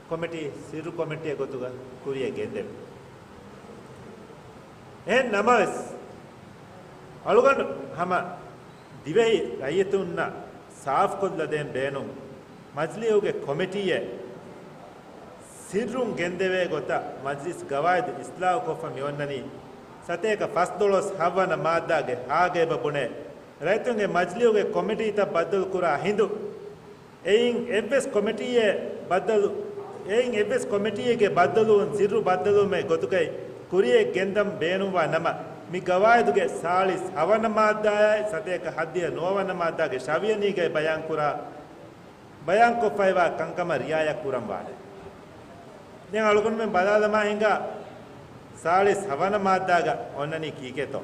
ކޮމިޓީ ސިއްރު ކޮމިޓީއެއް ގޮތުގަ ކުރިޔަށް ގެންދެވި. އެހެން ނަމަވެސް، އަޅުގަނޑު ހަމަ ދިވެހި ރައްޔިތުންނަށް ސާފުކޮށްލަދޭން ބޭނުން، މަޖްލީހުގެ ކޮމިޓީއެއް ސިއްރުން ގެންދެވޭ ގޮތަށް މަޖްލިސް ގަވާއިދު އިސްލާހުކޮށްފަ މިއޮންނަނީ، ސަތޭކަ ފަސްދޮޅަސް ހަވަނަ މާއްދާގެ ހާގަ އެބަ ބުނޭ، ރައްޔިތުންގެ މަޖްލީހުގެ ކޮމިޓީތައް ބައްދަލުކުރާ ހިނދު، އެއިން އެއްވެސް ކޮމިޓީއެއް ބައްދަލު، އެއިން އެއްވެސް ކޮމިޓީއެއްގެ ބައްދަލުވުން ސިއްރު ބައްދަލުވުމެއް ގޮތުގައި ކުރިޔަށް ގެންދަން ބޭނުންވާ ނަމަ، މި ގަވާއިދުގެ ސާޅީސް ހަވަނަ މާއްދާއާއި ސަތޭކަ ހައްދިހަ ނުވަވަނަ މާއްދާގެ ޝަވިޔަނީގައި ބަޔާންކުރާ، ބަޔާންކޮށްފައިވާ ކަންކަމަށް ރިއާޔަތް ކުރަން ވާނެ. ދެން އަޅުގަނޑުމެން ބަލާލަމާ ހިނގާ ސާޅީސް ހަވަނަ މާއްދާގަ އޮންނަނީ ކީކޭތޯ؟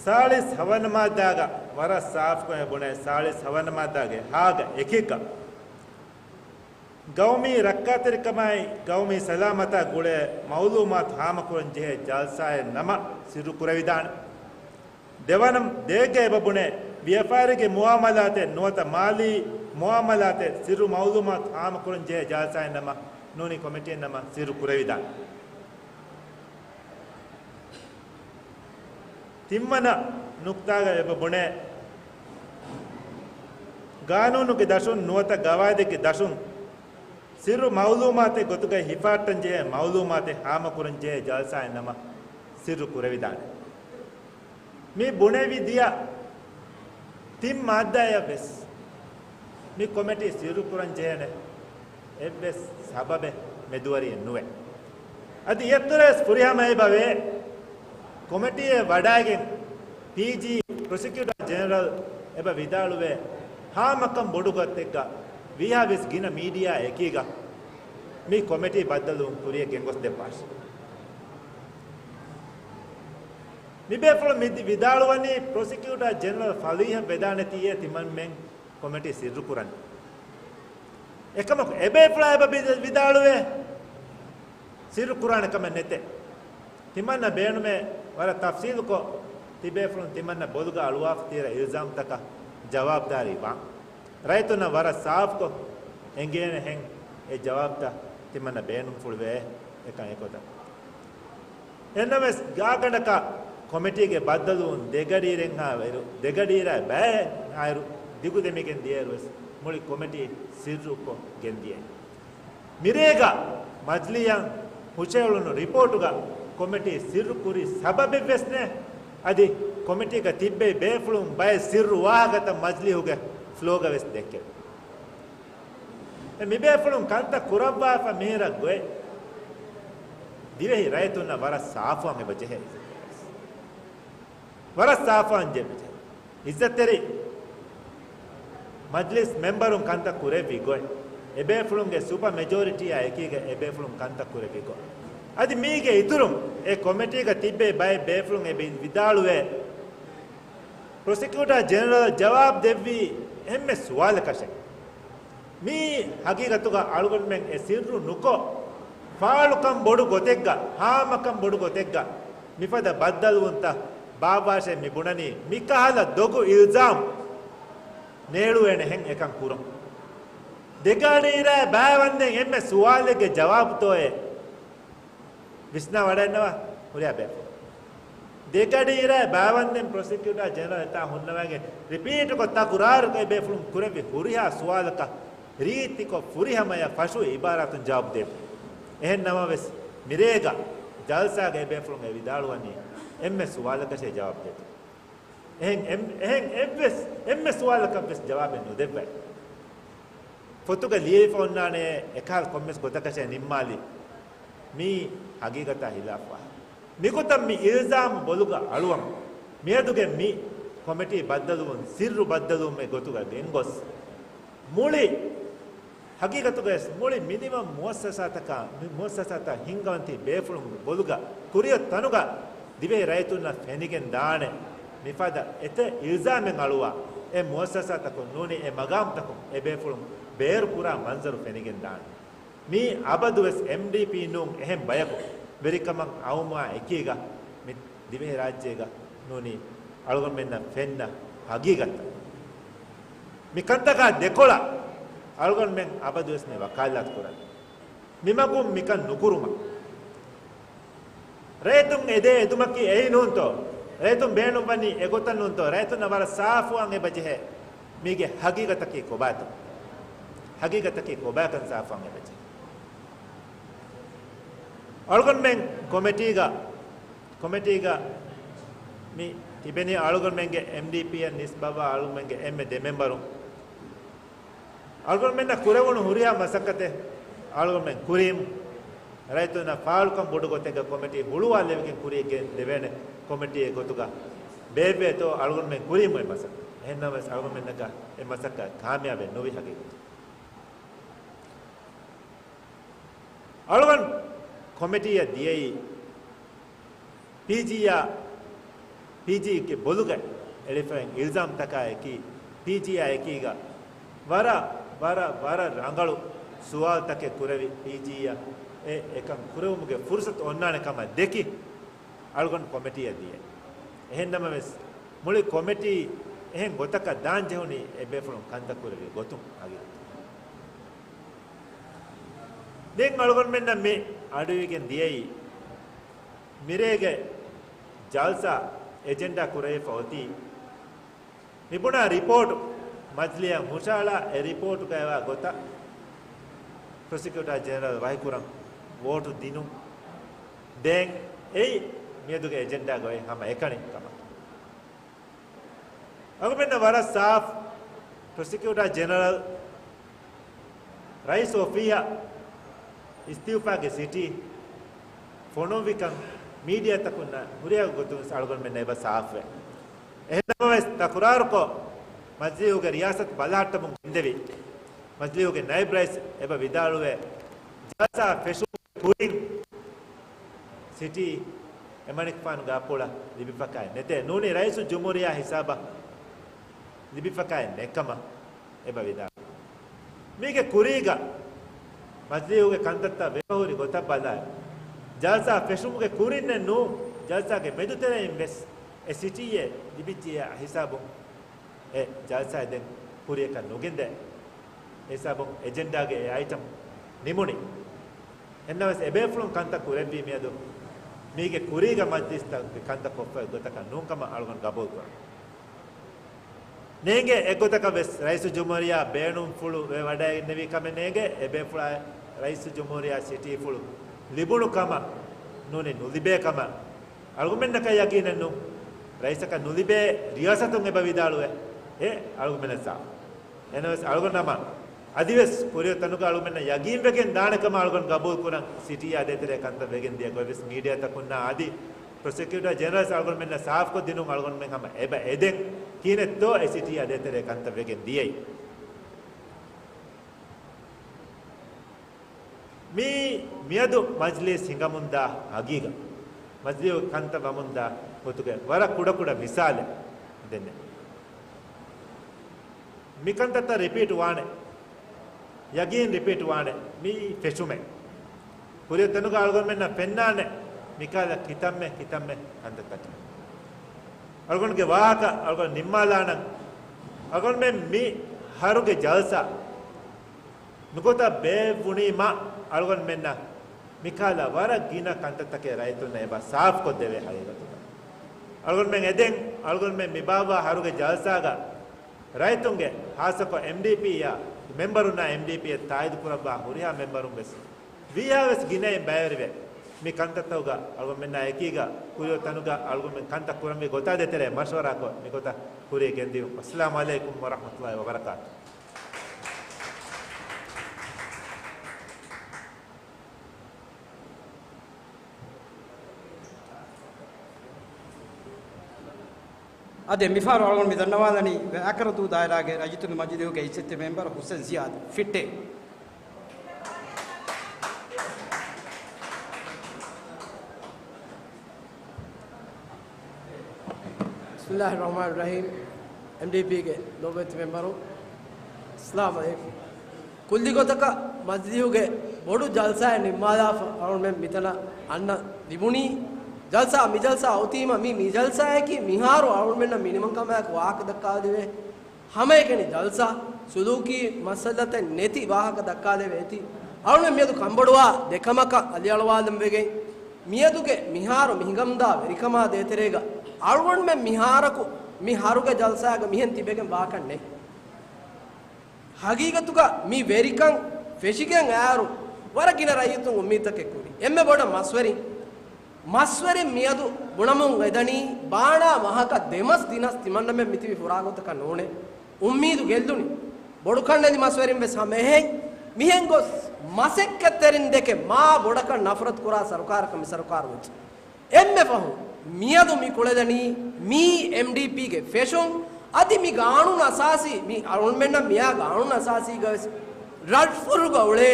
ސާޅީސް ހަވަނަ މާއްދާގަ ވަރަށް ސާފުކޮށް ބުނޭ، ސާޅީސް ހަވަނަ މާއްދާގެ ހާގަ އެކެއްގަ، ގައުމީ ރައްކާތެރިކަމާއި ގައުމީ ސަލާމަތާ ގުޅޭ މައުލޫމާތު ހާމަކުރަން ޖެހޭ ޖަލްސާއެއް ނަމަ ސިއްރު ކުރެވިދާނެ. ދެވަނަ ދޭއްގަ އެބަ ބުނޭ، ވިޔަފާރީގެ މުއާމަލާތެއް ނުވަތަ މާލީ މުއާމަލާތެއް ސިއްރު މައުލޫމާތު ހާމަކުރަން ޖެހޭ ޖަލްސާއެއް ނަމަ ނޫނީ ކޮމިޓީއެއް ނަމަ ސިއްރު ކުރެވިދާނެ. ތިންވަނަ ނުކްތާގަ އެބަ ބުނޭ، ގާނޫނުގެ ދަށުން ނުވަތަ ގަވާއިދެއްގެ ދަށުން ސިއްރު މައުލޫމާތެއް ގޮތުގައި ހިފާއްޓަން ޖެހޭ މައުލޫމާތެއް ހާމަކުރަން ޖެހޭ ޖަލްސާއެއް ނަމަ ސިއްރު ކުރެވިދާނެ. މި ބުނެވި ދިޔަ ތިން މާއްދާއަށް ވެސް މި ކޮމިޓީ ސިއްރު ކުރަން ޖެހޭނެ އެއްވެސް ސަބަބެއް މެދުވެރިއެއް ނުވޭ. އަދި އެއަށްތުރައަށް ފުރިހަމަ އެބަވޭ، ކޮމިޓީއެއް ވަޑައިގެން ޕީޖީ ޕްރޮސިކިއުޓާ ޖެނެރަލް އެބަ ވިދާޅުވޭ، ހާމަކަން ބޮޑު ގޮތެއްގަ ވީހާވެސް ގިނަ މީޑިއާ އެކީގަ މި ކޮމިޓީ ބައްދަލުވުން ކުރިޔަށް ގެންގޮސްދެއްވާށި. މިބޭފުޅުން މި ވިދާޅުވަނީ ޕްރޮސިކިއުޓާ ޖެނެރަލް ފަލީހަށް ވެދާނެތީއޭ ތިމަންމެން ކޮމިޓީ ސިއްރު ކުރަނީ. އެކަމަކު އެބޭފުޅާ އެބަ ވި-، ވިދާޅުވޭ ސިއްރު ކުރާނެ ކަމެއް ނެތޭ. ތިމަންނަ ބޭނުމޭ ވަރަށް ތަފްސީލުކޮށް ތިބޭފުޅުން ތިމަންނަ ބޮލުގަ އަޅުވާފަ ތިއިރަ އިލްޒާމްތަކަށް ޖަވާބުދާރީ ވާން. ރައްޔިތުންނަށް ވަރަށް ސާފުކޮށް އެނގޭނެހެން އެ ޖަވާބުތައް ތިމަންނަ ބޭނުންފުޅުވޭ އެކަން އެގޮތަށް. އެހެންނަމަވެސް، ގާގަނޑަކަށް ކޮމިޓީގެ ބައްދަލުވުން ދެގަޑިއިރެއްހާ ވައިރު، ދެގަޑިއިރާ ބައެއް އައިރު ދިގުދެމިގެން ދިޔައިރުވެސް މުޅި ކޮމިޓީ ސިއްރުކޮށް ގެންދިޔައި. މިރޭގަ މަޖްލީހަށް ހުށައެޅުނު ރިޕޯޓުގަ ކޮމިޓީ ސިއްރު ކުރި ސަބަބެއްވެސް ނެތް. އަދި ކޮމިޓީގަ ތިއްބެވި ބޭފުޅުން ބައެއް ސިއްރު ވާހަކަތައް މަޖްލީހުގެ ފްލޯގަ ވެސް ދެއްކެވި. އެ މިބޭފުޅުން ކަންތައް ކުރައްވާފަ މިހިރަ ގޮތް ދިވެހި ރައްޔިތުންނަށް ވަރަށް ސާފުވާން އެބަ ޖެހޭ. ވަރަށް ސާފުވާން ޖެހޭ. އިއްޒަތްތެރި މަޖްލިސް މެމްބަރުން ކަންތައް ކުރެއްވި ގޮތް، އެބޭފުޅުންގެ ސުޕަ މެޖޯރިޓީއާ އެކީގަ އެބޭފުޅުން ކަންތައް ކުރެއްވި ގޮތް. އަދި މީގެ އިތުރުން އެ ކޮމިޓީގަ ތިއްބެވި ބައެއް ބޭފުޅުން އެބަ ވިދާޅުވޭ، ޕްރޮސިކިއުޓާ ޖެނެރަލް ޖަވާބު ދެއްވީ އެންމެ ސުވާލަކަށެއް. މީ ހަގީގަތުގަ އަޅުގަނޑުމެން އެ ސިއްރު ނުކޮށް، ފާޅުކަން ބޮޑު ގޮތެއްގަ، ހާމަކަން ބޮޑު ގޮތެއްގަ މިފަދަ ބައްދަލުވުންތައް ބާއްވާށޭ މި ބުނަނީ، މިކަހަލަ ދޮގު އިލްޒާމް ނޭޅުވޭނެހެން އެކަން ކުރުން. ދެގަޑިއިރާ ބައިވަންދެން އެންމެ ސުވާލެއްގެ ޖަވާބުތޯއޭ؟ ވިސްނާ ވަޑައިންނަވާ ހުރިހާ ބޭފުޅުން. ދެގަޑިއިރާ ބައިވަންދެން ޕްރޮސިކިއުޓާ ޖެނެރަލް އެތާ ހުންނަވައިގެން ރިޕީޓުކޮށް ތަކުރާރުކޮށް އެބޭފުޅުން ކުރެއްވި ހުރިހާ ސުވާލަކަށް ރީތިކޮށް ފުރިހަމަޔަށް ފަށު އިބާރާތުން ޖަވާބު ދޭ. އެހެން ނަމަވެސް، މިރޭގަ ޖަލްސާގަ އެބޭފުޅުން އެ ވިދާޅުވަނީ އެންމެ ސުވާލަކަށޭ ޖަވާބު ދޭ. އެހެން އެން-، އެހެން އެއްވެސް، އެންމެ ސުވާލަކަށްވެސް ޖަވާބެއް ނުދެއްވައި. ފޮތުގަ ލިޔެވިފަ އޮންނާނެ އެކަހަލަ ކޮންމެސް ގޮތަކަށޭ ނިންމާލި. މީ ހަގީގަތާ ހިލާފްވާ. މިގޮތަށް މި އިލްޒާމް ބޮލުގަ އަޅުވަން. މިއަދުގެ މި ކޮމިޓީ ބައްދަލުވުން، ސިއްރު ބައްދަލުވުމެއް ގޮތުގަ ގެންގޮސް، މުޅި ހަގީގަތުގައި މުޅި މިނިވަން މުއައްސަސާތަކާ، މި މުއައްސަސާތައް ހިންގަވަންތީ ބޭފުޅުން ބޮލުގަ ކުރިއަށް ތަނުގަ ދިވެހި ރައްޔިތުންނަށް ފެނިގެން ދާނެ. މިފަދަ އެތައް އިލްޒާމެއް އަޅުވާ އެ މުއައްސަސާތަކުން ނޫނީ އެ މަގާމްތަކުން އެ ބޭފުޅުން ބޭރު ކުރާ މަންޒަރު ފެނިގެން ދާނެ. މީ އަބަދުވެސް އެމްޑީޕީ ނޫން އެހެން ބަޔަކު ވެރިކަމަށް އައުމާ އެކީގަ މި ދިވެހިރާއްޖޭގަ ނޫނީ އަޅުގަނޑުމެންނަށް ފެންނަ ހަގީގަތްތައް. މި ކަންތަކާ ދެކޮޅަށް އަޅުގަނޑުމެން އަބަދުވެސް މި ވަކާލާތު ކުރަން. މިމަގުން މިކަން ނުކުރުމަށް. ރައްޔިތުން އެދޭ އެދުމަކީ އެއީ ނޫންތޯ؟ ރައްޔިތުން ބޭނުންވަނީ އެގޮތަށް ނޫންތޯ؟ ރައްޔިތުންނަށް ވަރަށް ސާފުވާން އެބަޖެހޭ. މީގެ ހަގީގަތަކީ ކޮބާތޯ؟ ހަގީގަތަކީ ކޮބާކަން ސާފުވާން އެބަޖެހޭ. އަޅުގަނޑުމެން ކޮމިޓީގަ، ކޮމިޓީގަ މި ތިބެނީ އަޅުގަނޑުމެންގެ އެމްޑީޕީއަށް ނިސްބަތްވާ އަޅުގަނޑުމެންގެ އެންމެ ދެ މެމްބަރުން. އަޅުގަނޑުމެންނަށް ކުރެވުނު ހުރިހާ މަސައްކަތެއް އަޅުގަނޑުމެން ކުރީމު، ރައްޔިތުންނަށް ފާޅުކަން ބޮޑު ގޮތެއްގަ ކޮމިޓީ ހުޅުވާލެވިގެން ކުރިއަށް ގެން ދެވޭނެ ކޮމިޓީއެއް ގޮތުގަ ބޭއްވޭތޯ އަޅުގަނޑުމެން ކުރީމު އެ މަސައްކަތް. އެހެންނަމަވެސް އަޅުގަނޑުމެންނަކަށް އެ މަސައްކަތް ކާމިޔާބެއް ނުވި ހަގީގަތެއް. އަޅުގަނޑު ކޮމިޓީއަށް ދިޔައީ ޕީޖީއާ، ޕީޖީގެ ބޮލުގަ އެޅިފައި އިލްޒާމްތަކާ އެކީ، ޕީޖީއާ އެކީގަ ވަރަށް، ވަރަށް، ވަރަށް ރަނގަޅު ސުވާލުތަކެއް ކުރެވި، ޕީޖީއާ އެ އެކަން ކުރެވުމުގެ ފުރުސަތު އޮންނާނެ ކަމަށް ދެކި، އަޅުގަނޑު ކޮމިޓީއަށް ދިޔަ. އެހެންނަމަވެސް، މުޅި ކޮމިޓީ އެހެން ގޮތަކަށް ދާން ޖެހުނީ އެބޭފުޅުން ކަންތައް ކުރެވި ގޮތުން ހަގީގަތު. ދެން އަޅުގަނޑުމެންނަށް މި އަޑުއިވިގެން ދިޔައީ، މިރޭގެ ޖަލްސާ އެޖެންޑާ ކުރެވިފަ އޮތީ، މިބުނާ ރިޕޯޓު މަޖިލީހަށް ހުށަހަޅާ، އެ ރިޕޯޓުގައިވާ ގޮތަށް ޕްރޮސިކިއުޓާ ޖެނެރަލް ވަހިކުރަން ވޯޓު ދިނުން. ދެން އެއީ މިއަދުގެ އެޖެންޑާގައި ހަމަ އެކަނި ކަމަށް. އަޅުގަނޑުމެންނަށް ވަރަށް ސާފު، ޕްރޮސިކިއުޓާ ޖެނެރަލް ރައީސް އޮފީހަށް އިސްތިއުފާގެ ސިޓީ ފޮނުއްވިކަން މީޑިއާތަކުންނަށް ހުރިހާ ގޮތުން އަޅުގަނޑުމެންނަށް އެބަ ސާފުވޭ. އެހެންނަމަވެސް، ތަކުރާރުކޮށް، މަޖިލީހުގެ ރިޔާސަތު ބަލަހައްޓަމުން ގެންދެވި، މަޖިލީހުގެ ނައިބް ރައީސް އެބަ ވިދާޅުވޭ، ޖަލްސާ ފެށުމުގެ ކުރިން ސިޓީ އެމަނިކުފާނުގެ އަތްޕުޅަށް ލިބިފަކާއެއް ނެތޭ. ނޫނީ ރައީސުލްޖުމްހޫރިއްޔާ ހިސާބަށް ލިބިފަކާއެއް ނެތްކަމަށް އެބަ ވިދާޅުވި. މީގެ ކުރީގަ މަޖިލީހުގެ ކަންތައްތައް ވެފަހުރި ގޮތަށް ބަލާއިރު، ޖަލްސާ ފެށުމުގެ ކުރިންނެއް ނޫން، ޖަލްސާގެ މެދުތެރެއިން ވެސް އެ ސިޓީއެއް ލިބިއްޖެޔާ ހިސާބުން އެ ޖަލްސާއެއް ދެން ކުރިޔަކަށް ނުގެންދޭ. އެ ހިސާބުން އެޖެންޑާގެ އެ އައިޓަމް ނިމުނީ. އެހެންނަމަވެސް، އެބޭފުޅުން ކަންތައް ކުރެއްވީ މިއަދު މީގެ ކުރީގަ މަޖްލިސްތަކުގެ ކަންތައް ކޮށްފައި ގޮތަކަށް ނޫންކަމަށް އަޅުގަނޑު ގަބޫލުކުރަން. ނޭނގޭ އެއްގޮތަކަށް ވެސް ރައީސުލްޖުމްހޫރިއްޔާ ބޭނުންފުޅު ވެވަޑައިގެންނެވި ކަމެއް ނޭނގޭ. އެބޭފުޅާ ރައީސުލްޖުމްހޫރިއްޔާ ސިޓީފުޅު ލިބުނު ކަމަށް ނޫނީ ނުލިބޭ ކަމަށް އަޅުގަނޑުމެންނަކަށް ޔަގީނެއް ނޫން. ރައީސަކަށް ނުލިބޭ ރިޔާސަތުން އެބަ ވިދާޅުވޭ. އެ އަޅުގަނޑުމެންނަށް ސާފު. އެހެންނަމަވެސް އަޅުގަނޑު ހަމަ އަދިވެސް ކުރިއަށް ތަނުގަ އަޅުގަނޑަށް ޔަގީންވެގެން ދާނެ ކަމަށް އަޅުގަނޑު ގަބޫލު ކުރަން ސިޓީއާ ދޭތެރޭ ކަންތައް ވެގެން ދިޔަ ގޮތް ވެސް މީޑިއާތަކުންނާ އަދި ޕްރޮސެކިއުޓާ ޖެނެރަލް އަޅުގަނޑުމެންނަށް ސާފްކޮށްދިނުން އަޅުގަނޑުމެން ހަމަ އެބަ އެދެން. ކިހިނެއްތޯ އެ ސިޓީއާ ދޭތެރޭ ކަންތައް ވެގެން ދިޔައީ. މީ މިއަދު މަޖްލީސް ހިނގަމުންދާ ހަގީގަ، މަޖްލީހުގެ ކަންތައް ވަމުންދާ ގޮތުގެ ވަރަށް ކުޑަކުޑަ މިސާލެއް ދެންނެވި. މިކަންތައްތައް ރިޕީޓް ވާނެ، ޔަގީން ރިޕީޓް ވާނެ. މީ ފެށުމެއް. ކުރިއަށް ތަނުގަ އަޅުގަނޑުމެންނަށް ފެންނާނެ މިކަހަލަ ކިތަންމެ ކިތަންމެ ކަންތައްތަކެއް. އަޅުގަނޑުގެ ވާހަކަ އަޅުގަނޑު ނިންމާލާނަން. އަޅުގަނޑުމެން މި ހަރުގެ ޖަލްސާ މިގޮތަށް ބޭއްވުނީމާ އަޅުގަނޑުމެންނަށް މިކަހަލަ ވަރަށް ގިނަ ކަންތައްތަކެއް ރައްޔިތުންނަށް އެބަ ސާފްކޮށްދެވޭ ހަގީގަތުގަ. އަޅުގަނޑުމެން އެދެން، އަޅުގަނޑުމެން މި ބާއްވާ ހަރުގެ ޖަލްސާގަ ރައްޔިތުންގެ، ހާއްސަކޮށް އެމްޑީޕީއާ މެމްބަރުންނާ އެމްޑީޕީއަށް ތާއީދު ކުރައްވާ ހުރިހާ މެމްބަރުން ވެސް ވީހާ ވެސް ގިނައިން ބައިވެރިވެ، މި ކަންތައްތަކުގަ އަޅުގަނޑުމެންނާ އެކީގަ ކުރިއޮތް ތަނުގަ އަޅުގަނޑުމެން ކަންތައް ކުރަންވީ ގޮތާ ދޭތެރޭ މަޝްވަރާކޮށް، މިގޮތަށް ކުރިޔަށް ގެންދިޔުން. އައްސަލާމު ޢަލައިކުމް ވަރަޙްމަތުﷲ ވަބަރަކާތު. އާދެ، މިފަހަރު އަޅުގަނޑު މި ދަންނަވާލަނީ ވެއަކަރަދޫ ދާއިރާގެ ރައްޔިތުންގެ މަޖިލީހުގެ އިއްޒަތްތެރި މެމްބަރު ހުސެން ޒިޔާދު ފިއްޓޭ. ބިސްމިއްލާހި ރަޙްމާނި ރަޙީމް. އެމްޑީޕީގެ ލޯބިވެތި މެމްބަރު، އައްސަލާމު ޢަލައިކުމް. ކުއްލިގޮތަކަށް މަޖިލީހުގެ ބޮޑު ޖަލްސާއެއް ނިންމާލާފަ އަޅުގަނޑުމެން މިތަނަށް އަންނަ ލިބުނީ. ޖަލްސާ، މި ޖަލްސާ އޮތީމަ މީ، މި ޖަލްސާއަކީ މިހާރު އަޅުގަނޑުމެންނަށް މިނިވަންކަމާއެކު ވާހަކަ ދައްކާލެވޭ ހަމައެކަނި ޖަލްސާ، ސުލޫކީ މައްސަލަތައް ނެތި ވާހަކަ ދައްކާލެވޭތީ. އަޅުގަނޑުމެން މިއަދު ކަންބޮޑުވާ ދެކަމަކަށް އަލިއަޅުވާލަން ވެގެން، މިއަދުގެ މިހާރު މިހިނގަމުންދާ ވެރިކަމާ ދޭތެރޭގަ އަޅުގަނޑުމެން މިހާރަކު މި ހަރުގެ ޖަލްސާގަ މިހެން ތިބެގެން ވާކަށް ނެތް. ހަގީގަތުގަ މި ވެރިކަން ފެށިގެން އައިއިރު، ވަރަށް ގިނަ ރައްޔިތުން އުއްމީދުތަކެއް ކުރި. އެންމެ ބޮޑަށް މަސްވެރިން، މަސްވެރިން މިއަދު ބުނަމުން އެދަނީ، ބާނާ މަހަކަށް ދެމަސް ދިނަސް ތިމަންނަމެން މިތިބީ ފުރާގޮތަކަށް ނޫނޭ. އުއްމީދު ގެއްލުނީ. ބޮޑުކަންނެލި މަސްވެރިން ވެސް ހަމަ އެހެން. މިހެން ގޮސް މަސައްކަތްތެރިން ދެކެ މާ ބޮޑަކަށް ނަފްރަތު ކުރާ ސަރުކާރަކަށް މި ސަރުކާރު ވެއްޖެ. އެންމެ ފަހު މިއަދު މި ކުޅެދަނީ މީ އެމްޑީޕީގެ ފެށުން. އަދި މި ގާނޫނު އަސާސީ، މި އަޅުގަނޑުމެންނަށް މިއާ ގާނޫނު އަސާސީގަ ވެސް ރަށްފުށުގަ އުޅޭ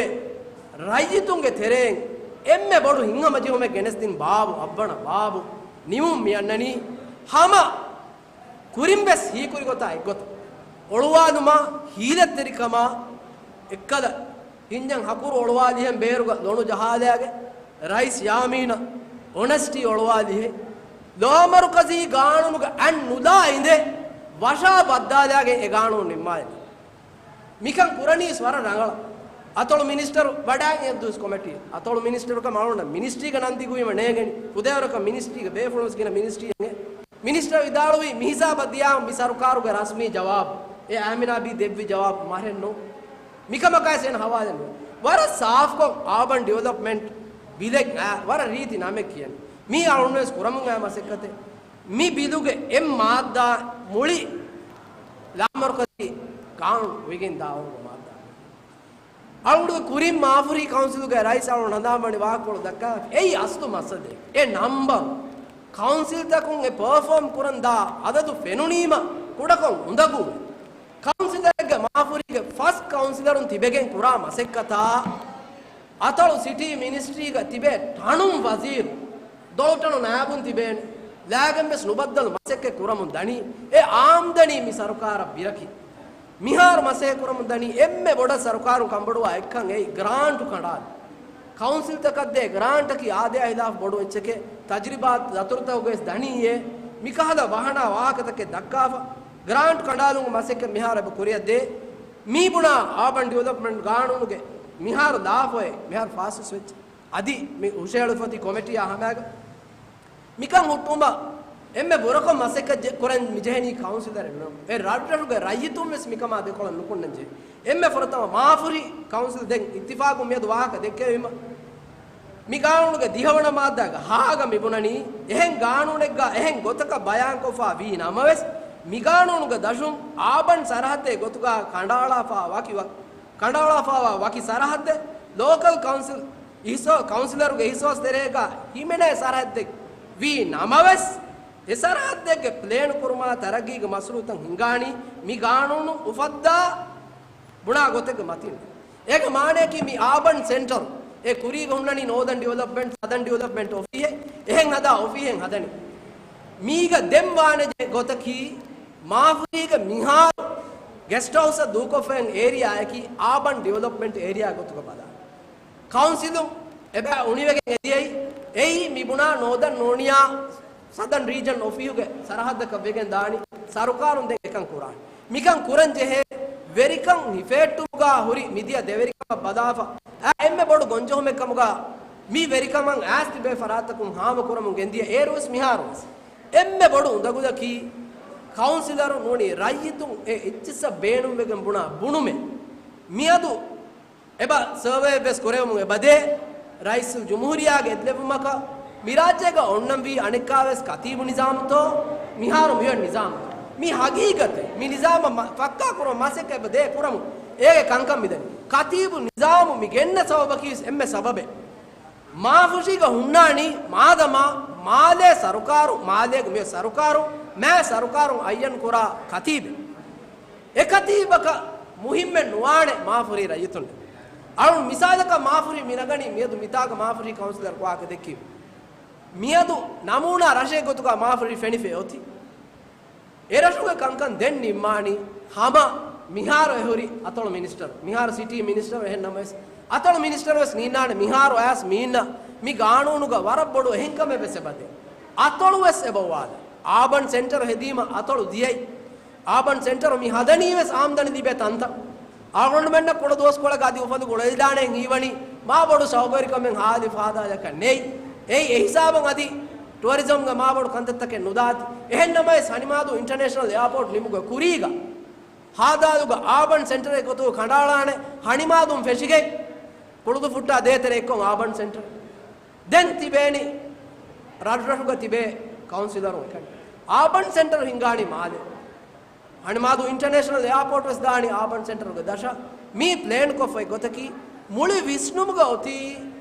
ރައްޔިތުންގެ ތެރެއިން އެންމެ ބޮޑު ހިތްހަމަޖެހުމެއް ގެނެސްދިން ބާބު، އަށްވަނަ ބާބު ނިމުން މި އަންނަނީ. ހަމަ ކުރިން ވެސް ހީކުރި ގޮތާ އެއްގޮތަށް އޮޅުވާލުމާ، ހީލަތްތެރިކަމާ، އެއްކަލަ ހިންޏަށް ހަކުރު އޮޅުވާލިހެން ބޭރުގަ ލޮނު ޖަހާލާގެ ރައީސް ޔާމީނަށް އޮނެސްޓީ އޮޅުވާލިހެން، ލާމަރުކަޒީ ގާނޫނުގެ އަތް ނުލާ އިނދެ ވަށާ ބައްދާލާގެން އެ ގާނޫނު ނިންމާލި. މިކަން ކުރަނީސް ވަރަށް ރަނގަޅަށް. އަތޮޅު މިނިސްޓަރު ވަޑާން އެއްދުވަސް ކޮމެޓީ، އަތޮޅު މިނިސްޓަރުކަމަށް އަޅުގަނޑަށް މިނިސްޓްރީގެ ނަން ދިގުވީމަ ނޭނގެނީ. ކުދޭވަރަކަށް މިނިސްޓްރީގެ ބޭފުޅުން ވެސް ގިނަ މިނިސްޓްރީއެއް. މިނިސްޓަރ ވިދާޅުވީ މިހިސާބަށް ދިޔާ މި ސަރުކާރުގެ ރަސްމީ ޖަވާބު. އެ އާމިނާ ބީ ދެއްވި ޖަވާބު މަހެއް ނޫން. މިކަމަކާ އެސެން ހަވާލެއް ނޫން. ވަރަށް ސާފްކޮށް އާބަން ޑިވެލޮޕްމަންޓް ބިލެއް އާ، ވަރަށް ރީތި ނަމެއް ކިޔަން. މީ އަޅުންވެސް ކުރަމުން އާ މަސައްކަތެއް. މި ބިލުގެ އެއް މާއްދާ މުޅި ލާމަރުކަޒީ ގާނޫނު ވެގެން ދާ އޮންގޮ މާއްދާ. އަޅުގަނޑު ކުރިން މާފުރީ ކައުންސިލުގެ ރައީސް އަޅުގަނޑު ހަނދާންވަނީ ވާހަކަކޮޅު ދައްކާ އެއީ އަސްލު މައްސަލައެއް. އެ ނަމްބަރު ކައުންސިލްތަކުން އެ ޕަރފޯމް ކުރަން ދާ އަދަދު ފެނުނީމަ ކުޑަކޮށް އުނދަގޫވޭ. ކައުންސިލަރެއްގެ މާފުރީގެ ފަސް ކައުންސިލަރުން ތިބެގެން ކުރާ މަސައްކަތާ، އަތޮޅު ސިޓީ މިނިސްޓްރީގަ ތިބޭ ޓަނުން ވަޒީރު، ދޮޅުޓަނު ނާއިބުން ތިބޭނެ، ލާގެން ވެސް ނުބައްދަލު މަސައްކަތް ކުރަމުން ދަނީ. އެ އާމްދަނީ މި ސަރުކާރަށް ބިރަކީ. މިހާރު މަސައްކަތް ކުރަމުން ދަނީ އެންމެ ބޮޑަށް ސަރުކާރުން ކަންބޮޑުވާ އެއްކަން އެއީ ގްރާންޓު ކަނޑާލު. ކައުންސިލްތަކަށްދޭ ގްރާންޓަކީ އާދަޔާ ހިލާފް ބޮޑު އެއްޗެކޭ، ތަޖްރިބާތު ދަތުރުތަކުގައިވެސް ދަނީއޭ. މިކަހަލަ ވަހަނާ ވާހަކަތަކެއް ދައްކާފަ، ގްރާންޓް ކަނޑާލުމުގެ މަސައްކަތް މިހާރު އެބަ ކުރިއަށް ދޭ. މީ ބުނާ އާބަން ޑިވެލޮޕްމަންޓް ގާނޫނުގެ މިހާރު ލާފޮއެއް މިހާރު ފާސްވެސް ވެއްޖެ. އަދި މި ހުށަހެޅުފަތި ކޮމެޓީއާ ހަމައިގަ މިކަން ހުއްޓުވުމަށް އެންމެ ބުރަކޮށް މަސައްކަތް ޖެ-، ކުރަން މިޖެހެނީ ކައުންސިލަރެއް ނޫން. އެ ރަށްރަށުގެ ރައްޔިތުން ވެސް މިކަމާ ދެކޮޅަށް ނުކުންނަން ޖެހޭ. އެންމެ ފުރަތަމަ މާފުރި ކައުންސިލް ދެން އިއްތިފާގު މިއަދު ވާހަކަ ދެއްކެވީމަ، މި ގާނޫނުގެ ދިހަވަނަ މާއްދާގަ ހާގަ މިބުނަނީ، އެހެން ގާނޫނެއްގަ އެހެން ގޮތަކަށް ބަޔާންކޮށްފަ ވީ ނަމަވެސް، މި ގާނޫނުގެ ދަށުން އާބަން ސަރަހައްދެއް ގޮތުގަ ކަނޑައަޅާފަ ވަކި ވަ-، ކަނޑައަޅާފައިވާ ވަކި ސަރަހައްދެއް ލޯކަލް ކައުންސިލް އިހްސޯ-، ކައުންސިލަރުގެ އިހްސާސް ތެރޭގަ ހިމެނޭ ސަރަހައްދެއް ވީ ނަމަވެސް، އެ ސަރަހައްދެއްގެ ޕްލޭން ކުރުމާ ތަރައްގީގެ މަސްރޫތައް ހިނގާނީ މި ގާނޫނު އުފައްދާ ބުނާ ގޮތެއްގެ މަތިން. އޭގެ މާނަޔަކީ މި އާބަން ސެންޓަރު، އެ ކުރީގަ ހުންނަނީ ނޯދަން ޑިވެލޮޕްމަންޓް، ސަދަން ޑިވެލޮޕްމަންޓް އޮފީހެއް، އެހެން ހަދާ އޮފީހެއް ހަދަނީ. މީގަ ދެން ވާނެ ގޮތަކީ، މާފުރީގަ މިހާރު ގެސްޓް ހައުސްއަށް ދޫކޮށްފައި އޭރިއާއަކީ އާބަން ޑިވެލޮޕްމަންޓް އޭރިއާ ގޮތުގަ ބަލާ. ކައުންސިލުން އެބަ އުނިވެގެން އެދިޔައީ، އެއީ މި ބުނާ ނޯދަން ނޯނިޔާ ސަދަން ރީޖަން އޮފީހުގެ ސަރަހައްދަކަށް ވެގެން ދާނީ. ސަރުކާރުން ދެން އެކަން ކުރާނީ. މިކަން ކުރަން ޖެހޭ ވެރިކަން ހިފޭއްޓުމުގާ ހުރި މިދިޔަ ދެވެރިކަމަށް ބަލާފަ، އެންމެ ބޮޑު ގޮންޖެހުމެއް ކަމުގާ މި ވެރިކަމަށް އައިސް ތިބޭ ފަރާތްތަކުން ހާމަކުރަމުން ގެންދިޔަ އޭރުވެސް މިހާރުވެސް އެންމެ ބޮޑު އުނދަގުލަކީ، ކައުންސިލަރު ނޫނީ ރައްޔިތުން އެ އެއްޗިއްސަށް ބޭނުންވެގެން ބުނާ ބުނުމެއް. މިއަދު އެބަ ސަރވޭއެއްވެސް ކުރެވެމުން އެބަދޭ. ރައީސުލްޖުމްހޫރިއްޔާގެ އެދިލެއްވުމަކަށް މި ރާއްޖޭގަ އޮންނަންވީ އަނެއްކާވެސް ކަތީބު ނިޒާމުތޯ، މިހާރު މިވަން ނިޒާމުތޯ. މި ހަގީގަތެއް. މި ނިޒާމަށް މަ-، ފައްކާ ކުރުމަށް މަސައްކަތް އެބަ ދޭ ކުރަމުން. އޭގެ ކަންކަން މިދަނީ. ކަތީބު ނިޒާމު މި ގެންނަ ސަބަބަކީވެސް އެންމެ ސަބަބެއް. މާފުށީގަ ހުންނާނީ މާދަމާ މާލޭ ސަރުކާރު، މާލޭގެ މި ސަރުކާރު، މާ ސަރުކާރުން އައްޔަން ކުރާ ކަތީބެއް. އެ ކަތީބަކަށް މުހިއްމެއް ނުވާނެ މާފުރީ ރައްޔިތުންނަށް. އަޅުން މިސާލަކަށް މާފުރީ މި ނަގަނީ މިއަދު މިތާގަ މާފުރީ ކައުންސިލަރ ކުއާކަ ދެއްކީ. މިއަދު ނަމޫނާ ރަށެއް ގޮތުގަ މާފުރީ ފެނިފަ އޮތީ. އެ ރަށުގެ ކަންކަން ދެން ނިންމާނީ ހަމަ މިހާރު އެހުރި އަތޮޅު މިނިސްޓަރު، މިހާރު ސިޓީ މިނިސްޓަރު އެހެން ނަމަވެސް، އަތޮޅު މިނިސްޓަރު ވެސް ނީންނާނެ މިހާރު އައިސް މީންނަ މި ގާނޫނުގަ ވަރަށް ބޮޑު އެހެންކަމެއް ވެސް އެބަދޭ. އަތޮޅު ވެސް އެބަ އުވާލެ. އާބަން ސެންޓަރު ހެދީމަ އަތޮޅު ދިޔައީ. އާބަން ސެންޓަރު މި ހަދަނީ ވެސް އާމްދަނި ލިބޭ ތަންތަން. އަޅުގަނޑުމެންނަށް ކުޑަ ދުވަސްކޮޅަކަށް އަދި އުފަލު ގުޅެލިދާނެ ހީވަނީ މާ ބޮޑު ސައުކަރިކަމެއް ހާލި ފާދާލަކަށް ނެތް. އެއީ އެ ހިސާބަށް އަދި ޓުއަރިޒަމްގަ މާ ބޮޑު ކަންތައްތަކެއް ނުދާތި. އެހެން ނަމަވެސް ހަނިމާދޫ އިންޓަރނޭޝަނަލް އެއާޕޯޓް ނިމުގެ ކުރީގަ ހާދާލުގަ އާބަން ސެންޓަރެއް ގޮތުގަ ކަނޑައަޅާނެ ހަނިމާދުން ފެށިގެން ކުޅުދުއްފުއްޓާ ދޭތެރެ އެއްކޮށް އާބަން ސެންޓަރ. ދެން ތިބޭނީ ރަށްރަށުގަ ތިބޭ ކައުންސިލަރުން އެކަނި. އާބަން ސެންޓަރު ހިންގާނީ މާލެ. ހަނިމާދޫ އިންޓަރނޭޝަނަލް އެއާޕޯޓް ވެސް ދާނީ އާބަން ސެންޓަރުގެ ދަށަށް. މީ ޕްލޭން ކޮށްފައި ގޮތަކީ މުޅި ވިސްނުމުގަ އޮތީ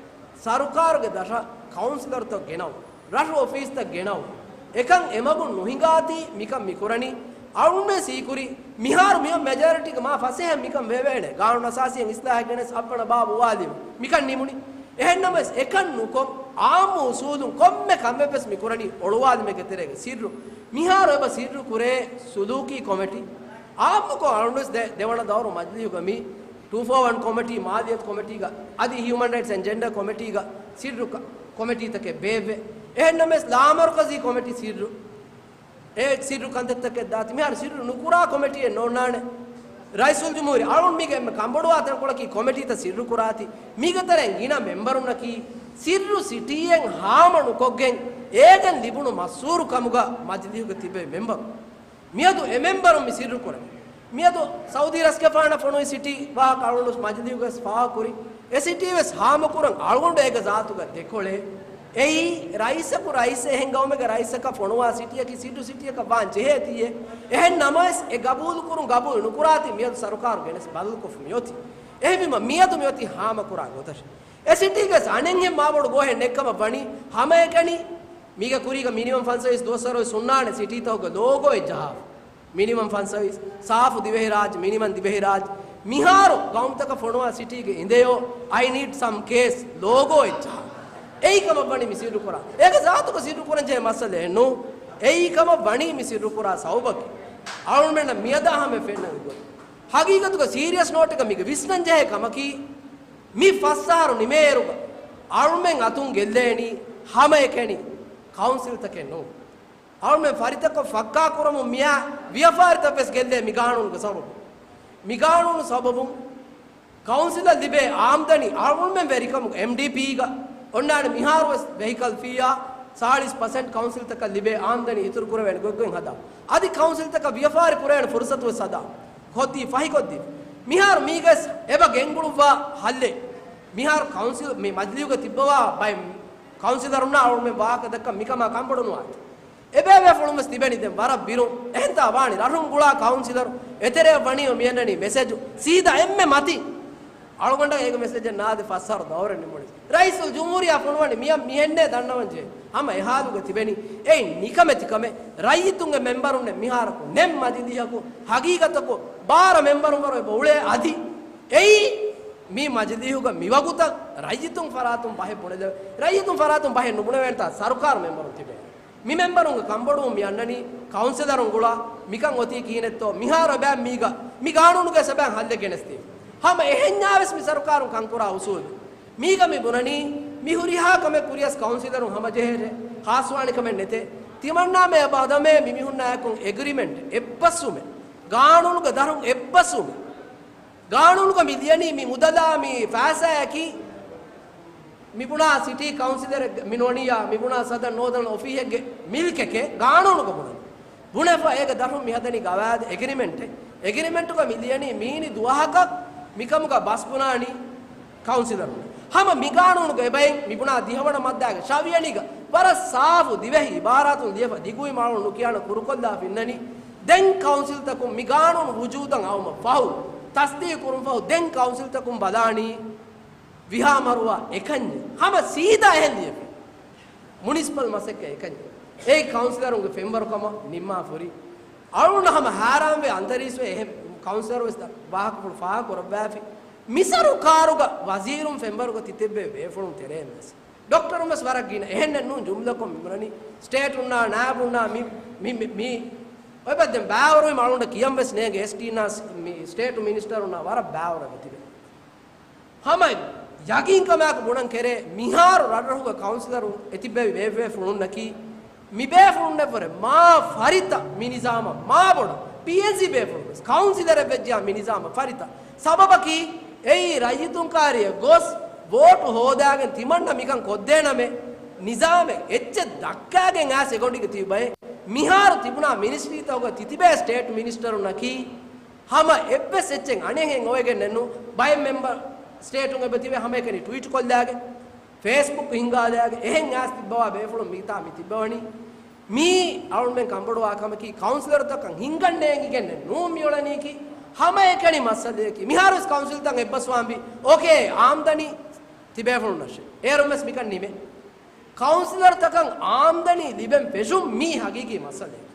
ސަރުކާރުގެ ދަށަށް ކައުންސިލަރުތައް ގެނައުން، ރަށު އޮފީސްތައް ގެނައުން. އެކަން އެމަގުން ނުހިނގާތީ މިކަން މިކުރަނީ. އަޅުންމެން ސީކުރީ މިހާރު މިއޮން މެޖޯރިޓީގެ މާ ފަސޭހަ މިކަން ވެވޭނެ. ގާނޫނު އަސާސީއަށް އިސްލާހެއް ގެނެސް އަށްވަނަ ބާބު އުވާލީމަ މިކަން ނިމުނީ. އެހެންނަމަވެސް އެކަން ނުކޮށް، އާއްމު އުސޫލުން ކޮންމެ ކަމެއްވެސް މިކުރަނީ އޮޅުވާލުމެއްގެ ތެރޭގަ. ސިއްރު މިހާރު އެބަ ސިއްރު ކުރޭ ސުލޫކީ ކޮމެޓީ. އާއްމުކޮށް އަޅުންވެސް ދެ-، ދެވަނަ ދައުރު މަޖިލީހުގަ މި ޓޫ ފޯ ވަން ކޮމެޓީ، މާލިޔަތު ކޮމެޓީގަ އަދި ހިއުމަން ރައިޓްސް އެންޑް ޖެންޑަރ ކޮމެޓީގަ ސިއްރު ކަ-، ކޮމެޓީތަކެއް ބޭއްވޭ. އެހެންނަމަވެސް ލާމަރުކަޒީ ކޮމެޓީ ސިއްރު. އެ ސިއްރު ކަންތައްތަކެއް ދާތި. މިހާރު ސިއްރު ނުކުރާ ކޮމެޓީއެއް ނޯންނާނެ. ރައީސުލްޖުމްހޫރިއްޔާ އަޅުން މީގެ އެންމެ ކަންބޮޑުވާ ތަންކޮޅަކީ ކޮމެޓީތައް ސިއްރު ކުރާތި. މީގެ ތެރެއިން ގިނަ މެމްބަރުންނަކީ ސިއްރު ސިޓީއެއް ހާމަ ނުކޮށްގެން އޭގެން ލިބުނު މަސްހޫރު ކަމުގަ މަޖިލީހުގަ ތިބޭ މެމްބަރު. މިއަދު އެ މެމްބަރުން މި ސިއްރު ކުރަނީ. މިއަދު ސައުދީ ރަސްގެފާނަށް ފޮނުވި ސިޓީ ވާހަކަ އަޅުގަނޑު މަޖިލީހުގަސް ފާހަގަކުރި. އެ ސިޓީވެސް ހާމަކުރަން އަޅުގަނޑު އޭގެ ޒާތުގަ ދެކޮޅޭ. އެއީ ރައީސަކު ރައީސެއް އެހެން ގައުމެއްގެ ރައީސަކަށް ފޮނުވާ ސިޓީއަކީ ސިއްރު ސިޓީއަކަށް ވާން ޖެހޭތީއޭ. އެހެން ނަމަވެސް އެ ގަބޫލުކުރުން ގަބޫލު ނުކުރާތީ މިއަދު ސަރުކާރު ގެނެސް ބަދަލުކޮށްފަ މިއޮތީ. އެހެންވީމަ މިއަދު މިއޮތީ ހާމަކުރާ ގޮތަށް. އެ ސިޓީގެ އަނެއްހެން މާބޮޑު ގޯހެއް ނެއްކަމަށް ވަނީ ހަމައެކަނި މީގެ ކުރީގަ މިނިމަމް ފަންސަވީސް ދުވަސްވަރު ވެސް ހުންނާނެ ސިޓީތަކުގެ ލޯގޯއެއް ޖަހާފަ. މިނިމަމް ފަންސަވީސް، ސާފު ދިވެހިރާއްޖެ، މިނިމަމް ދިވެހިރާއްޖެ. މިހާރު ގައުމުތަކަށް ފޮނުވާ ސިޓީގެ އިނދެޔޯ، އައި ނީޑް ސަމް ކޭސް ލޯގޯއެއް ޖަހާ. އެއީ ކަމަށް ވަނީ މި ސިއްރު ކުރާ. އޭގެ ޒާތުގަ ސިއްރު ކުރަން ޖެހޭ މައްސަލައެއް ނޫން. އެއީ ކަމަށް ވަނީ މި ސިއްރު ކުރާ ސަބަބަކީ. އަޅުމެންނަށް މިއަދާ ހަމަ ފެންނަން ގޮތް. ހަގީގަތުގަ ސީރިއަސް ނޯޓެއްގަ މީގެ ވިސްނަން ޖެހޭ ކަމަކީ، މި ފަސް އަހަރު ނިމޭއިރުގަ އަޅުމެން އަތުން ގެއްލޭނީ ހަމައެކަނި ކައުންސިލްތަކެއް ނޫން. އަޅުމެން ފަރިތަކޮށް ފައްކާކުރަމުން މިއާ ވިޔަފާރިތައް ވެސް ގެއްލޭ މި ގާނޫނުގެ ސަބަބުން. މި ގާނޫނު ސަބަބުން ކައުންސިލަށް ލިބޭ އާމްދަނީ އަޅުމެން ވެރިކަމުގެ އެމްޑީޕީގަ އޮންނާނެ މިހާރުވެސް ވެހިކަލް ފީއާ ސާޅީސް ޕަސެންޓް ކައުންސިލްތަކަށް ލިބޭ އާމްދަނީ އިތުރު ކުރެވޭނެ ގޮތްގޮތް ހަދާ. އަދި ކައުންސިލްތަކަށް ވިޔަފާރި ކުރޭނެ ފުރުސަތުވެސް ހަދާ. ހޯދީ ފަހިކޮށްދީ. މިހާރު މީގަސް އެބަ ގެންގުޅުއްވާ ހައްލެއް. މިހާރު ކައުންސިލް މި މަޖިލީހުގަ ތިއްބަވާ ބައެއް ކައުންސިލަރުންނާ އަޅުމެން ވާހަކަ ދައްކަން މިކަމާ ކަންބޮޑުނުވާތި. އެބޭބޭފުޅުން ވެސް ތިބެނީ ދެން ވަރަށް ބިރުން. އެހެންތާ ވާނީ ރަށުން ގުޅާ ކައުންސިލަރު އެތެރެއަށް ވަނީ މިއަންނަނީ މެސެޖު ސީދާ އެންމެ މަތި. އަޅުގަނޑަށް އޭގެ މެސެޖެއް ނާދެ ފަސް އަހަރު ދައުރެއް ނިމުނީ. ރައީސުލް ޖުމްހޫރިއްޔާ ފޮނުވަނީ މިޔަށް މިހެންނޭ ދަންނަވަން ޖެހޭ. ހަމަ އެ ހާލުގަ ތިބެނީ. އެއީ ނިކަމެތި ކަމެއް. ރައްޔިތުންގެ މެންބަރުންނެއް މިހާރަކު ނެތް މަޖިލީހަކު ހަގީގަތަކު ބާރަ މެންބަރުން ވަރު އެބަ އުޅޭ އަދި އެއީ މި މަޖިލީހުގަ މިވަގުތަށް ރައްޔިތުން ފަރާތުން ބަހެއް ބުނެދެވޭ. ރައްޔިތުން ފަރާތުން ބަހެއް ނުބުނެވޭނެތާ ސަރުކާރު މެންބަރުން ތިބޭ. މި މެންބަރުންގެ ކަންބޮޑުވުން މި އަންނަނީ ކައުންސިލަރުން ގުޅާ. މިކަން އޮތީ ކިހިނެއްތޯ؟ މިހާރު އެބައިން މީގަ މި ގާނޫނުގަ އެބައިން ހައްލެއް ގެނެސްދީފަ. ހަމަ އެހެންޏާވެސް މި ސަރުކާރުން ކަންކުރާ އުސޫލު. މީގަ މި ބުނަނީ މި ހުރިހާ ކަމެއް ކުރިޔަސް ކައުންސިލަރުން ހަމަޖެހޭށޭ. ހާސްވާނެ ކަމެއް ނެތޭ. ތިމަންނާމެ އެބަ އަދަމޭ މި މީހުންނާއެކު އެގްރިމެންޓް އެއްބަސްވުމެއް. ގާނޫނުގެ ދަށުން އެއްބަސްވުމެއް. ގާނޫނުގަ މި ލިޔަނީ މި މުދަލާ މި ފައިސާއަކީ މިބުނާ ސިޓީ ކައުންސިލަރެއް މި ނޯނިޔާ މިބުނާ ސަދަން ނޯދަން އޮފީހެއްގެ މިލްކެކޭ ގާނޫނުގަ ބުނަނީ. ބުނެފަ އޭގެ ދަށުން މި ހަދަނީ ގަވާއިދު އެގްރިމެންޓެއް. އެގްރިމެންޓުގަ މި ލިޔަނީ މީނި ދުވަހަކަށް މިކަމުގަ ބަސް ބުނާނީ ކައުންސިލަރުން. ހަމަ މި ގާނޫނުގަ އެބައިން މިބުނާ ދިހަވަނަ މައްދާގެ ޝަވިޔަނީގަ ވަރަށް ސާފު ދިވެހި އިބާރާތުން ލިޔެފަ ދިގުވި މާޅޮން ނުކިޔާނަ ކުރުކޮށްލާފަ އިންނަނީ. ދެން ކައުންސިލްތަކުން މި ގާނޫނު ވުޖޫދަށް އައުމަށް ފަހު، ތަސްދީގު ކުރުން ފަހު ދެން ކައުންސިލްތަކުން ބަލާނީ ވިހާ މަރުވާ އެކަންޏެއް. ހަމަ ސީދާ އެހެން ލިޔެފަ. މުނިސިޕަލް މަސައްކަތް އެކަންޏެއް. އެއީ ކައުންސިލަރުންގެ ފެންވަރުކަމަށް ނިންމާފަ ހުރި. އަޅުގަނޑު ހަމަ ހައިރާންވެ އަންތަރީސްވެ އެހެން ކައުންސިލަރު ވެސް ވާހަކަފުޅު ފާހަގަ ކުރައްވާފި. މި ސަރުކާރުގަ ވަޒީރުން ފެންވަރުގަ ތިތިބޭ ބޭފުޅުން ތެރޭން ވެސް. ޑޮކްޓަރުން ވެސް ވަރަށް ގިނަ. އެހެންނެއް ނޫން ޖުމްލަކޮށް މި ބުނަނީ ސްޓޭޓުންނާ ނާއިބުންނާ މި، މި، މި، މި އޮތްބައްދެން ބާވަރުވީމަ އަޅުގަނޑަށް ކިޔަން ވެސް ނޭނގެ އެސްޓީންނާ ސް-، މި ސްޓޭޓު މިނިސްޓަރުންނާ ވަރަށް ބާވަރު އެބަ ތިބެ. ހަމަ ޔަގީންކަމާއެކު ބުނަން ކެރޭ މިހާރު ރަށްރަށުގަ ކައުންސިލަރުން އެތިބެވި ބޭފުޅުންނަކީ މި ބޭފުޅުންނެއްވުރެ މާ ފަރިތަ މި ނިޒާމަށް މާ ބޮޑަށް ޕީއެންސީ ބޭފުޅުން ވެސް ކައުންސިލަރެއް ވެއްޖިޔާ މި ނިޒާމަށް ފަރިތަ. ސަބަބަކީ އެއީ ރައްޔިތުން ކާރިއަށް ގޮސް ވޯޓު ހޯދާގެން ތިމަންނަ މިކަން ކޮށްދޭނަމޭ ނިޒާމެއް އެއްޗެއް ދައްކާގެން އާސް އެގޮނޑިގެ ތިބައެ. މިހާރު ތިބުނާ މިނިސްޓްރީތަކުގަ ތިތިބޭ ސްޓޭޓް މިނިސްޓަރުންނަކީ ހަމަ އެއްވެސް އެއްޗެއް އަނެއްހެން އޮވެގެން ނެއްނު. ބައެއް މެމްބަރު ސްޓޭޓުން އެބަ ތިބެ ހަމައެކަނި ޓުވީޓް ކޮށްލާގެ، ފޭސްބުކް ހިންގާލާގެ، އެހެން އާސް ތިއްބަވާ ބޭފުޅުން މިތާ މި ތިއްބަވަނީ. މީ އަޅުމެން ކަންބޮޑުވާ ކަމަކީ، ކައުންސިލަރުތަކަށް ހިންގަން ނޭނގިގެން ނޫން މިއުޅެނީކީ. ހަމައެކަނި މައްސަލަޔަކީ. މިހާރުވެސް ކައުންސިލްތައް އެއްބަސްވާންވީ. އޯކޭ، އާމްދަނީ ތިބޭފުޅުންނަށޭ. އޭރުންވެސް މިކަން ނިމޭ. ކައުންސިލަރުތަކަށް އާމްދަނީ ލިބެން ފެށުން މީ ހަގީގީ މައްސަލައެއް.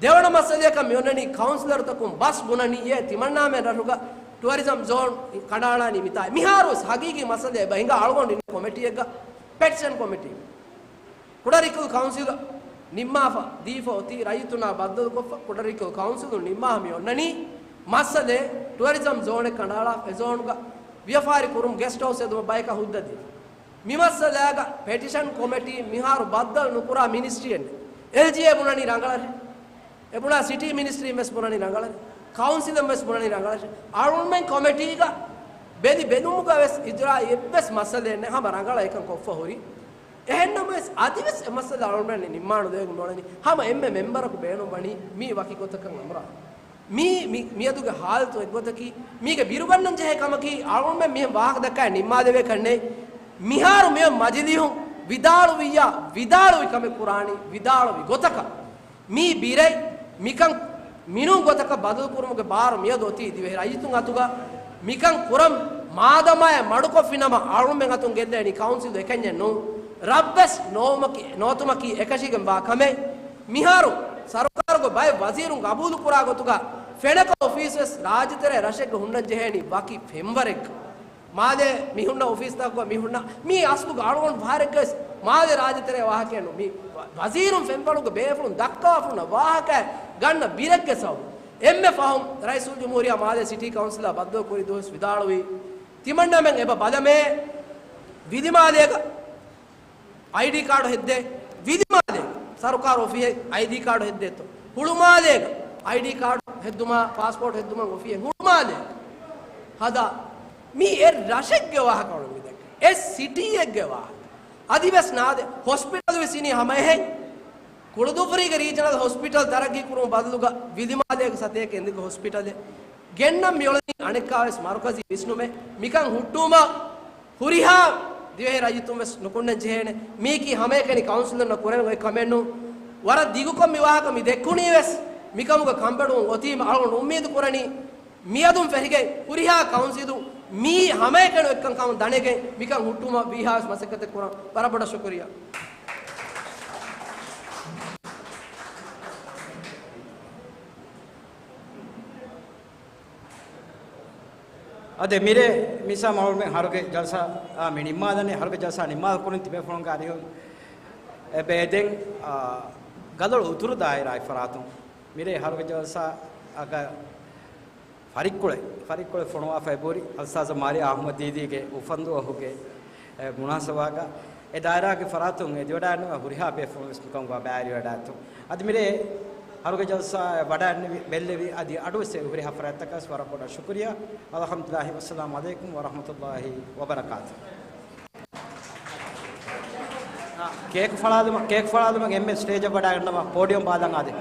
ދެވަނަ މައްސަލަޔަކަށް މި އޮންނަނީ ކައުންސިލަރުތަކުން ބަސް ބުނަނީއޭ ތިމަންނާމެން ރަށުގަ ޓުއަރިޒަމް ޒޯން ކަނޑައަޅާނީ މިތާ. މިހާރުވެސް ހަގީގީ މައްސަލައެއް އެބަ ހިނގާ އަޅުގަނޑު އިން ކޮމިޓީއެއްގަ، ޕެޓިޝަން ކޮމިޓީ. ކުޑަރިކުލް ކައުންސިލަށް ނިންމާފަ ދީފަ އޮތީ ރައްޔިތުންނާ ބައްދަލުކޮށްފަ ކުޑަރިކުލް ކައުންސިލުން ނިންމާފަ މި އޮންނަނީ މައްސަލައެއް ޓުއަރިޒަމް ޒޯނެއް ކަނޑައަޅާ އެ ޒޯނުގަ ވިޔަފާރި ކުރުމު ގެސްޓް ހައުސް ހެދުމަށް ބަޔަކަށް ހުއްދަ ދީފަ. މި މައްސަލާގަ ޕެޓިޝަން ކޮމިޓީ މިހާރު ބައްދަލު ނުކުރާ މިނިސްޓްރީއެއް ނެތް. އެލްޖީއޭ ބުނަނީ ރަނގަޅަށޭ. އެ ބުނާ ސިޓީ މިނިސްޓްރީން ވެސް ބުނަނީ ރަނގަޅަށޭ. ކައުންސިލުން ވެސް ބުނަނީ ރަނގަޅަށޭ. އަޅުމެން ކޮމިޓީގަ ބެލި ބެލުމުގަ ވެސް އިޖުރާއީ އެއްވެސް މައްސަލައެއް ނެތް. ހަމަ ރަނގަޅަށް އެކަން ކޮށްފަ ހުރި. އެހެންނަމަވެސް އަދިވެސް އެ މައްސަލަ އަޅުމެން ނިންމާނުދޭގެން ނޯޅެނީ. ހަމަ އެންމެ މެމްބަރަކު ބޭނުންވަނީ މީ ވަކި ގޮތަކަށް އަމުރާ. މީ، މި، މިއަދުގެ ހާލަތު އެއްގޮތަކީ، މީގެ ބިރުގަންނަން ޖެހޭ ކަމަކީ، އަޅުމެން މިހެން ވާހަކަ ދައްކާ ނިންމާލެވޭ ކަންނޭ. މިހާރު މިއޮތް މަޖިލީހުން ވިދާޅުވިއްޔާ، ވިދާޅުވި ކަމެއް ކުރާނީ ވިދާޅުވި ގޮތަކަށް. މީ ބިރައި، މިކަން މިނޫން ގޮތަކަށް ބަދަލުކުރުމުގެ ބާރު މިއަދު އޮތީ ދިވެހި ރައްޔިތުން އަތުގަ. މިކަން ކުރަން މާދަމާއެއް މަޑުކޮށްފިނަމަ، އަޅުމެން އަތުން ގެއްލޭނީ ކައުންސިލް އެކަންޏެއް ނޫން. ރަށްވެސް ނޯމަކި-، ނޯތުމަކީ އެކަށީގެން ވާ ކަމެއް. މިހާރު ސަރުކާރުގެ ބައެއް ވަޒީރުން ގަބޫލު ކުރާ ގޮތުގަ ފެނަކަ އޮފީސް ވެސް ރާއްޖެތެރޭ ރަށެއްގަ ހުންނަން ޖެހޭނީ ވަކި ފެންވަރެއްގަ. މާލޭ މި ހުންނަ އޮފީސްތަކުގަ މި ހުންނަ މީ އަސްލުގަ އަޅުގަނޑު ފަހަރެއްގަ ވެސް މާލޭ ރާއްޖެތެރޭ ވާހަކައެއް ނޫން. މީ ވަ-، ވަޒީރުން ފެންފަޅުގެ ބޭފުޅުން ދައްކަވާފަ ހުންނަ ވާހަކައެއް ގަންނަ ބިރެއްގެ ސަބަބުން. އެންމެ ފަހުން ރައީސުލްޖުމްހޫރިއްޔާ މާލޭ ސިޓީ ކައުންސިލާ ބައްދަލު ކުރި ދުވަސް ވިދާޅުވީ، ތިމަންނަމެން އެބަ ބަލަމޭ ވިލިމާލޭގަ އައިޑީ ކާޑު ހެއްދޭ ވިލިމާލޭ ސަރުކާރު އޮފީހެއް އައިޑީ ކާޑު ހެއްދޭތޯ؟ ހުޅުމާލޭގަ އައިޑީ ކާޑު ހެއްދުމާ ޕާސްޕޯޓް ހެއްދުމަށް އޮފީހެއް ހުޅުމާލޭ ހަދާ. މީ އެ ރަށެއްގެ ވާހަކަ އޮޅުން މިދެއްކެ. އެ ސިޓީއެއްގެ ވާހަކަ. އަދިވެސް ނާދެ ހޮސްޕިޓަލް ވެސް އިނީ ހަމަ އެހެން. ކުޅުދުއްފުރީގެ ރީޖަނަލް ހޮސްޕިޓަލް ތަރައްގީ ކުރުމުގެ ބަދަލުގަ ވިލިމާލޭގެ ސަތޭކަ އެނދުގެ ހޮސްޕިޓަލެއް ގެންނަން މިއުޅެނީ އަނެއްކާވެސް މަރުކަޒީ ވިސްނުމެއް. މިކަން ހުއްޓުވުމަށް ހުރިހާ ދިވެހި ރައްޔިތުން ވެސް ނުކުންނަން ޖެހޭނެ. މީކީ ހަމައެކަނި ކައުންސިލުންނަށް ކުރެވޭ ގޮތް ކަމެއް ނޫން. ވަރަށް ދިގުކޮށް މި ވާހަކަ މި ދެއްކުނީ ވެސް މިކަމުގަ ކަންބޮޑުވުން އޮތީމަ. އަޅުގަނޑު އުއްމީދު ކުރަނީ މިއަދުން ފެށިގެން ހުރިހާ ކައުންސިލުން މީ ހަމައެކަނި އޮތްކަން ކަމުން ދަނެގެން މިކަން ހުއްޓުވުމަށް ވީހާވެސް މަސައްކަތެއް ކުރަން ވަރަށް ބޮޑަށް ޝުކުރިއްޔާ. އަދި މިރޭ މިސާ މައުޅުމެން ހަރުގެ ޖަލްސާ، އާ، މި ނިންމާލަނީ، ހަރުގެ ޖަލްސާ ނިންމާލަން ކުރިން ތިބޭފުޅުންގެ އަރިހުން އެބޭދެން، އާ، ގަލޮޅު އުތުރު ދާއިރާ އެއް ފަރާތުން މިރޭ ހަރުގެ ޖަލްސާ އަގަ ފަރިއްކުޅެ، ފަރިއްކުޅެ ފޮނުވާފައި ބުރި އަލްސާޒަ މާރިޔާ އަޙްމަދީދީގެ އުފަންދުވަހުގެ، އެ، މުނާސަބާގަ އެ ދާއިރާގެ ފަރާތުން އެދިވަޑައިންނަވާ ހުރިހާ ބޭފުޅުން ވެސް މިކަމުގަ ބައިވެރިވެވަޑައިގަތުން. އަދި މިރޭ ހަރުގެ ޖަލްސާ ވަޑައިންނެވި، ބެއްލެވި އަދި އަޑުއެއްސެވި ހުރިހާ ފަރާތްތަކަށް ވަރަށް ބޮޑަށް ޝުކުރިއްޔާ. އަލްޙަމްދުލިއްލާހި ވައްސަލާމު ޢަލައިކުމް ވަރަޙްމަތުﷲި ވަބަރަކާތުހު. ކޭކް ފަޅާލުމަށް، ކޭކް ފަޅާލުމަށް އެންމެ ސްޓޭޖަށް ވަޑައިގަންނަވާ، ޕޯޑިއަމް ބާލަން އާދެ.